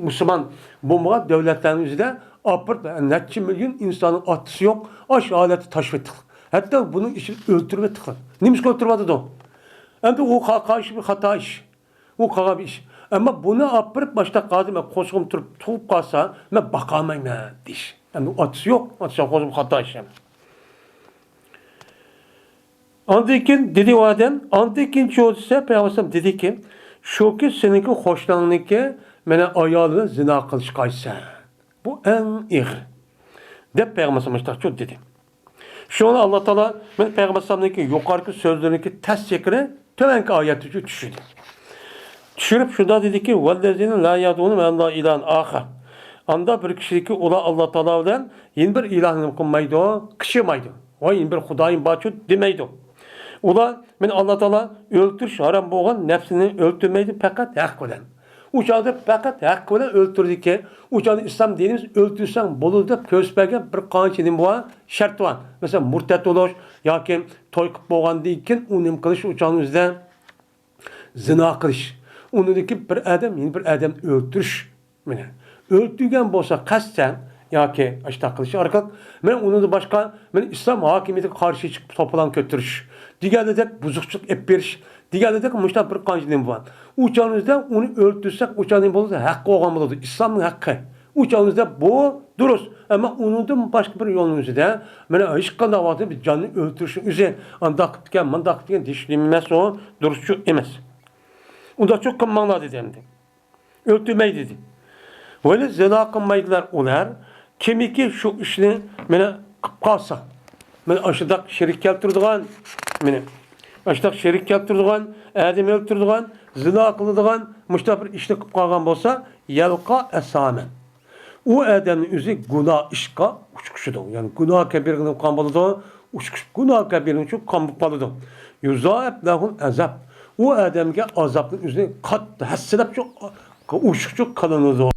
مۇسۇلمان بولمىغان دۆلەتلەرنىڭ ئۆزىدە ئاپىرىپ نەچچە مىليون ئىنساننىڭ ئاتىسى يوق، ئاشۇ ھالەتتە تاشلىۋەتتۇق. ھەتتا بۇنىڭ ئىچىدە ئۆلتۈرۈۋەتتۇق. نېمە ئۈچۈن ئۆلتۈرۈۋاتىدۇ؟ ئەمدى ئۇ قا-، قارشى بىر خاتا ئىش. ئۇ قالغان بىر ئىش. ئەمما بۇنى ئاپىرىپ باشتا قازى مەن قوشۇقۇم تۇرۇپ تۇغۇپ قالسا، مەن باقالمايمەن دېيىش. ئەمدى ئاتىسى يوق، ئاتىسى قوشۇق خاتا ئىش. ئاندىن كېيىن دېدى ئۇ ئادەم، ئاندىن كېيىن چۇ دېسە، پەيغەمبەر ئەلەيھىسسالام دېدىكى، شۇكى سېنىڭكى قوشناڭنىڭكى مانا ئايالى بىلەن زىنا قىلىشقا ئايسەن. بۇ ئەڭ ئېغىر. دەپ پەيغەمبەر ئەلەيھىسسالام مۇشۇنداق دېدى. شۇڭا ئاللا تائالا مەن پەيغەمبەر ئەلەيھىسسالامنىڭكى يۇقىرىقى سۆزلىرىنىڭكى تەستىقىنى تۆۋەنكى ئايەتتە چۈشۈردى. چۈشۈرۈپ شۇنداق دېدىكى، ۋەللەزىنە لا يەدئۇنە مەئەللاھى ئىلاھەن ئاخەر. ئاندا بىر كىشىدىكى ئۇلار ئاللا تائالا بىلەن يەنە بىر ئىلاھنى نېمە قىلمايدۇ، قىلمايدۇ. ۋە يەنە بىر خۇدايىم بارچۇ دېمەيدۇ. ئۇلار مەن ئاللا تائالا ئۆلتۈرۈش ھارام بولغان نەپسىنى ئۆلتۈرمەيدۇ، پەقەت ھەق بىلەن. ئۇ چاغدا پەقەت ھەق بىلەن ئۆلتۈردىكى، ئۇ چاغدا ئىسلام دىنىمىز ئۆلتۈرسەڭ بولىدۇ دەپ كۆرسىتىپ بەرگەن بىر قانچە نېمە بار، شەرت بار. مەسىلەن، مۇرتەت بولۇش ياكى توي قىلىپ بولغاندىن كېيىن ئۇ نېمە قىلىش، ئۇ چاغنىڭ ئۆزىدە زىنا قىلىش. ئۇنىڭدىن كېيىن بىر ئادەم يەنە بىر ئادەمنى ئۆلتۈرۈش. مانا ئۆلتۈرگەن بولسا قەستەن ياكى ئاشۇنداق قىلىش ئارقىلىق، مانا ئۇنىڭدىن باشقا، مانا ئىسلام ھاكىمىيىتىگە قارشى چىقىپ توپىلاڭ كۆتۈرۈش، دېگەنلىدەك بۇزۇقچىلىق ئېلىپ بېرىش، دېگەنلىدەك مۇشۇنداق بىر قانچە نېمە بار. ئۇ چاغىمىزدا ئۇنى ئۆلتۈرسەك، ئۇ چاغ نېمە بولىدۇ؟ ھەققى بولغان بولىدۇ. ئىسلامنىڭ ھەققى. ئۇ چاغىمىزدا بۇ دۇرۇس. ئەمما ئۇنىڭدىن باشقا بىر يولنىڭ ئۆزىدە، مانا ھېچقانداق ۋاقىتتا بىر جاننى ئۆلتۈرۈشنىڭ ئۆزى، ئانداق قىپتىكەن، مانداق قىپتىكەن دېيىش نېمە ئەمەس ئۇ، دۇرۇسچۇ ئەمەس. ئۇنداقچۇ قىلماڭلار دېدى ئەمدى. ئۆلتۈرمەي دېدى. ۋەلى زىنا قىلمايدىلار ئۇلار. كىمكى شۇ ئىشنى مانا قىلىپ قالسا، مانا ئاشۇنداق شېرىك كەلتۈرىدىغان، مانا ئاشۇنداق شېرىك كەلتۈرىدىغان، ئادەم ئۆلتۈرىدىغان، زىنا قىلىدىغان، مۇشۇنداق بىر ئىشنى قىلىپ قالغان بولسا، يەلقا ئەسامەن. ئۇ ئادەمنىڭ ئۆزى گۇناھ ئىشقا ئۇچقۇشىدۇ. يەنى گۇناھ كەبىرىگە نېمە قىلغان بولىدۇ؟ ئۇچقۇش، گۇناھ كەبىرىنىڭ چوقۇم قىلغان بولۇپ قالىدۇ. يۇزائىپ لەھۇل ئەزاب. ئۇ ئادەمگە ئازابتىن ئۆزىنى قاتتىق ھەسسىلەپ شۇ ئۇششۇقچە قىلىنىدۇ.